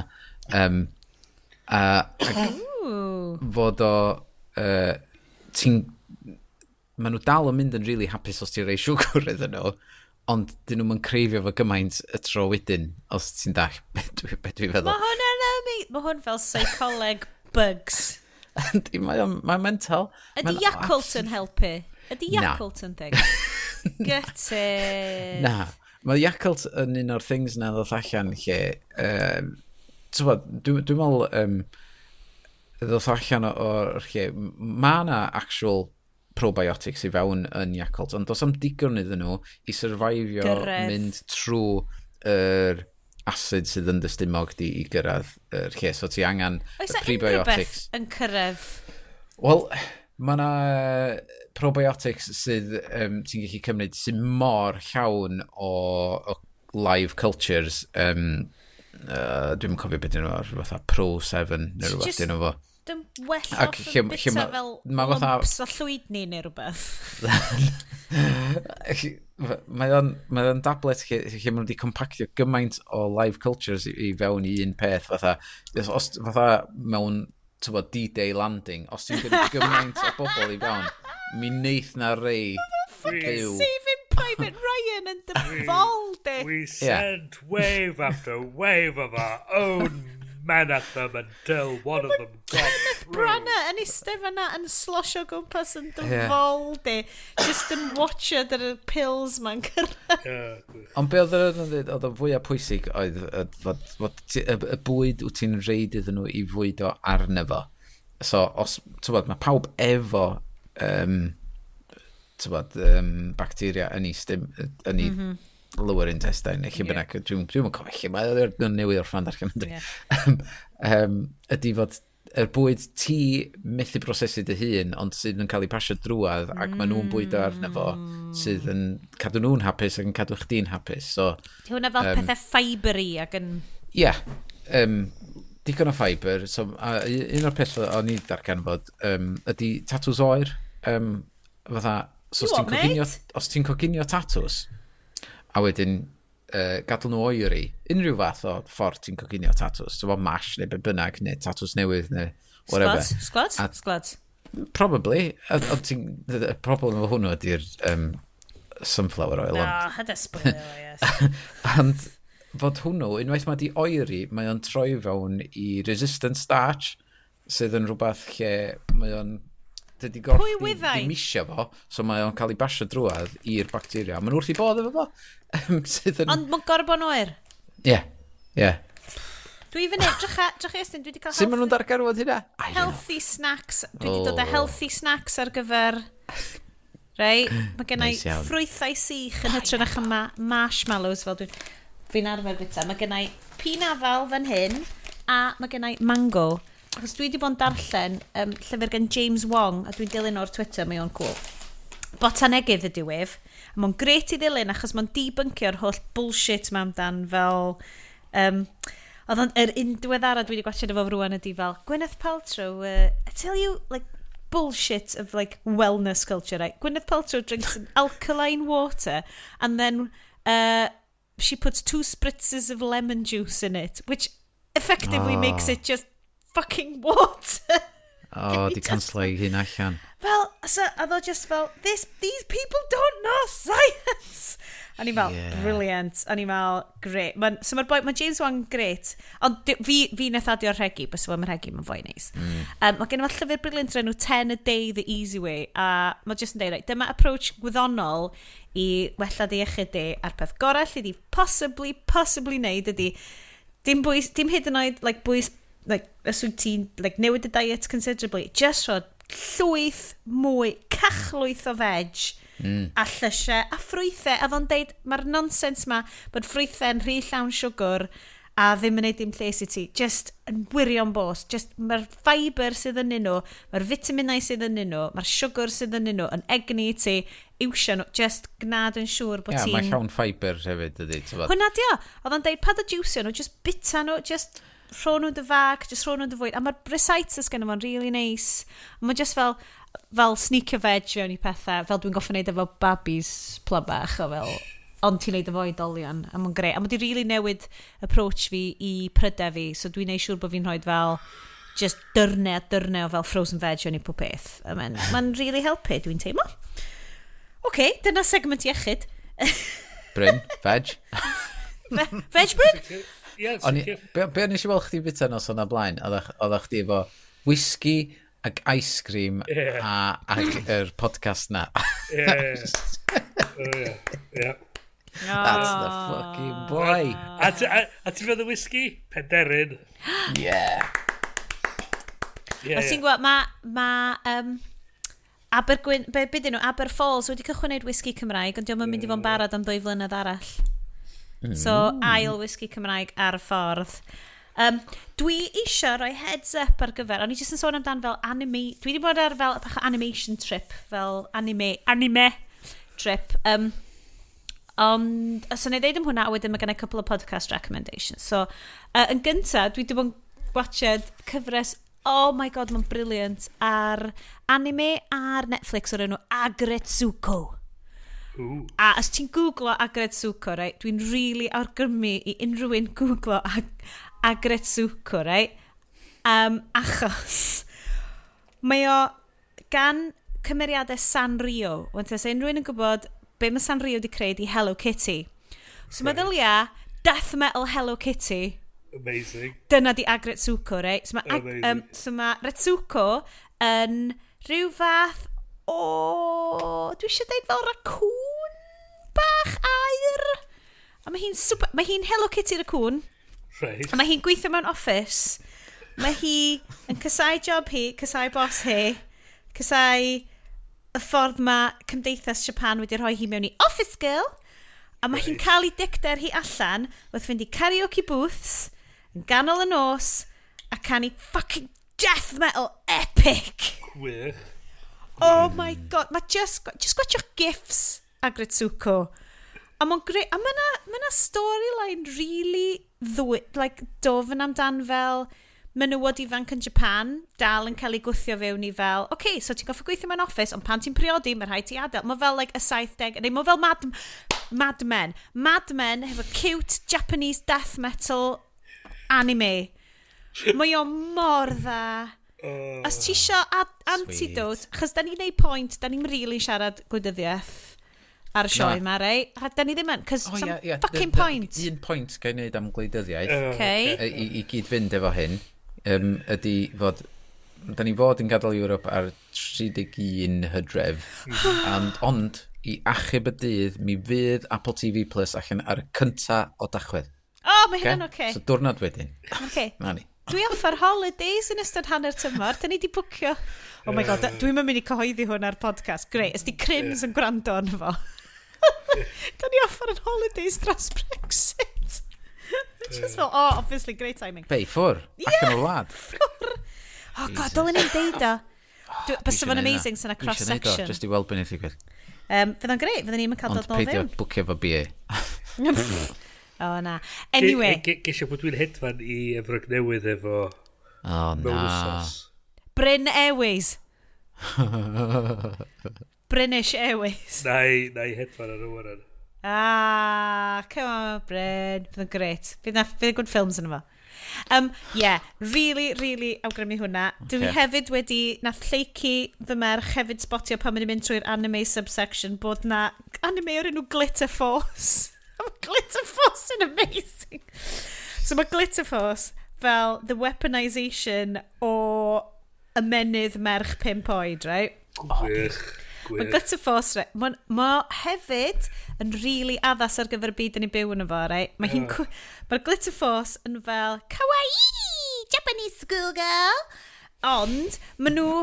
ac fod o ti'n maen nhw dal yn mynd yn really hapus os ti'n rhoi siwgr iddyn nhw, ond dyn nhw'n creifio fo gymaint y tro wedyn, os ti'n dall be dwi feddwl. Mae hwn yn amazing. Mae hwn fel psycholeg bugs. Yndi, mae o'n mental. Ydy Mae'n Yakult yn helpu? Ydy Na. Yakult yn thing? Gutted. Na. Mae Yakult yn un o'r things na ddoth allan lle... Ti'n dwi'n meddwl ddoth allan o'r lle... Mae na actual probiotics i fewn yn Yakult, ond does am digon iddyn nhw i survivio Gyrraedd. mynd trwy yr acid sydd yn dy stumog di i gyrraedd yr lle. So ti angen Oes y na unrhyw beth prebiotics. yn cyrraedd? Wel, mae yna probiotics sydd ti'n gallu cymryd sydd mor llawn o live cultures. Dwi'n cofio beth nhw, fatha Pro 7 neu rhywbeth Just dyn nhw fo. Dim well Ac off yn lle bita fel lumps o llwydni neu rhywbeth. Mae o'n dablet lle maen nhw wedi compactio gymaint o live cultures i fewn i un peth fatha, os, fatha mewn, tybod, D-Day landing, os ti'n gyrru gymaint o bobl i fewn, mi neith na rei byw. Saving Private Ryan yn dy fol, di. We sent wave after wave of our own men at them until one of them got through. Branagh yn eistedd fanna yn slosio gwmpas yn dy fol, di. Just yn watchad yr pills ma'n cyrraedd. Yeah, gwych. Ond be oedd yn dweud, oedd o fwyaf pwysig oedd fod y bwyd wyt ti'n reid iddyn nhw i fwydo arno fo. So, os, tywod, mae pawb efo tywod, bacteria yn ei, yn ei lower intestine, neu lle bynnag, dwi'n cofio lle, mae'n newydd orffan darllen. Yndi. Ydy fod yr bwyd ti methu prosesu dy hun, ond sydd yn cael ei pasio drwadd, ac maen nhw'n bwydo arno fo, sydd yn cadw nhw'n hapus ac yn cadw chdi'n hapus. So, Di hwnna fel pethau fibry ac yn ie, yeah, digon o fibre. So, a un o'r pethau o'n i darganfod ydy tatws oer. Fatha, so os You ti'n what, coginio, mate? os ti'n coginio tatws, a wedyn gadael nhw oeri, unrhyw fath o ffordd ti'n coginio tatws, so mash neu be bynnag, neu tatws newydd, neu whatever. Sglods? Sglods? Sglods. Probably. Ond y problem efo hwnnw ydy'r sunflower oil. No, Ond had a spoiler, yes. ond fod hwnnw, unwaith mae di oeri, mae o'n troi fewn i resistant starch, sydd yn rhywbeth lle mae o'n dydy gorff Pwy wyddai? ddim isio fo, so mae o'n cael ei basio drwadd i'r bacteria. Maen nhw wrth i bodd efo fo. Sydd yn Ond mae'n gorfod bod yn oer. Ie. Dwi fyny, drycha Estyn, dwi wedi cael Sut maen nhw'n darganfod hynna? I don't know. healthy snacks. Dwi wedi dod â Oh. healthy snacks ar gyfer. Rei, mae gen i Neis iawn. ffrwythau sych yn hytrach na marshmallows fel fi'n arfer bita. Mae gen i pinafal fan hyn a mae gen i mango. Achos dwi wedi bod yn darllen llyfr gan James Wong a dwi'n dilyn o'r Twitter, mae o'n cool. Botanegydd ydyw ef. A mae'n gret i ddilyn achos mae'n debunkio'r holl bullshit ma amdan fel oedd o'n yr un diweddara dwi wedi gwachio efo rwan ydy fel Gwyneth Paltrow, I tell you, like, bullshit of, like, wellness culture, right? Gwyneth Paltrow drinks an alkaline water and then she puts two spritzes of lemon juice in it, which effectively makes it just fucking water. O, di canslo ei hun allan. Fel, so, a ddo just fel, these people don't know science. A ni fel, brilliant. A ni fel, great. So mae'r boi, mae James Wong great. Ond fi nath adio'r rhegi, bys fo'n rhegi, mae'n fwy neis. Mae gen i fel llyfr brilliant o'r enw 10 a Day the Easy Way. A mae just yn deud, right, dyma approach gwyddonol i wella dy iechyd di, a'r peth gorau alli di possibly neud ydi, dim bwys, dim hyd yn oed, like, bwys, like, os wyt ti'n, like, newid y diet considerably, just rhoi llwyth mwy, cachlwyth o veg, a llysiau, a ffrwythau, a ddo'n deud, mae'r nonsens ma, bod ffrwythau'n rhy llawn siwgr, a ddim yn neud dim lles i ti. Just yn wirion bos. Just mae'r fiber sydd yn nhw, mae'r vitaminau sydd yn nhw, mae'r siwgr sydd yn nhw, yn egni i ti, iwsio nhw. Just gnad yn siŵr bod Ie, ti'n. Mae llawn fiber hefyd, ydy, ti'n bod. Hwna di o. Oedd o'n deud, paid o juicio nhw, just bita nhw, just rho nhw dy fag, just rho nhw dy fwyd. A mae'r recipes gen fo'n really nice. A mae just fel sneakio veg fewn i pethau, fel dwi'n goffa wneud efo babis pla bach, o fel, ond ti'n neud efo oedolion, a mae'n greu. A mae di really newid approach fi i prydau fi, so dwi'n neud siŵr bod fi'n rhoi fel just dyrnau a dyrnau o fel frozen veg fewn i pob peth. A mae'n really helpu, dwi'n teimlo. OK, dyna segment iechyd. Bryn, veg. Veg, Bryn? Ie, O'n sicr. Be o'n i eisiau weld chdi bita nos o'na blaen? Oeddach chdi efo whisky ac ice cream ac yr podcast na. Ie. That's the fucking boy. A ti'n feddwl whisky? Penderyn. Yeah. Ie, Os ti'n gwybod, mae Abergwyn, be dyn nhw, Aber Falls wedi cychwyn wneud whisky Cymraeg, ond diolch yn mynd i fod yn barod am 2 flynedd arall. So, ail whisky Cymraeg ar y ffordd. Dwi eisiau rhoi heads up ar gyfer, o'n i jyst yn sôn amdan fel anime, dwi wedi bod ar fel bach o animation trip, fel anime trip. Ond, so na i ddeud am hwnna, a wedyn mae gen i couple of podcast recommendations. So, yn gyntaf, dwi wedi bod yn watched cyfres, oh my God, mae'n brilliant, ar anime ar Netflix o'r enw Aggretsuko. Ooh. A os ti'n googlo Aggretsuko, right, dwi'n really awgrymu i unrhyw un googlo Aggretsuko, right? Achos mae o gan cymeriadau Sanrio. Wan te, unrhyw un yn gwybod be mae Sanrio wedi creu di Hello Kitty. So meddylia, death metal Hello Kitty, Amazing. dyna di Aggretsuko, right? So mae, Amazing. So mae Retsuko yn rhyw fath o, dwi eisiau deud fel raccoon bach aur. A mae hi'n super, mae hi'n Hello Kitty raccoon. A mae hi'n gweithio mewn office. Mae hi yn casau job hi, casau boss hi, casau y ffordd mae cymdeithas Japan wedi rhoi hi mewn i office girl. A mae hi'n cael ei dicter hi allan wrth fynd i karaoke booths yn ganol y nos a canu fucking death metal epic. Gwych. Oh my God, mae just gwatchwch gifs Aggretsuko. A mae'n greu, a mae na, ma na storyline really ddwy, like, dofn amdan fel menywod ifanc yn Japan dal yn cael ei gwthio fewn i fel, oce, okay, so ti'n goffa gweithio mewn office, ond pan ti'n priodi, mae rhaid ti adael. Mae fel, like, y 70, neu mae fel Mad Men. Mad Men hefo cute Japanese death metal anime. Mae o mor dda. Os ti isio antidote, achos da ni'n neud point, da ni'n really siarad gwleidyddiaeth ar y sioe Na. yma, rei? A da ni ddim yn, cos O, some ie, ie. fucking point. Un pwynt gael ei wneud am gwleidyddiaeth Okay. i gyd fynd efo hyn ydy fod da ni fod yn gadael Ewrop ar 31 Hydref, ond i achub y dydd mi fydd Apple TV Plus allan ar y cynta o Dachwedd. Oh, mae hynna'n oce. So diwrnod wedyn. Okay. Na ni. Dwi off ar holidays yn ystod hanner tymor. Da ni di bwcio. Oh my God, dwi'n mynd i cyhoeddi hwn ar podcast. Great, os di Crims yn gwrando arno fo. Da ni off ar yn holidays dros Brexit. Just fel, oh, obviously, great timing. Be, i ffwr? Allan o'r wlad. Oh God, dylen ni'n deud o. Bysa fo'n amazing sy'n Dwi isio neud o, cross-section. just i weld beth wneith ddigwydd. Fydd o'n greu, fydden ni'n cael Ond dod nôl peidio fewn. bwcio fo BA. O na. Anyway, Gesio bod dwi'n hedfan i Efrog Newydd efo O, mewn na. wsos. Bryn Airways. British Airways. Na i hedfan ar y awyren. Ah, come on, Bryn. Fydd yn grêt. Fydd yn good films yn efo. Yeah, really, really awgrymu hwnna. Dwi hefyd wedi, nath Lleici fy merch hefyd spotio pan mae'n mynd trwy'r anime subsection bod na anime o'r enw Glitter Force. Glitter Force yn amazing. So mae Glitter Force fel the weaponisation o ymenydd merch 5 oed, right? Gwych. Mae Gwych. Glitter Force, right, mae ma hefyd yn really addas ar gyfer y byd yn ei byw yn efo, right? Mae hi'n... Mae'r Glitter Force yn fel, kawaii, Japanese schoolgirl. Ond, maen nhw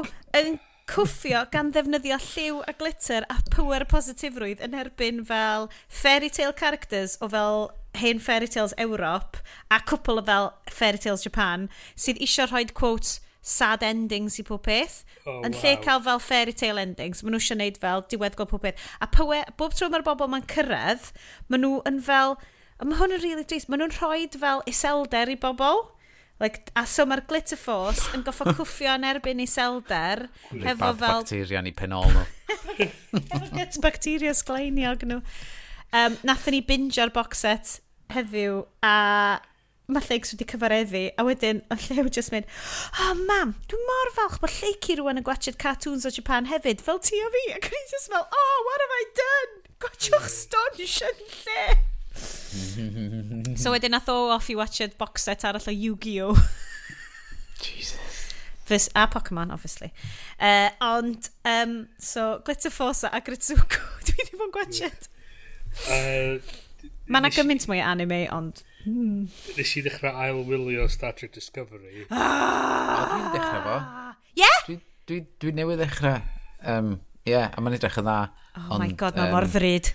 yn cwffio gan ddefnyddio lliw a glitter a power positifrwydd yn erbyn fel fairy tale characters o fel hen fairy tales Ewrop a cwpl o fel fairy tales Japan sydd eisiau rhoi quotes sad endings i pob peth. Oh, Yn lle cael fel fairy tale endings, maen nhw eisiau gwneud fel diweddglo pob peth. A pywe, bob tro mae'r bobl ma'n cyrraedd, maen nhw yn fel, a mae hwn yn really drist, maen nhw'n rhoi fel iselder i bobl. Like, a so mae'r Glitter Force yn goffo cwffio yn erbyn iselder hefo bad fel bacteria ni penol nhw. Efo gut bacteria sgleiniog nhw. Nathon ni bingeo'r box set heddiw a mae Lleics wedi cyfareddu a wedyn y Llew just mynd, "Oh mam, dwi'n mor falch bod Lleici rwan yn gwachod cartoons o Japan hefyd fel ti a fi," ac o'n i just fel, "Oh, what have I done? Gwachwch Stonch yn lle." So wedyn nath o off i watchad box set arall o Yu-Gi-Oh! Jesus. Fys, a Pokemon, obviously. Ond, so, Glitter Force a Aggretsuko, dwi wedi bod yn gwachod. Mae yna gymaint mwy o anime, ond Nes i ddechrau ail-wylio Star Trek Discovery. O, dwi'n dechrau fo. Yeah? Dwi newydd ddechrau. Yeah, a mae'n edrych yn dda. Oh my God, mae mor ddrud.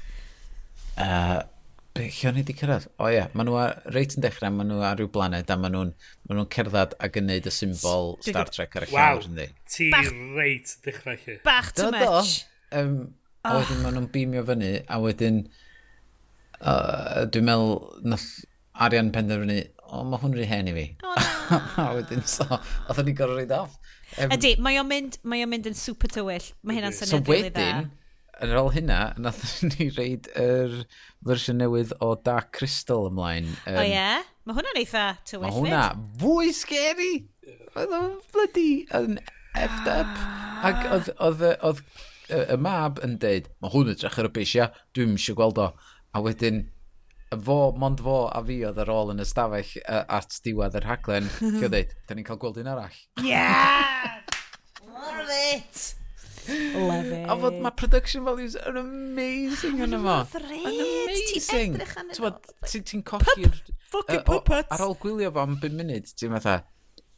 Be, lle o'n i wedi cyrraedd? O ie, maen nhw ar, reit yn dechrau, maen nhw ar ryw blaned a maen nhw cerdded ac yn neud y symbol Star Trek ar y llawr, yndi? Ti reit yn dechrau lle. Bach too Do, do. much. A wedyn maen nhw'n beamio fyny, a wedyn dwi'n meddwl nath Arian penderfynu, "O, mae hwn rhy hen i fi." O, na. A wedyn, so, oedden ni gorfod reid off. Ydy, mae o'n mynd yn super tywyll. Mae hynna'n So syniad really dda. wedyn, yn ôl hynna, nath ni reid yr fersiwn newydd o Dark Crystal ymlaen. O ie? Mae hwnna'n eitha tywyll. Mae hwnna fwy scary! Oedd o'n bloody yn effed up. Ac oedd y mab yn deud, "Mae hwn yn edrych ar y rubbish, ia, dwi'n eisiau gweld o." A wedyn, fo, mond fo a fi oedd ar ôl yn y stafell at diwedd yr rhaglen, lle oedd dweud, "Da ni'n cael gweld un arall." Yeah! Love it! Love it. A fod mae production values yn amazing yn yma. Ddrud. Yn amazing. Ti'n edrych arnyn T'mod, nhw. Ti'n colli'r Fucking puppets. Ar ôl gwylio fo am 5 munud, ti'n fatha,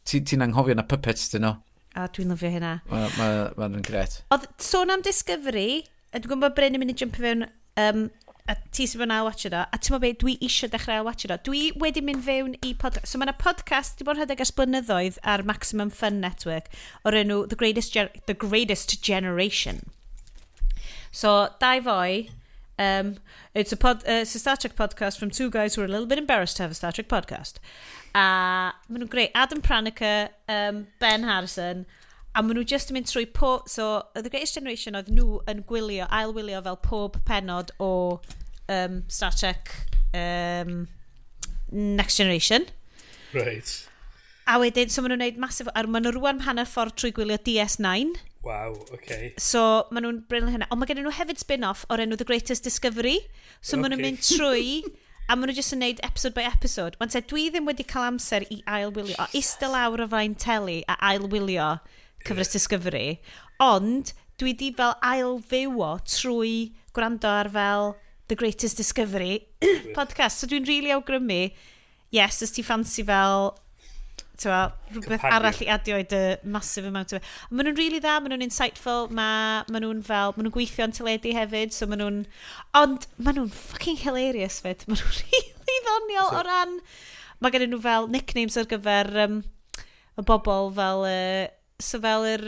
ti'n anghofio na puppets dyn nhw. A dwi'n lyfio hynna. Mae'n ma, ma gret. Oedd sôn am Discovery, a dwi'n gwybod bod Bryn yn mynd i jump i fewn, a ti sydd yn ail-watch o, a ti'n meddwl be, dwi eisiau dechrau ail-watch o. Dwi wedi mynd fewn i podcast. So mae yna podcast, di bod yn rhedeg ers blynyddoedd ar Maximum Fun Network, o'r enw The Greatest Generation. So, dau foi, it's a Star Trek podcast from two guys who are a little bit embarrassed to have a Star Trek podcast. A maen nhw'n greu Adam Pranica, Ben Harrison, a maen nhw just yn mynd trwy po... So, The Greatest Generation oedd nhw yn gwylio, ail-wylio fel pob penod o Star Trek Next Generation. A wedyn, so maen nhw'n gwneud massive. A maen nhw rwan hanner ffordd trwy gwylio DS9. Wow, okay. So, maen nhw'n brilliant hynna. Ond mae gen nhw hefyd spin-off o'r enw The Greatest Discovery. So, maen nhw'n mynd trwy, a maen nhw jyst yn neud episode by episode. Wan te, dwi ddim wedi cael amser i ail-wylio. O ista lawr o flaen teli a ail-wylio cyfres Discovery. Ond, dwi di fel ail-fyw o trwy gwrando ar fel The Greatest Discovery podcast. So, dwi'n really awgrymu, yes, os ti ffansi fel t'mo, rhywbeth Companion. arall i adio i dy massive amount o. Maen nhw'n really dda, maen nhw'n insightful, ma nhw'n fel, maen nhw'n gweithio yn teledu hefyd, so maen nhw'n. Ond maen nhw'n fucking hilarious fyd. Maen nhw'n really ddoniol o ran. Mae gen nhw fel nicknames ar gyfer y bobl fel. So fel yr.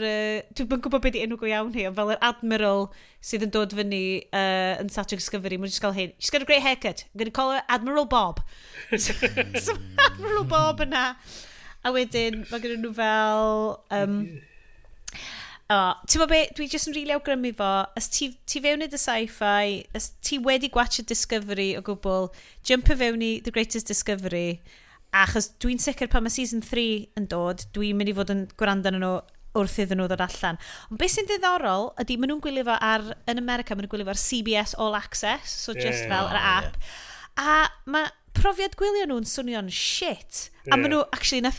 Dwi'n yn gwybod beth di enw go iawn hi, ond fel yr Admiral sydd yn dod fyny yn Star Trek Discovery, mae'n just gael hyn. "She's got a great haircut. I'm going to call her Admiral Bob." So Admiral Bob yna. A wedyn, mae gen nhw fel. Oh, ti'n meddwl be, dwi jyst yn rili awgrymu fo, os ti fewn i dy sci-fi, os ti wedi gwachio Discovery o gwbl, jump i fewn i The Greatest Discovery, achos dwi'n sicr pan mae season 3 yn dod, dwi'n mynd i fod yn gwrando arnyn nhw wrth iddyn nhw ddod allan. Ond beth sy'n ddiddorol ydy, maen nhw'n gwylio fo ar, yn America, maen nhw'n gwylio fo ar CBS All Access, so just fel yr Oh, ie. app. A mae profiad gwylio nhw'n swnio'n shit. A maen nhw, actually, nath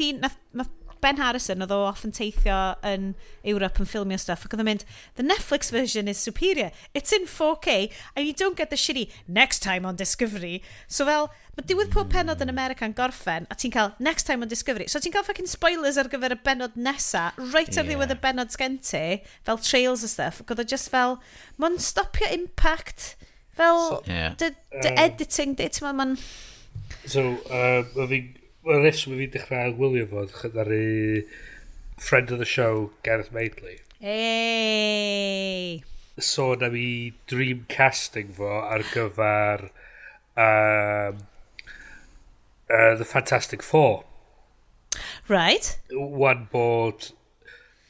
Ben Harrison, oedd o off yn teithio yn Europe yn ffilmio stuff, ac oedd o'n mynd, "The Netflix version is superior. It's in 4K, and you don't get the shitty 'next time on Discovery.'" So fel, mae diwedd pob penod yn America yn gorffen, a ti'n cael 'next time on Discovery.' So ti'n cael fucking spoilers ar gyfer y benod nesa, right ar ddiwedd y benod sgen ti, fel trails a stuff, ac oedd o just fel, mae'n stopio impact, fel, Ie. dy editing, di, ti'n meddwl, mae'n. So, mae'r reswm i fi dechrau ailwylio fo, ddaru friend of the show, Gareth Maidley. Hey! Sôn am i dream casting fo ar gyfer The Fantastic Four. Right. One bod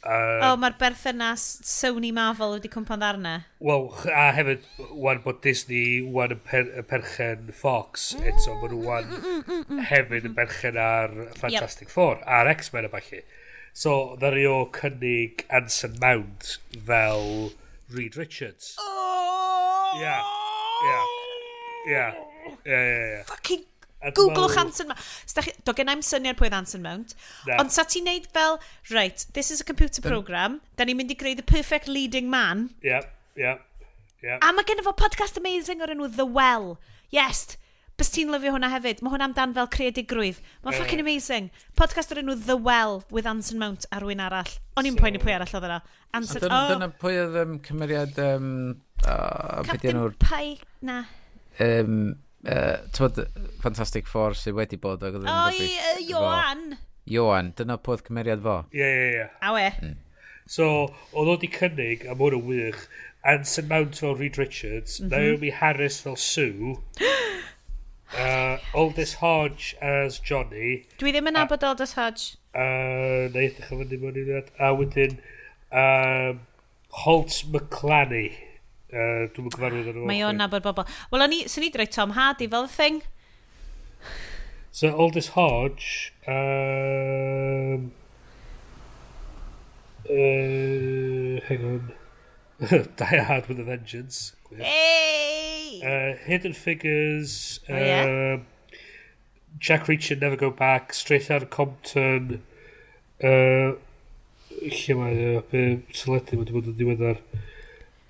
oh, mae'r berthynas Sony Marvel wedi cwmpo'n ddarna. Wel, a hefyd, wan bod Disney, wan yn perchen Fox, eto, maen nhw wan hefyd yn berchen ar Fantastic Four, a'r X-Men a ballu. So, ddaru o cynnig Anson Mount fel Reed Richards. Oh! Ie. Fucking A dwi'n Googlwch meddwl Anson Mount. Do gen i'm syniad pwy oedd Anson Mount. Na. Ond sa ti'n neud fel, right, this is a computer program, da ni'n mynd i greu the perfect leading man. Ie. A mae gen fo podcast amazing o'r enw The Well. Yes, bys ti'n lyfio hwnna hefyd. Mae hwnna amdan fel creadigrwydd. Mae'n fucking amazing. Podcast o'r enw The Well with Anson Mount a rhywun arall. O'n i'n poeni pwy arall oedd yna. Anson, Dyna, oh, dyna pwy oedd cymeriad be di Captain enw'r Pike, na. Twyd, Fantastic Four sydd wedi bod oedd yn O, rubbish Ioan. Ioan, dyna pwy oedd cymeriad fo. Ie. Awe. So, oedd o di cynnig, a mae hwn yn wych, Anson Mount fel Reed Richards, Naomi Harris fel Sue, Aldous Hodge as Johnny, Dwi ddim yn nabod Aldous Hodge. Na i edrych am fyny mewn i a wedyn Holt McClany. Dwi'n yn gyfarwydd yn Mae o'n nabod bobl. Wel, o'n i, swn i wedi rhoi Tom Hardy fel y thing. So, Aldous Hodge, hang on. Die Hard with a Vengeance. Gwych. Hey! Hidden Figures, Oh, yeah? Jack Reacher, Never Go Back, Straight Outta Compton, lle mae o, be teledu wedi bod yn ddiweddar.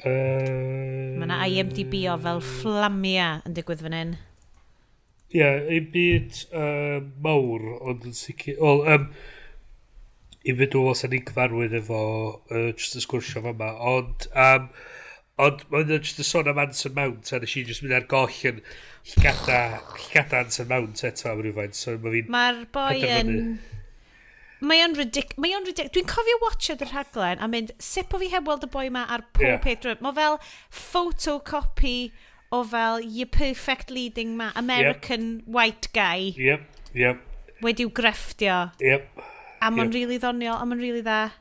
Mae yna IMDb o fel fflamia yn digwydd fan hyn. Ie, yeah, un byd mawr, ond yn sicr. Wel, un byd dwi'n meddwl sa'n ni'n gyfarwydd efo just y sgwrsio fama, ond mae'n just y sôn am Anson Mount, a nes i just mynd ar goll yn llgada Anson Mount eto am rhywfaint, so mae fi'n Mae'r boi yn penderfynu. Mae o'n ridic. Dwi'n cofio watchad y rhaglen a mynd, sut bo fi heb weld y boi ma ar pob peth drwy. Mae fel photocopy o fel your perfect leading man, American white guy wedi'w grefftio. A mae'n really ddoniol, a mae'n really dda.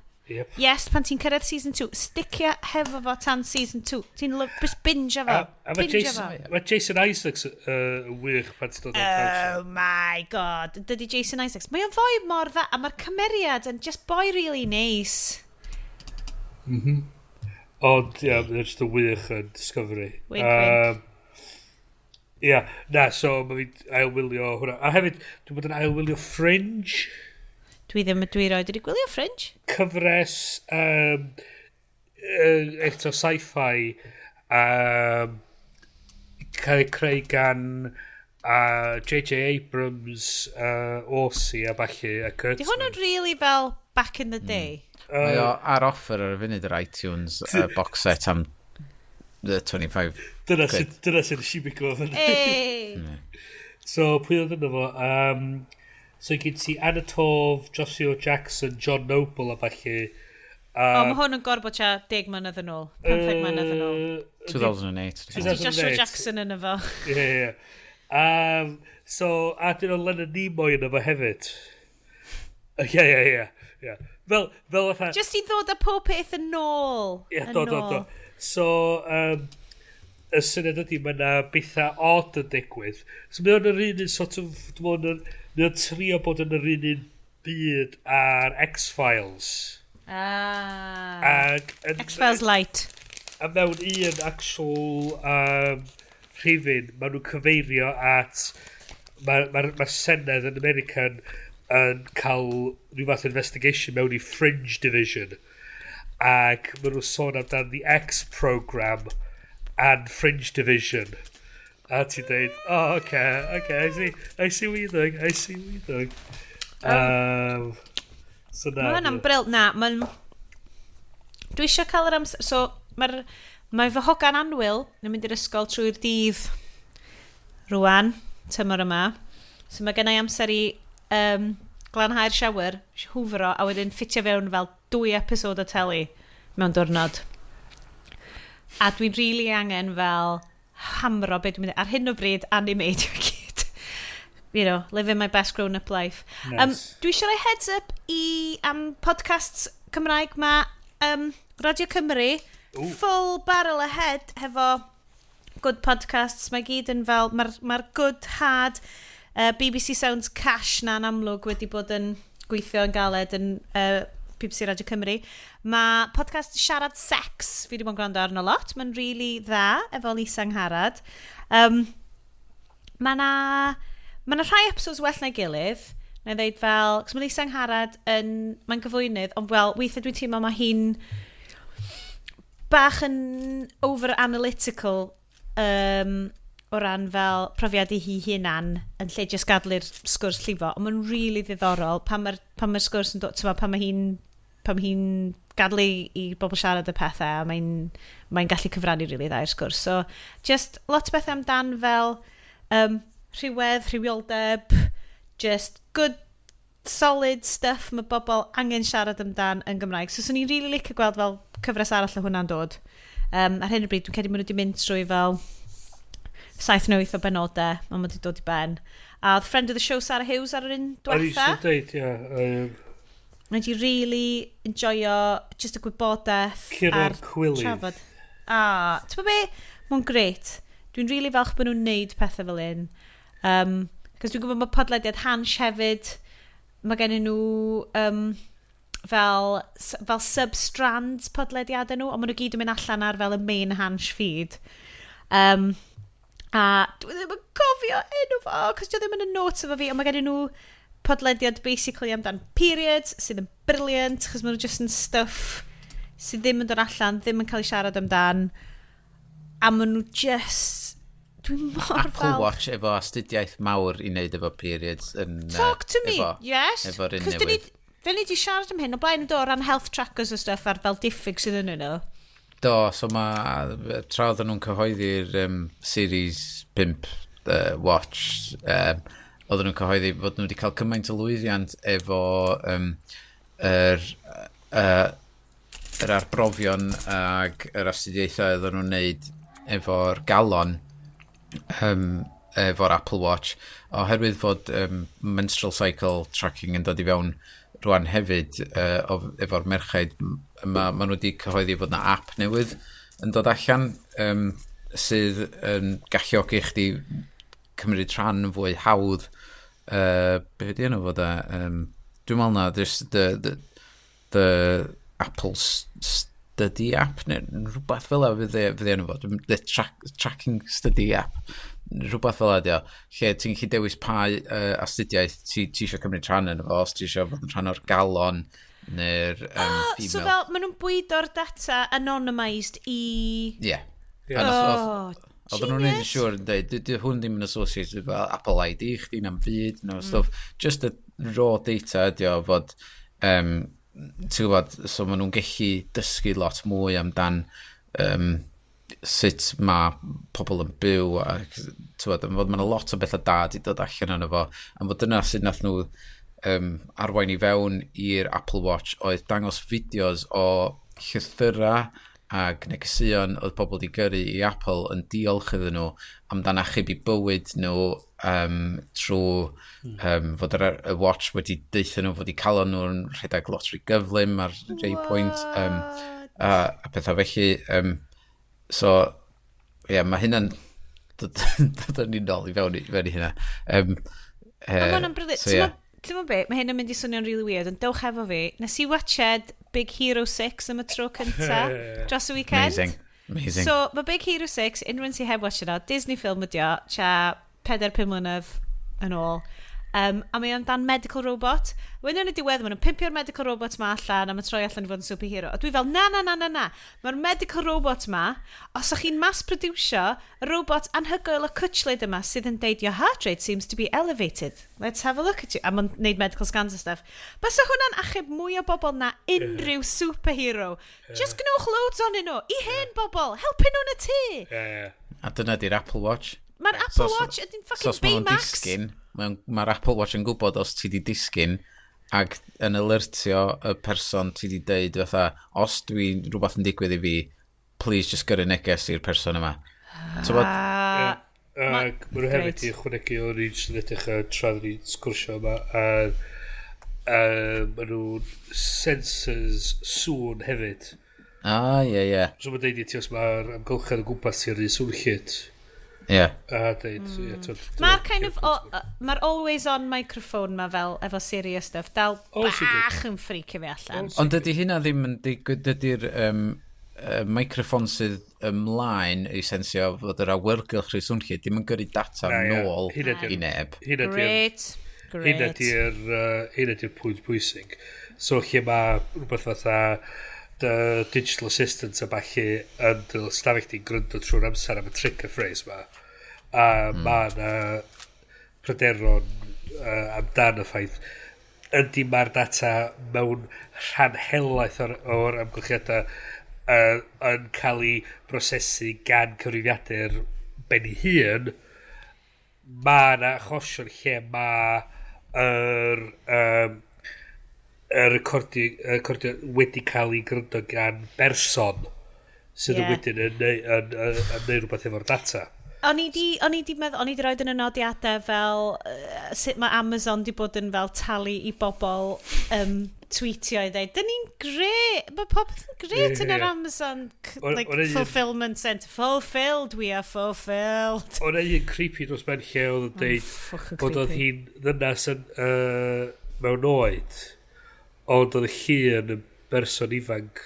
Yes, pan ti'n cyrraedd season 2, sticia hefo fo tan season 2. Ti'n love, just binge fo. A mae Binge Jason, fo. ma Jason Isaacs yn wych pan ti'n dod ar draws. Oh my God. Dydy Jason Isaacs. Mae o'n foi mor dda, a mae'r cymeriad yn just boy really nice. Ond, ie, yeah, mae'n just yn wych yn Discovery. Wink, wink. Ie, yeah, na, so mae fi'n ailwylio hwnna. A hefyd, dwi'n bod yn ailwylio Fringe, Dwi ddim, dwi roed wedi gwylio Fringe. Cyfres eto sci-fi cael ei creu gan J.J. Abrams, Orsi a ballu a Kurtzman. Di hwn yn really fel back in the day. Mae o ar offer ar y funud yr iTunes box set am the 25 Dyna quid. sy'n nes i bigo fyny. Hey! So, pwy oedd yno fo? So, gyd ti Anna Torv, Joshua Jackson, John Noble a ballu. O, mae hwn yn gorfod tua 10 mlynedd yn ôl. 15 mlynedd yn ôl. 2008. Di Joshua 2008. Jackson yn efo. Ie. So, a dyn o Leonard Nimoy yno fo hefyd. Ie. Fel fatha Just i ddod â pob peth yn ôl. Ie, Yn do, ôl. do. So, y syniad ydy, mae yna bethau odd yn digwydd. So, mae o'n yr un sort of, dwi'n meddwl, mae o'n trio bod yn yr un byd ar X-Files. Ah. Ag, X-Files Light. A mewn un actual rhifyn, maen nhw'n cyfeirio at mae'r ma Senedd yn America yn cael rhyw fath o investigation mewn i Fringe Division. Ac maen nhw'n sôn amdan the X Program and Fringe Division. A ti'n dweud, "Oh, okay, I see what you're doing, I see what you're doing." So na. Mae hwnna'n bril. Na, mae'n. Dwi eisiau cael yr amser. So, mae fy hogan annwyl yn mynd i'r ysgol trwy'r dydd rwan, tymor yma. So mae gennau amser i glanhau'r shower, hwfro, a wedyn ffitio fewn fel dwy episod o teli mewn diwrnod. A dwi'n really angen fel hamro beth dwi'n mynd. Ar hyn o bryd, animeiddio gyd. Living my best grown-up life. Nice. Dwi eisiau rhoi heads up i am podcasts Cymraeg ma Radio Cymru. Ooh. Full barrel ahead hefo good podcasts. Mae gyd yn fel, mae'r ma good hard BBC Sounds cash na'n amlwg wedi bod yn gweithio yn galed yn BBC Radio Cymru. Mae podcast Siarad Sex, fi wedi bod yn gwrando arno lot. Mae'n really dda, efo Lisa Angharad. Mae na rhai episodes well na'i gilydd. Na i ddeud fel, cos mae Lisa Angharad yn, mae'n gyflwynydd, ond wel, weithiau dwi'n teimlo mae hi'n bach yn over-analytical o ran fel profiad i hi hunan yn lle just gadlu'r sgwrs llifo, ond mae'n really ddiddorol pan mae'r sgwrs yn dod, t'mo, pan mae hi'n gadlu i bobl siarad y pethau a mae gallu cyfrannu really dda i'r sgwrs. So, just lot o bethau amdan fel rhywedd, rhywioldeb, just good solid stuff mae bobl angen siarad amdan yn Gymraeg. So, swn i'n really licio gweld fel cyfres arall o hwnna'n dod. Ar hyn o bryd, dwi'n credu maen nhw wedi mynd trwy fel 7 neu 8 o benodau, mae wedi dod i ben. A oedd friend of the show Sarah Hughes ar yr un O'n i diwetha. eisiau deud, ie. Mae wedi really enjoyo just y gwybodaeth Curo'r a'r cwilydd. trafod. A, ti'n be? Mae'n grêt. Dwi'n really falch bod nhw'n neud pethau fel un. Cos dwi'n gwybod mae podlediad Hansh hefyd, mae gen nhw fel sub-strands podlediadau nhw, ond maen nhw gyd yn mynd allan ar fel y main Hansh feed. A dwi ddim yn cofio enw fo, cos dwi ddim yn y notes efo fi, ond mae gen nhw podlediad basically amdan periods, sydd yn brilliant, chos maen nhw just yn stuff sydd ddim yn dod allan, ddim yn cael ei siarad amdan, a maen nhw just... Dwi'n mor Apple falch. Watch efo astudiaeth mawr i wneud efo periods yn, Talk to me, efo, yes. Efo'r un Cos dyn ni, newydd. dyn ni di siarad am hyn o blaen yn do, o ran health trackers o stuff ar fel diffyg sydd yn nhw. Do, so mae, tra oedden nhw'n cyhoeddi'r Series 5 Watch, oedden nhw'n cyhoeddi fod nhw wedi cael cymaint o lwyddiant efo yr arbrofion ag yr astudiaethau oedden nhw'n neud efo'r galon efo'r Apple Watch, oherwydd fod menstrual cycle tracking yn dod i fewn rwan hefyd efo'r merchaid, ma nhw wedi cyhoeddi fod na app newydd yn dod allan sydd yn galluogi chdi cymryd rhan fwy hawdd. Be ydi enw fod e? Dwi'n meddwl na there's the Apple Study app neu rhywbeth fel 'a fydd enw fo. The tracking study app, rhywbeth fel 'a ydi o, lle ti'n gallu dewis pa astudiaeth ti eisiau cymryd rhan yn efo, os ti eisiau fod yn rhan o'r galon neu'r Oh, female. so fel, maen nhw'n bwydo'r data anonymised i... Ie. Ie. A Oh, oedden nhw'n neud yn genius. siŵr yn dweud, "Di hwn ddim yn associated fel Apple ID chdi na'm byd, no stuff." Just y raw data ydi o fod, ti'n gwybod, so maen nhw'n gallu dysgu lot mwy amdan sut mae pobl yn byw a ti'n gwybod, am fod mae'n lot o bethau da di dod allan yno fo, am fod dyna sut nath nhw arwain i fewn i'r Apple Watch oedd dangos fideos o llythyrau ag negeseuon oedd pobl di gyrru i Apple yn diolch iddyn nhw amdan achub i bywyd nhw trwy fod y watch wedi deutha nhw fod i calon nhw'n rhedeg lot rhy gyflym ar rhai pwynt a pethau felly. So ie, yeah, mae hynna'n dod yn unol i fewn i hynna. Mae hwnna'n brilliant. So, ie. Ti'n gwbod be? Mae hyn yn mynd i swnio'n really weird, ond dewch efo fi. Nes i watched Big Hero 6 am y tro cynta dros y weekend. Amazing. Amazing. So, mae Big Hero 6, unrhyw un sy'n heb watched o, Disney film ydi o, tua 4-5 mlynedd yn ôl. A mae o'n dan medical robot. Wedyn yn y diwedd, maen nhw'n pimpio'r medical robot ma allan a mae'n troi allan i fod yn superhero. A dwi fel, na, na, na, na, na. Mae'r medical robot ma, os ych chi'n mass producio, y robot anhygoel y cwtchlyd yma sydd yn deud, "Your heart rate seems to be elevated. Let's have a look at you." A mae'n neud medical scans a stuff. Bysa hwnna'n achub mwy o bobl na unrhyw superhero. Just gnewch loads onyn nhw. I hen bobl. Helpu nhw yn y tŷ. Ie, ie. A dyna di'r Apple Watch. Mae'r Apple Watch ydy'n So fucking os maen nhw'n Baymax. disgyn, Mae'r Apple Watch yn gwybod os ti di disgyn ac yn alertio y person ti di deud fatha, os dwi rhywbeth yn digwydd i fi, please just gyrru neges i'r person yma. So, bod, Ac maen nhw hefyd i ychwanegu, o'n i'n jyst yn edrych ar tra ni'n sgwrsio yma, a maen nhw'n sensors sŵn hefyd. Ah, ie, ie. So mae'n deud i ti os mae'r amgylchedd o gwmpas ti'n rhy swnllyd. A deud, ie, Mae'r kind of, mae'r always on microphone ma fel efo serious stuff, dal O, sy'n good. bach yn freakio fi allan. Ond dydy hynna ddim yn digwydd, dydy'r microffon sydd ymlaen i sensio fod yr awyrgylch rhy swnllyd ddim yn gyrru data Na, ie. nôl Hynna i neb. Hynna di'r Great, Hynna great. Di'r pwynt pwysig. So lle mae rhywbeth fatha dy digital assistant a ballu yn dy stafell di'n gryndo trwy'r amser am y trigger phrase ma. A mae yna pryderon amdan y ffaith ydy mae'r data mewn rhan helaeth o'r amgylchiadau yn cael ei brosesu gan cyfrifiadur ben ei hun. Mae yna achosion lle mae yr recordio wedi cael ei gryndo gan berson sydd yn wedyn yn neud rhywbeth efo'r data. O'n i di meddwl, o'n i di roed yn y nodiadau fel sut mae Amazon di bod yn fel talu i bobl tweetio i dweud, "Dyn ni'n great, mae popeth yn great yn yr Amazon like, fulfillment centre. Fulfilled, we are fulfilled." O'n un creepy dros ben lle oedd yn deud Fucking bod oedd creepy. hi'n ddynas yn, mewn oed, ond oedd y llun yn berson ifanc.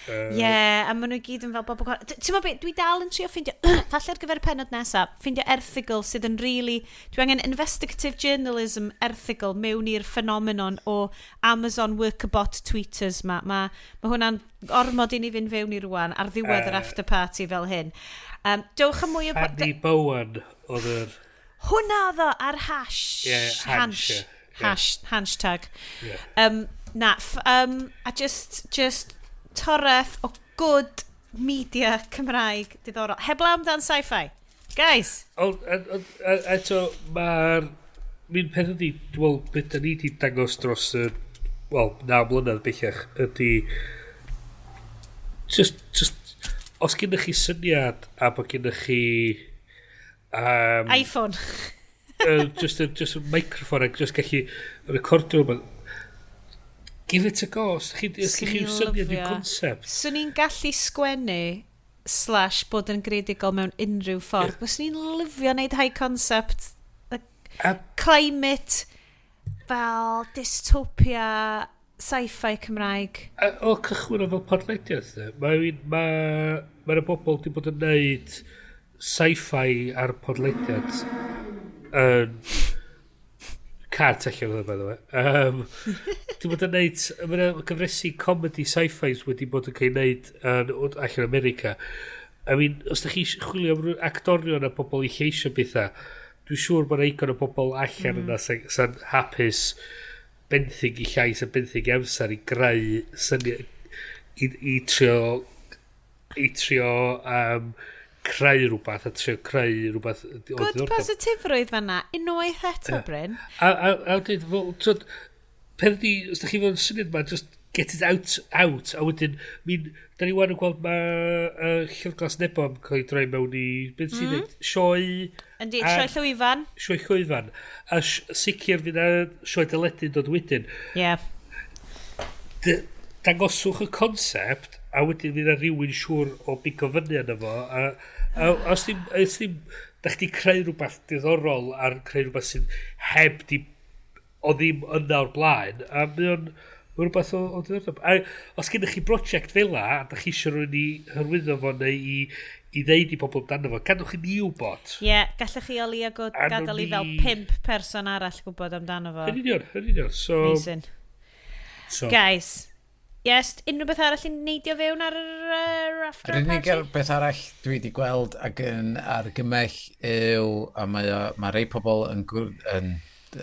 Ie, yeah, a maen nhw gyd yn fel bobl. Ti'n meddwl beth, dwi dal yn trio ffindio, falle ar gyfer y penod nesaf, ffindio erthygl sydd yn really. Dwi angen investigative journalism erthygl mewn i'r phenomenon o Amazon workerbot tweeters ma. Ma hwnna'n ormod i ni fynd fewn i rwan ar ddiwedd yr after party fel hyn. Dewch am mwy o Fanny Bowen oedd yr Hwnna oedd o ar hash. Ie, hansh, ie, ie. Hash, hashtag. Ie. Na, a just toreth o good media Cymraeg diddorol. Heblaw amdan sci-fi. Guys, Ond eto, mae'r... Mi'n peth ydi, wel, beth da ni di dangos dros y, wel, 9 mlynedd bellach, ydy... Just, os gennych chi syniad a bod gennych chi iPhone. Just a microphone ac just gallu recordio rhywbeth. Give it a go. Os chi Swn i'n syniad i'w lyfio. concept. Swn i'n gallu sgwennu slash bod yn greadigol mewn unrhyw ffordd. Yeah. Swn i'n lyfio wneud high concept, like, climate, fel dystopia, sci-fi Cymraeg. A, o cychwyn o fel podlediad, de. Mae bobl di bod yn neud sci-fi ar podlediad yn car allan oedd, by the way. Di bod yn neud, mae'n gyfresi comedy sci-fis wedi bod yn cael ei neud yn, allan America. I mean, os da chi chwilio am actorion a bobl i lleisio bethau, dwi'n siŵr bod yna igon o bobl allan yna sy'n hapus benthyg i llais a benthyg i amser i greu syniad, i trio creu rhywbeth a trio creu rhywbeth o Good diddordeb. positifrwydd fanna. Unwaith eto, Bryn. A dweud, fel, twyd, peth ydi, os da chi fo'n syniad ma, just get it out, a wedyn, mi'n, da ni wan yn gweld ma Llyfr Glas Nebo yn cael ei droi mewn i, beth sy'n dweud, sioe, Yndi, sioe llwyfan. Sioe llwyfan, a sicr fydd na sioe deledu yn dod wedyn. Dangoswch y concept, a wedyn fydd na rhywun siŵr o bigo fyny arno fo, a os ddim, da chdi creu rhywbeth diddorol ar creu rhywbeth sydd heb di, o ddim yna o'r blaen, a mae o'n mae rhywbeth o diddordeb. A os gennych chi brosiect fel la, a da chi eisiau rhywun i hyrwyddo fo neu i ddeud i pobl amdano fo, gadwch i ni wybod. Ie, yeah, gallech chi o leia A gadael i fel pump person arall gwybod amdano fo. Yn union, yn union. So, Amazing. So, Guys, yes, unrhyw beth arall i neidio fewn ar yr after Yr unig party? beth arall dwi wedi gweld ac yn argymell yw, a mae rei pobl yn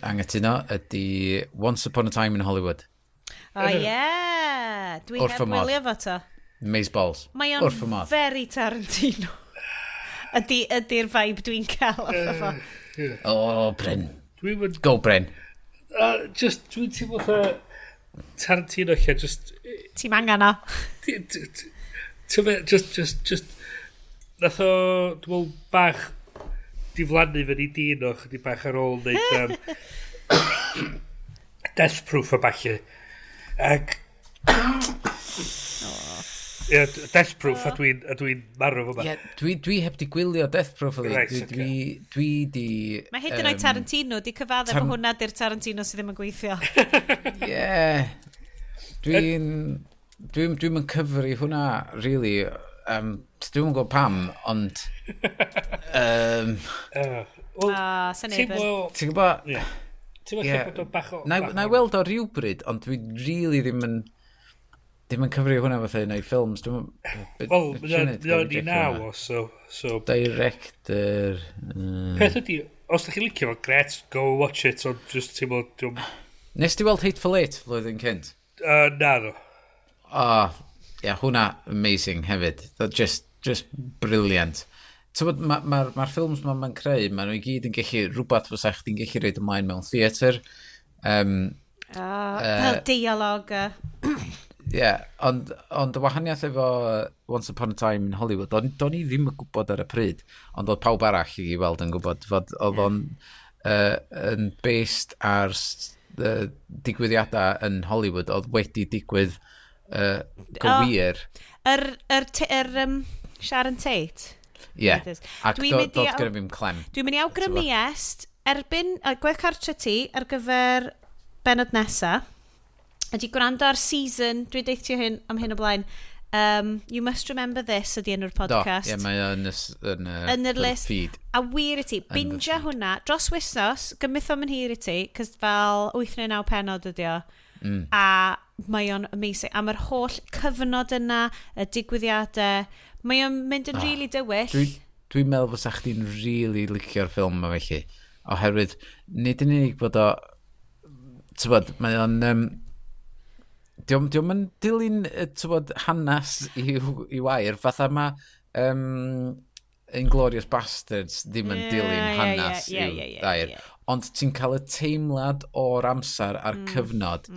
angytuno, ydy Once Upon a Time in Hollywood. O oh, ie, dwi Wrth heb fy modd. wylio fo to. Amazeballs. Mae o'n Wrth fy modd. very Tarantino. Ydy'r vibe dwi'n cael off o fo. O, Bryn. Dwi'n mynd... Go, Bryn. Just, dwi'n teimlo fatha Tarantino lle, just... Ti'n angen o. Ti'n fe, just... Nath o, dwi'n meddwl, bach diflannu fyny dyn o chydig bach ar ôl wneud Death Proof a ballu. Ac... Ie, Death Proof a dwi'n marw fo. Ie, dwi heb di gwylio Death Proof. Reit, dwi, ocê. dwi di... Mae hyd yn oed Tarantino di cyfadde bod hwnna di'r Tarantino sydd ddim yn gweithio. Ie. Dwi'n yn cyfri hwnna, really. Dwi'n gwybod pam, ond... Wel, Ah, sy'n neb yn. teimlo... Ti'n gwybod? Ie. Teimlo Ie. lle bod o bach o... Na i weld o rhywbryd, ond dwi really ddim yn cyfri hwnna fatha un o'i ffilms. Dwi'n... Wel, mae o'n i naw o, so Director... Peth ydi, os da chi'n licio fo, gret, go watch it, ond just teimlo... Nes ti weld Hateful Eight flwyddyn cynt? Na ddo. Oh, ie, yeah, hwnna amazing hefyd. That just brilliant. Ti'n mae'r ma ffilms ma ma'n creu, maen nhw i gyd yn gallu, rhywbeth fysa chdi'n gallu rhoid ymlaen mewn theatr. Ah, fel dialog. Yeah, ond y wahaniaeth efo Once Upon a Time in Hollywood, do'n i ddim yn gwybod ar y pryd, ond oedd pawb arall i weld yn gwybod fod oedd o'n yn based ar digwyddiadau yn Hollywood oedd wedi digwydd gywir. Yr Sharon Tate. Ie. It is. Ac Dwi'n mynd i dod gyda fi'm clem. Dwi'n mynd i awgrymu est erbyn gwaith cartre ti ar gyfer benod nesa ydy gwrando ar season, dwi'n deithio hyn am hyn o blaen, You Must Remember This ydy enw'r Do, podcast. ie, mae o'n yn, Yn yr list. feed. A wir i ti, binge hwnna dros wythnos, gymith o'm yn hir i ti, cos fel 8 neu 9 penod ydi o. A mae o'n amazing. A mae'r holl cyfnod yna, y digwyddiadau, mae o'n mynd yn really dywyll. Dwi'n meddwl fysa chdi'n really licio'r ffilm yma felly. Oherwydd, nid yn unig bod o... Tybod, mae o'n... Dio'm yn dilyn, tybod, hanes i wair. Fatha mae Inglourious Bastards ddim yn dilyn hanes i'w dair. Ond ti'n cael y teimlad o'r amser a'r cyfnod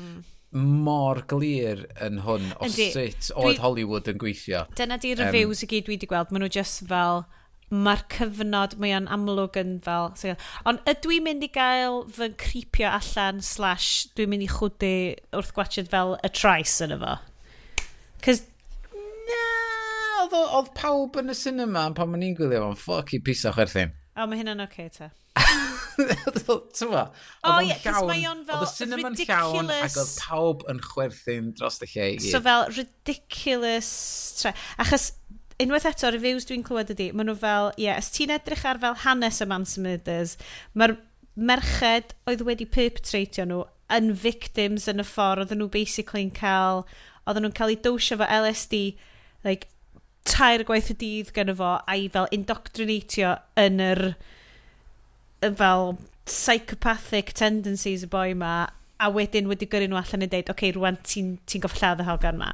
mor glir yn hwn o sut oedd Hollywood yn gweithio. Dyna di reviews i gyd dwi wedi gweld. Maen nhw just fel, mae'r cyfnod, mae o'n amlwg yn fel... So, ond ydw i'n mynd i gael fy creepio allan slash dwi'n mynd i chwdu wrth gwachod fel y trais yn efo? Cos, Na, oedd pawb yn y cinema pan o'n i'n gwylio fo'n fucking piso chwerthin. O, mae hynna'n oce ta. Ti'n O, Oedd o'n ie, 'cos llawn, mae o'n fel oedd y cinema'n llawn ac oedd pawb yn chwerthin dros y lle i gyd. So fel ridiculous... Achos unwaith eto, reviews dwi'n clywed ydi, maen nhw fel, ie, yeah, os ti'n edrych ar fel hanes y Manson Murders, mae'r merched oedd wedi perpetratio nhw yn victims yn y ffordd, oedden nhw basically yn cael, oedden nhw'n cael eu dosio fo LSD, like, tair gwaith y dydd gyda fo, a i fel indoctrinatio yn yr y fel psychopathic tendencies y boi ma, a wedyn wedi gyrru nhw allan yn deud, oce, okay, rwan ti'n ti goffa lladd y hogan ma.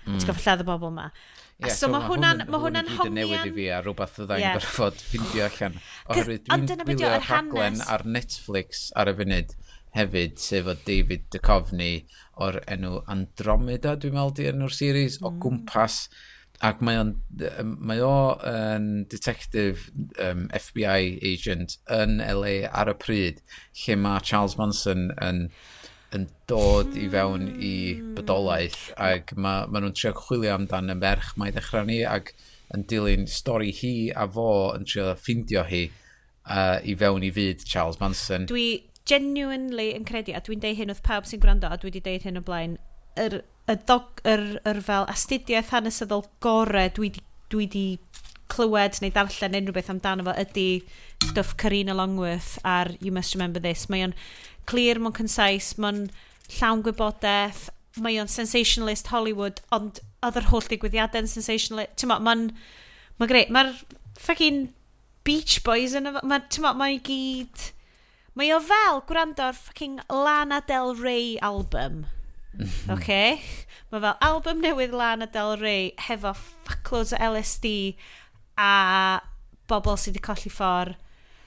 Ti'n goffa lladd y bobl ma. Ie, So ma' hwnna'n- hwn ma' hwnna'n i gyd yn newydd i hongian. fi a rhywbeth fyddai'n gorfod ffindio allan. Oherwydd Ond dwi'n dyna be' 'di o, gwylio yr rhaglen hanes. ar Netflix ar y funud hefyd, sef o David Duchovny o'r enw Andromeda, dwi'n meddwl di enw'r series, o gwmpas. Ac mae o yn detective FBI agent yn LA ar y pryd, lle mae Charles Manson yn dod i fewn i bodolaeth ac ma nhw'n trio chwilio amdan y merch mae ddechrau ni ac yn dilyn stori hi a fo yn trio ffindio hi i fewn i fyd Charles Manson. Dwi genuinely yn credu, a dwi'n deud hyn wrth pawb sy'n gwrando, a dwi wedi deud hyn o blaen, yr, y dog, yr fel astudiaeth hanesyddol gore dwi di clywed neu darllen unrhyw beth amdano fo ydy stuff Karina Longworth ar You Must Remember This. Mae o'n clir, mae'n concise, mae'n llawn gwybodaeth, mae o'n sensationalist Hollywood, ond oedd yr holl digwyddiadau'n sensationalist. Ti'n mo, mae'n greu. Mae'r fucking Beach Boys yn efo, ti'n mo, mae'n gyd... Mae o fel gwrando ar fucking Lana Del Rey album. Okay? Mae fel album newydd Lana Del Rey hefo fuckloads o LSD a bobl sydd wedi colli ffordd.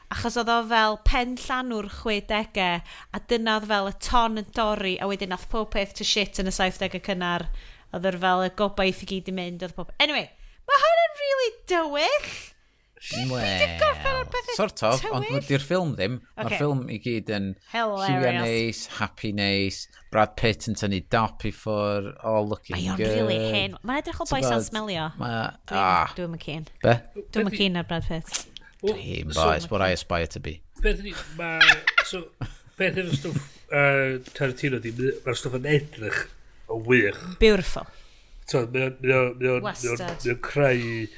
Achos oedd o fel pen llanw'r 60au, a dyna oedd fel y ton yn dorri, a wedyn nath pob peth to shit yn y 70au cynnar. Oedd yr fel y gobaith i gyd i mynd. Oedd pob... Anyway, mae hwn yn really dywyll. Well, sort of, ond di'r ffilm ddim. Mae'r ffilm i gyd yn lliwia neis, happy neis, Brad Pitt yn tynnu dop i ffwr, all looking Mae o'n good. Really hen. Mae'n edrych o boi sa'n smelio. Dwi'n mynd keen. Be? Dwi'n mynd keen ar Brad Pitt. Dream boys, what I aspire to be. Beth ydi, so, beth yw'r stwff Tarantino di, mae'r stwff yn edrych yn wych. Beautiful. So, mae o'n creu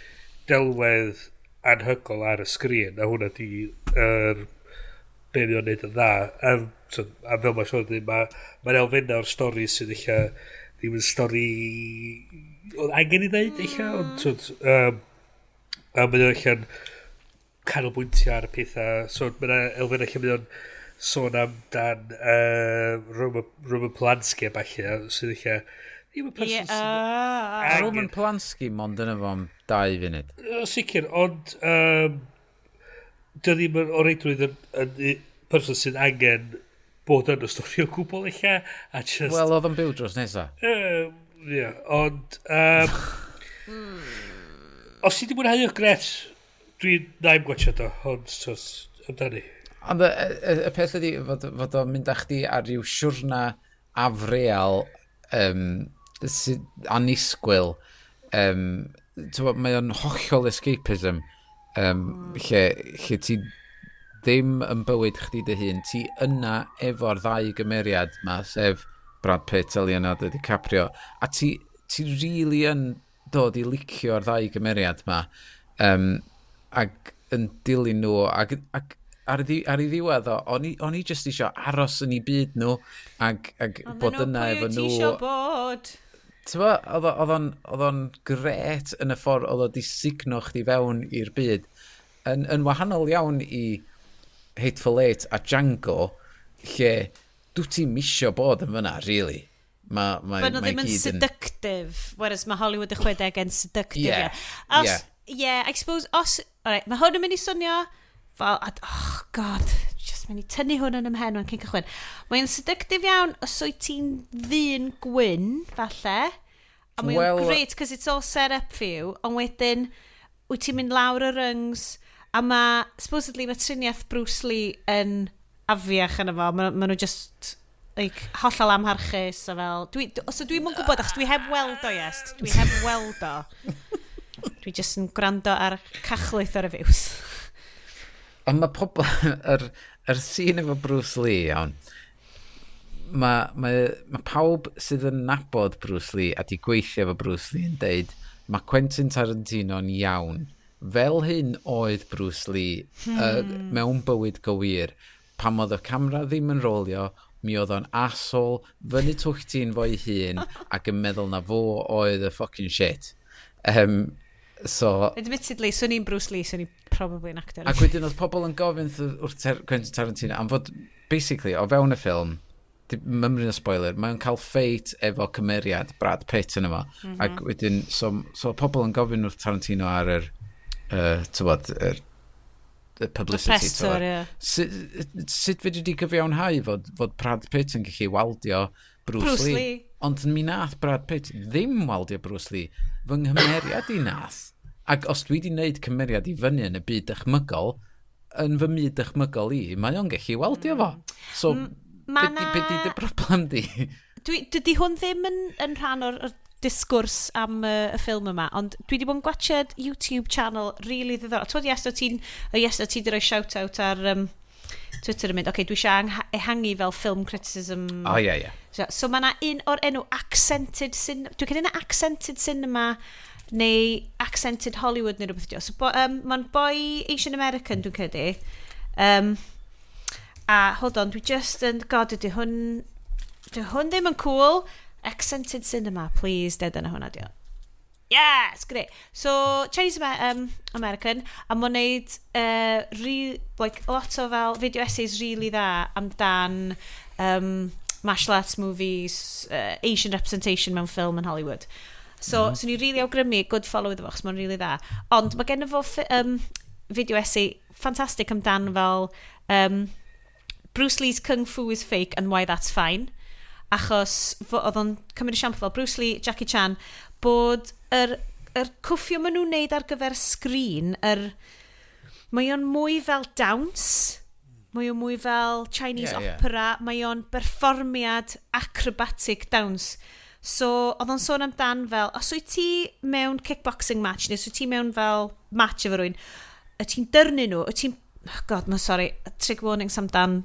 delwedd anhygol ar y sgrin, a hwnna di be mae o'n neud yn dda. So, a fel mae Sean dweud, mae'r elfennau o'r stori sydd eich ddim yn stori oedd angen i ddeud eich, ond so, a mae o'n eich canolbwyntio ar y pethau. So mae yna elfennau lle mae o'n sôn amdan Roman Polanski a ballu, sydd eich ddim yn person sydd Roman Polanski mond yn efo am 2 funud. Sicr, ond dy ddim yn o reidrwydd yn person sydd angen bod yn y stori o gwbl eich a just. Wel, oedd o'n byw dros nesa. Yeah, ond os ti di mwynhau o, gret, dwi'n na'n gwachio do, ond sos, amdani. Ond y peth ydy fod o'n mynd â chdi ar ryw siwrna afreal sydd anisgwyl. T'mo, mae o'n hollol escapism lle ti ddim yn bywyd chdi dy hun. Ti yna efo'r ddau gymeriad ma, sef Brad Pitt a Leonardo DiCaprio. A ti really yn dod i licio'r ddau gymeriad ma. Ac yn dilyn nhw ac ar ei ddiwedd o, o'n i just isio aros yn ei byd nhw ac bod yna efo Pwy nhw. ti isio bod? T'bo, oedd o'n gret yn y ffordd oedd o di sugno chdi fewn i'r byd. Yn wahanol iawn i Hateful Eight a Django, lle dwi ti'n misio bod yn fyna, really. Ma, But nhw ma ddim yn gyd yn seductive, whereas mae Hollywood y 60au yn seductive. Yeah. Os, yeah, I suppose, os... Alright, mae hwn yn mynd i swnio fel... Oh, God, just mynd i tynnu hwn yn ymhen o'n cyn cychwyn. Mae'n seductive iawn os wyt ti'n ddyn gwyn, falle. A mae'n Wel- great, because it's all set up for you. Ond wedyn, wyt ti'n mynd lawr y rungs, a mae, supposedly, mae triniaeth Bruce Lee yn afiach yn efo. Ma nhw just like, hollol amharchus a fel... So dwi'n mwyn gwybod, achos dwi heb weld o, yes. Dwi heb weld o. Dwi just yn gwrando ar cachlwyth o reviews. Ond mae pobl, yr scene efo Bruce Lee, iawn, mae pawb sydd yn nabod Bruce Lee a di gweithio efo Bruce Lee yn deud, mae Quentin Tarantino'n iawn. Fel hyn oedd Bruce Lee mewn bywyd gywir. Pan oedd y camera ddim yn rolio, mi oedd o'n asshole, fyny twll tîn fo'i hun, ac yn meddwl na fo oedd y fucking shit. So, Admittedly, swn i'n Bruce Lee, swn i'n probably an actor. Ac wedyn oedd pobl yn gofyn wrth Quentin Tarantino am fod, basically, o fewn y ffilm, mymryn o spoiler, mae'n cael ffeit efo cymeriad Brad Pitt yn yma. Ac wedyn, so pobl yn gofyn wrth Tarantino ar yr, tywod, y publicity press tour, ie. Sut fedri di gyfiawnhau fod Brad Pitt yn gallu waldio Bruce, Bruce Lee? Lee. Ond mi nath Brad Pitt ddim waldio Bruce Lee. Fy nghymeriad i nath. Ac os dwi wedi wneud cymeriad i fyny yn y byd dychmygol, yn fy myd dychmygol i, mae o'n gallu waldio fo. So, Ma' be di dy broblem di? Dydy hwn ddim yn rhan o'r disgwrs am y ffilm yma, ond dwi wedi bod yn gwachod YouTube channel really ddiddorol. Twyd, yes, o ti'n, o yes, o ti wedi rhoi shout-out ar Twitter yn mynd, oce, okay, dwi eisiau ehangu fel film criticism. O, ie, ie. So mae yna un o'r enw Accented Cinema, dwi'n credu na Accented Cinema neu Accented Hollywood neu rhywbeth ydi o. So, mae'n boi Asian American, dwi'n credu. A hold on, dwi just yn, god, dydy hwn ddim yn cool. Accented Cinema, please, ded yna hwnna di o. Yes, great. So, Chinese American, a mae'n neud like, lot o fel video essays really dda amdan martial arts movies, Asian representation mewn ffilm yn Hollywood. So, so ni really awgrymu good follow iddo fo, achos mae'n really dda. Ond mae gen fo video essay ffantastig amdan fel Bruce Lee's Kung Fu is fake and why that's fine. Achos oedd o'n cymryd esiampl fel Bruce Lee, Jackie Chan, bod yr cwffio maen nhw'n neud ar gyfer sgrin, mae o'n mwy fel dawns, mae o'n mwy fel Chinese opera, mae o'n berfformiad acrobatic dawns. So, oedd o'n sôn amdan fel, os wyt ti mewn kickboxing match, neu os wyt ti mewn fel match efo rywun, y ti'n dyrnu nhw, wyt ti'n... Oh God, no, sorry, trigger warnings amdan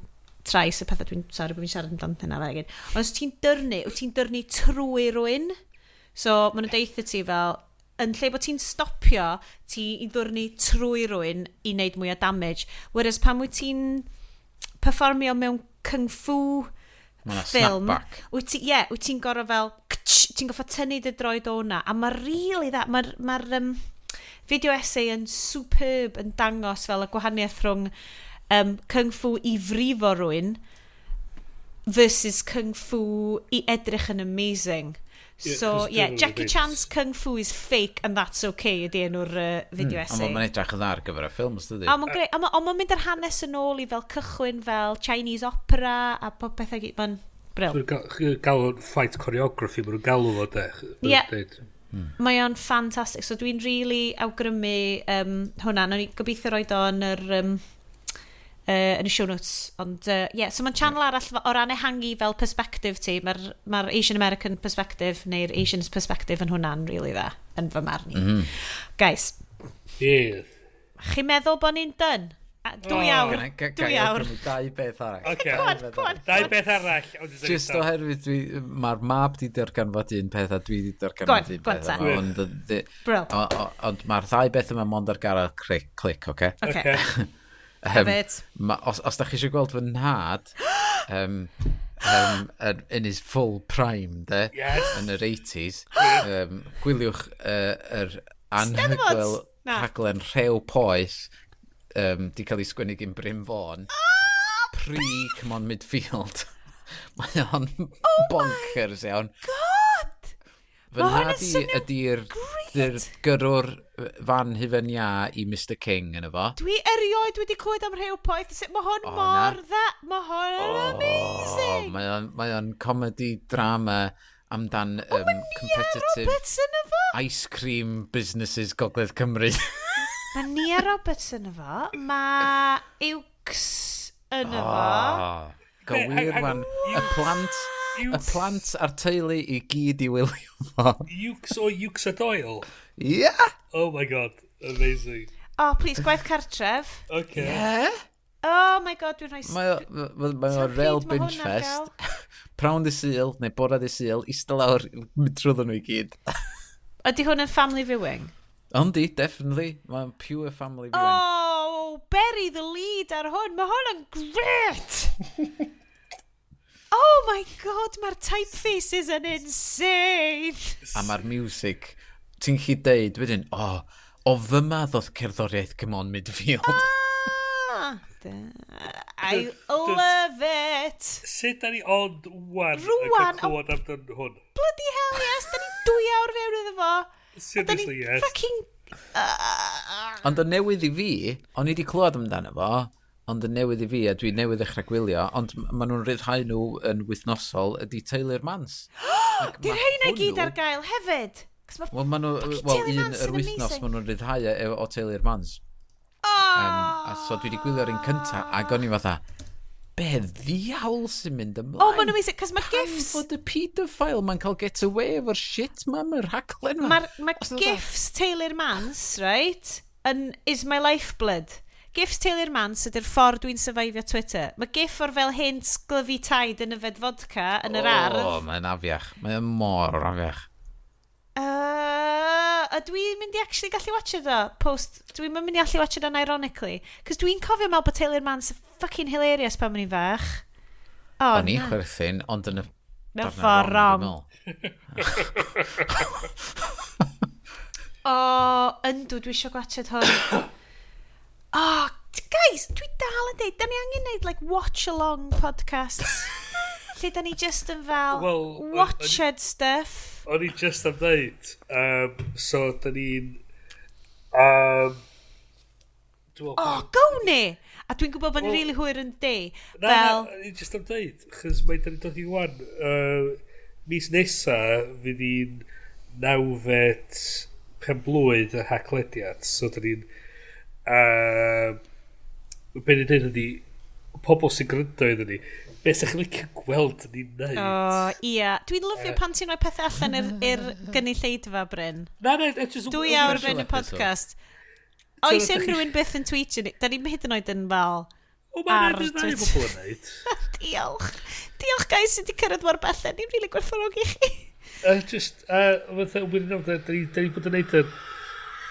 trais y pethau dwi'n... Sorry bod fi'n siarad amdan hynna fel again. Ond os ti'n dyrnu, wyt ti'n dyrnu trwy rywun. So, maen nhw'n deutha ti fel, yn lle bod ti'n stopio, ti i ddwrnu trwy rywun i wneud mwy o damage. Whereas pan wyt ti'n perfformio mewn kung fu Ma' 'na ffilm, snapback. wyt ti, yeah, wyt ti'n gorfod fel, ktsh, ti'n gorfod tynnu dy droed o hwnna. A mae really that, mae'r ma video essay yn superb yn dangos fel y gwahaniaeth rhwng kung fu i frifo rywun versus kung fu i edrych yn amazing. Ie, So, 'cos yeah, dyn nhw'n Jackie reit- Chan's Kung Fu is fake and that's okay ydy enw'r video essay. Ond mae'n edrych yn dda ar gyfer y ffilms, dydy? A mae'n greu, a mae'n mynd yr hanes yn ôl i fel cychwyn fel Chinese opera a pob pethau gyd. Mae'n brill. Mae'n galw fight choreography, maen nhw'n galw fo, de. Ma' Ie. nhw'n deud. Mae o'n ffantastig. So dwi'n really awgrymu hwnna. Nawn ni gobeithio roed o yn yr, yn y show notes. Ond, yeah, so mae'n channel arall o ran ehangu fel perspective ti. Mae'r ma Asian American perspective neu'r Asian perspective yn hwnna'n really dda, yn fy marn i. Guys, chi'n meddwl bod ni'n done? A, 2 awr. 2 awr. Dau beth arall. Oce. Go on, go on. Dau beth arall. Ond dyn ni Just stop. oherwydd dwi, mae'r mab di darganfod un peth a dwi di Go on, darganfod un go on peth. ta. yma, Ond, Brill. ond mae'r ddau beth yma mond ar gael clic, clic, oce? Okay. Oce. Hefyd. Os da chi eisiau gweld fy nhad in his full prime, de, Yes. yn yr 80s, gwyliwch yr anhygoel Na. rhaglen Rhew Poeth di cael ei sgwennu gan Bryn Fôn. Pre Come On Midfield. Mae o'n bonkers iawn. God! Fy Ma' hwn yn nhad i swnio ydy'r grêt. ydy'r gyrrwr fan hufen iâ i Mr King yn efo. Dwi erioed wedi clywed am Rhew Poeth. Sut mae hwn O, mor na. dda. Mae hwn yn amazing. Mae o'n comedy drama amdan competitive Roberts yn efo. ice cream businesses Gogledd Cymru. Mae Nia Roberts yn efo. Mae Iwcs yn efo. Oh, go wir wan. Y plant a'r teulu i gyd i wylio fo. Iwcs o Iwcs a Doyle. Yeah! Oh my God. Amazing. Oh, please, gwaith cartref. Okay. Yeah! Oh my God, dwi'n rhoi... Mae o, mae o Ta real pryd ma' binge hwn ar fest. Prawn dy Sul, neu bora dy Sul, eistedd lawr, mynd trwyddo nhw i gyd. Ydy hwn yn family viewing? Yndi, definitely. Mae'n pure family viewing. Oh, bury the lead ar hwn. Mae hwn yn great! Oh my God, mae'r typefaces yn insane! A mae'r music, ti'n gallu deud wedyn, o, oh, o fyma ddoth cerddoriaeth Come On Midfield. Ah, I love it! Sut da ni ond wan yn Rŵan, cael clywed amdan hwn? Bloody hell, yes, da ni 2 awr fewn iddo fo. A da ni Seriously, yes. fucking... Ond yn newydd i fi, o'n i wedi clywed amdano fo, ond yn newydd i fi, a dwi newydd ddechrau gwylio, ond maen nhw'n rhyddhau nhw yn wythnosol ydy Teulu'r Mans. Ac Di'r ma' rheina i gyd hwnnw- ar gael hefyd. 'Cos ma' Wel, maen nhw, fucking wel, Teulu un Mans yr yn wythnos amazing. maen nhw'n rhyddhau e o Teulu'r Mans. Oh! A so dwi wedi gwylio'r un cynta, ac o'n i fatha, be ddiawl sy'n mynd ymlaen? Oh, ma'n amazing, cos mae Pam gifs... fod y paedophile ma'n cael get away efo'r shit ma, mae'r rhaglen ma. Mae'r ma Os na gifs Teulu'r Mans, right, yn is my lifeblood. Gifs Teulu'r Mans ydy'r ffordd dwi'n survivio Twitter. Mae gif o'r fel hen sglyfu taid yn yfed vodka yn yr ardd. O, mae'n afiach. Mae'n mor afiach. A dwi'n mynd i actually gallu watch it o post. Dwi'n mynd i allu watch it on ironically. Cos dwi'n cofio meddwl bod Teulu'r Mans yn fucking hilarious pan o'n i'n fach. Oh, O'n i'n na. chwerthin, ond yn y Mewn darnau ffordd wrong, wrong. dwi'n meddwl. O, yndw, dwi eisiau gwatchad hwn. Oh, guys, dwi dal yn deud, da ni angen neud, like, watch-along podcasts. Lle da ni just yn fel, Wel, watched stuff. O'n i just am dweud, so da ni'n... Dwi'n O, oh, gawn ni! A dwi'n gwybod bod ni'n rili hwyr yn day. Na, Fel, na, just am dweud, chos mae da ni'n dod i wan, mis nesa fydd hi'n nawfed pen blwydd y Haclediad, so da ni'n... Be ni'n dweud ydi, pobl sy'n gryndo iddyn ni, be sy'ch chi'n licio gweld ni'n neud? O, ia. Dwi'n lyfio pan ti'n rhoi pethau allan i'r gynulleidfa, Bryn. Na, it's just... 2 awr Special fewn y episode. podcast. Oes So, dach chi- unrhyw un byth yn tweetio ni? Da ni'n hyd yn oed yn fel... O, mae'n ar rhaid i Twitter. bobl yn neud. Diolch. Diolch, guys, sydd wedi cyrraedd mor bell. Ni'n rili gwerthfawrogi chi. Just, fatha, wir yn da ni bod yn neud yn,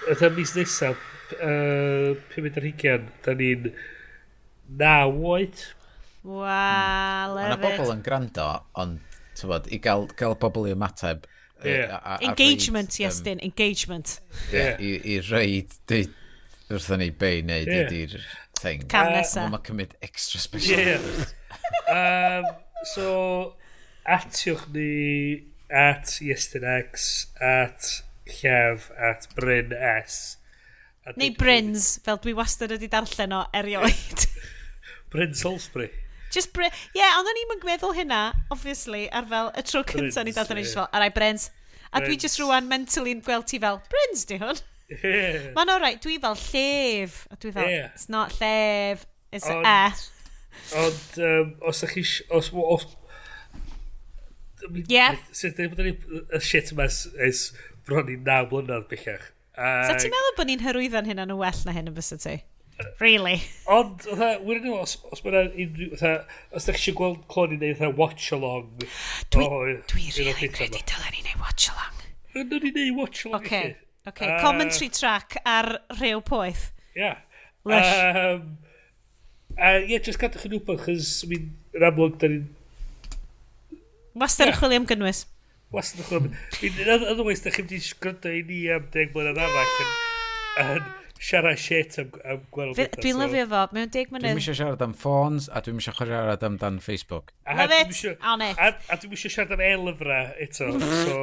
fatha mis nesaf, 25, da ni'n 9 oed. Wow, Mae yna love it. bobl yn gwrando, ond tywod, i gael bobl i ymateb. A Engagement, reid, Iestyn, engagement. Ie, i reid dweud wrthon ni be i wneud ydy'r thing. Cam nesa. Ond mae'n cymryd extra special. Yeah. So, atiwch ni @IestynX, @Llef, @BrynS. A Neu deud- Bryns, fel dwi wastad wedi darllen o erioed. Bryn Salisbury. Just Bryn... Ie, yeah, ond o'n i'n meddwl hynna, obviously, ar fel y tro cyntaf ni Bryns, darllen, o'n i ie. just fel, alright, Bryns. A dwi Bryns. just rwan mentally'n gweld ti fel, Bryns di hwn. Mae'n alright, dwi fel Llef. A dwi fel, it's not Llef, it's a E. Ond, os ydych chi... Os, I mean, Sut dyn ni y shit yma ers bron i 9 mlynedd bellach. So ti'n meddwl bod ni'n hyrwyddo'n hynna'n yn well na hyn yn fysa ti? Really? Ond, fatha, wirioneddol, os mae'na unrhyw, fatha, os ydych chi eisiau gweld clon i neud fatha watch along. Dwi un o'r really pethau credu yma. dylen ni neud watch along. Rydyn ni neud watch along Okay, i chi. Okay. Commentary track ar rhew poeth. Yeah. Lush. A ie, just gadwch chi'n wybod, chos, I mean, yn amlwg, da ni'n Wastad yn chwilio am gynnwys. wastad yn chwilio. I mean, otherwise, da chi'n mynd i gwrando i ni am 10 mlynedd arall yn siarad shit am gweld Dwi'n lyfio fo, mewn 10 Dwi'm mlynedd. eisiau siarad am ffôns a dwi'm eisiau siarad amdan Facebook. A Love dwi'm it, on it. A dwi'm eisiau siarad am e-lyfrau eto, so...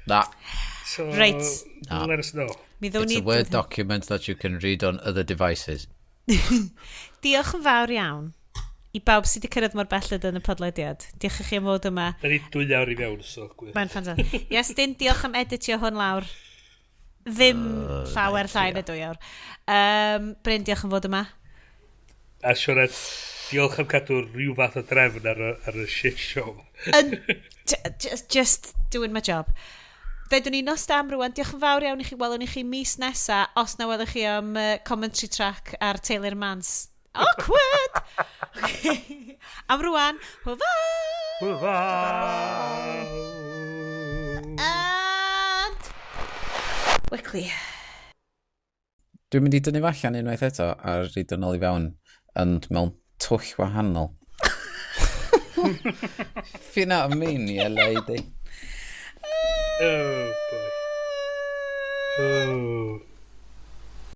Na. So, Reit. Na. Let us know. Mi ddown It's ni... a Word document that you can read on other devices. Diolch yn fawr iawn i bawb sydd wedi cyrraedd mor belled yn y podlediad. Diolch i chi am fod yma. Da ni 2 awr i fewn, so gwych. Mae'n ffantastig. Iestyn, diolch am editio hwn lawr. Ddim llawer llai na 2 awr. Bryn, diolch am fod yma. A Sioned, diolch am cadw rhyw fath o drefn ar y shit show. Yn, just doing my job. Ddedwn ni nos da am rwan. Diolch yn fawr iawn i chi. Welwn i chi mis nesa, os na welwch chi am commentary track ar Taylor Mans. Awkward! Okay. Am rwan, hwyl fawr! Hwyl! And... Weekly. Dwi'n mynd i dynnu fo allan unwaith eto a rhoid yn ôl i fewn, ond mewn twll wahanol. If you know what I mean, yeah, lady. Oh, boy. Oh.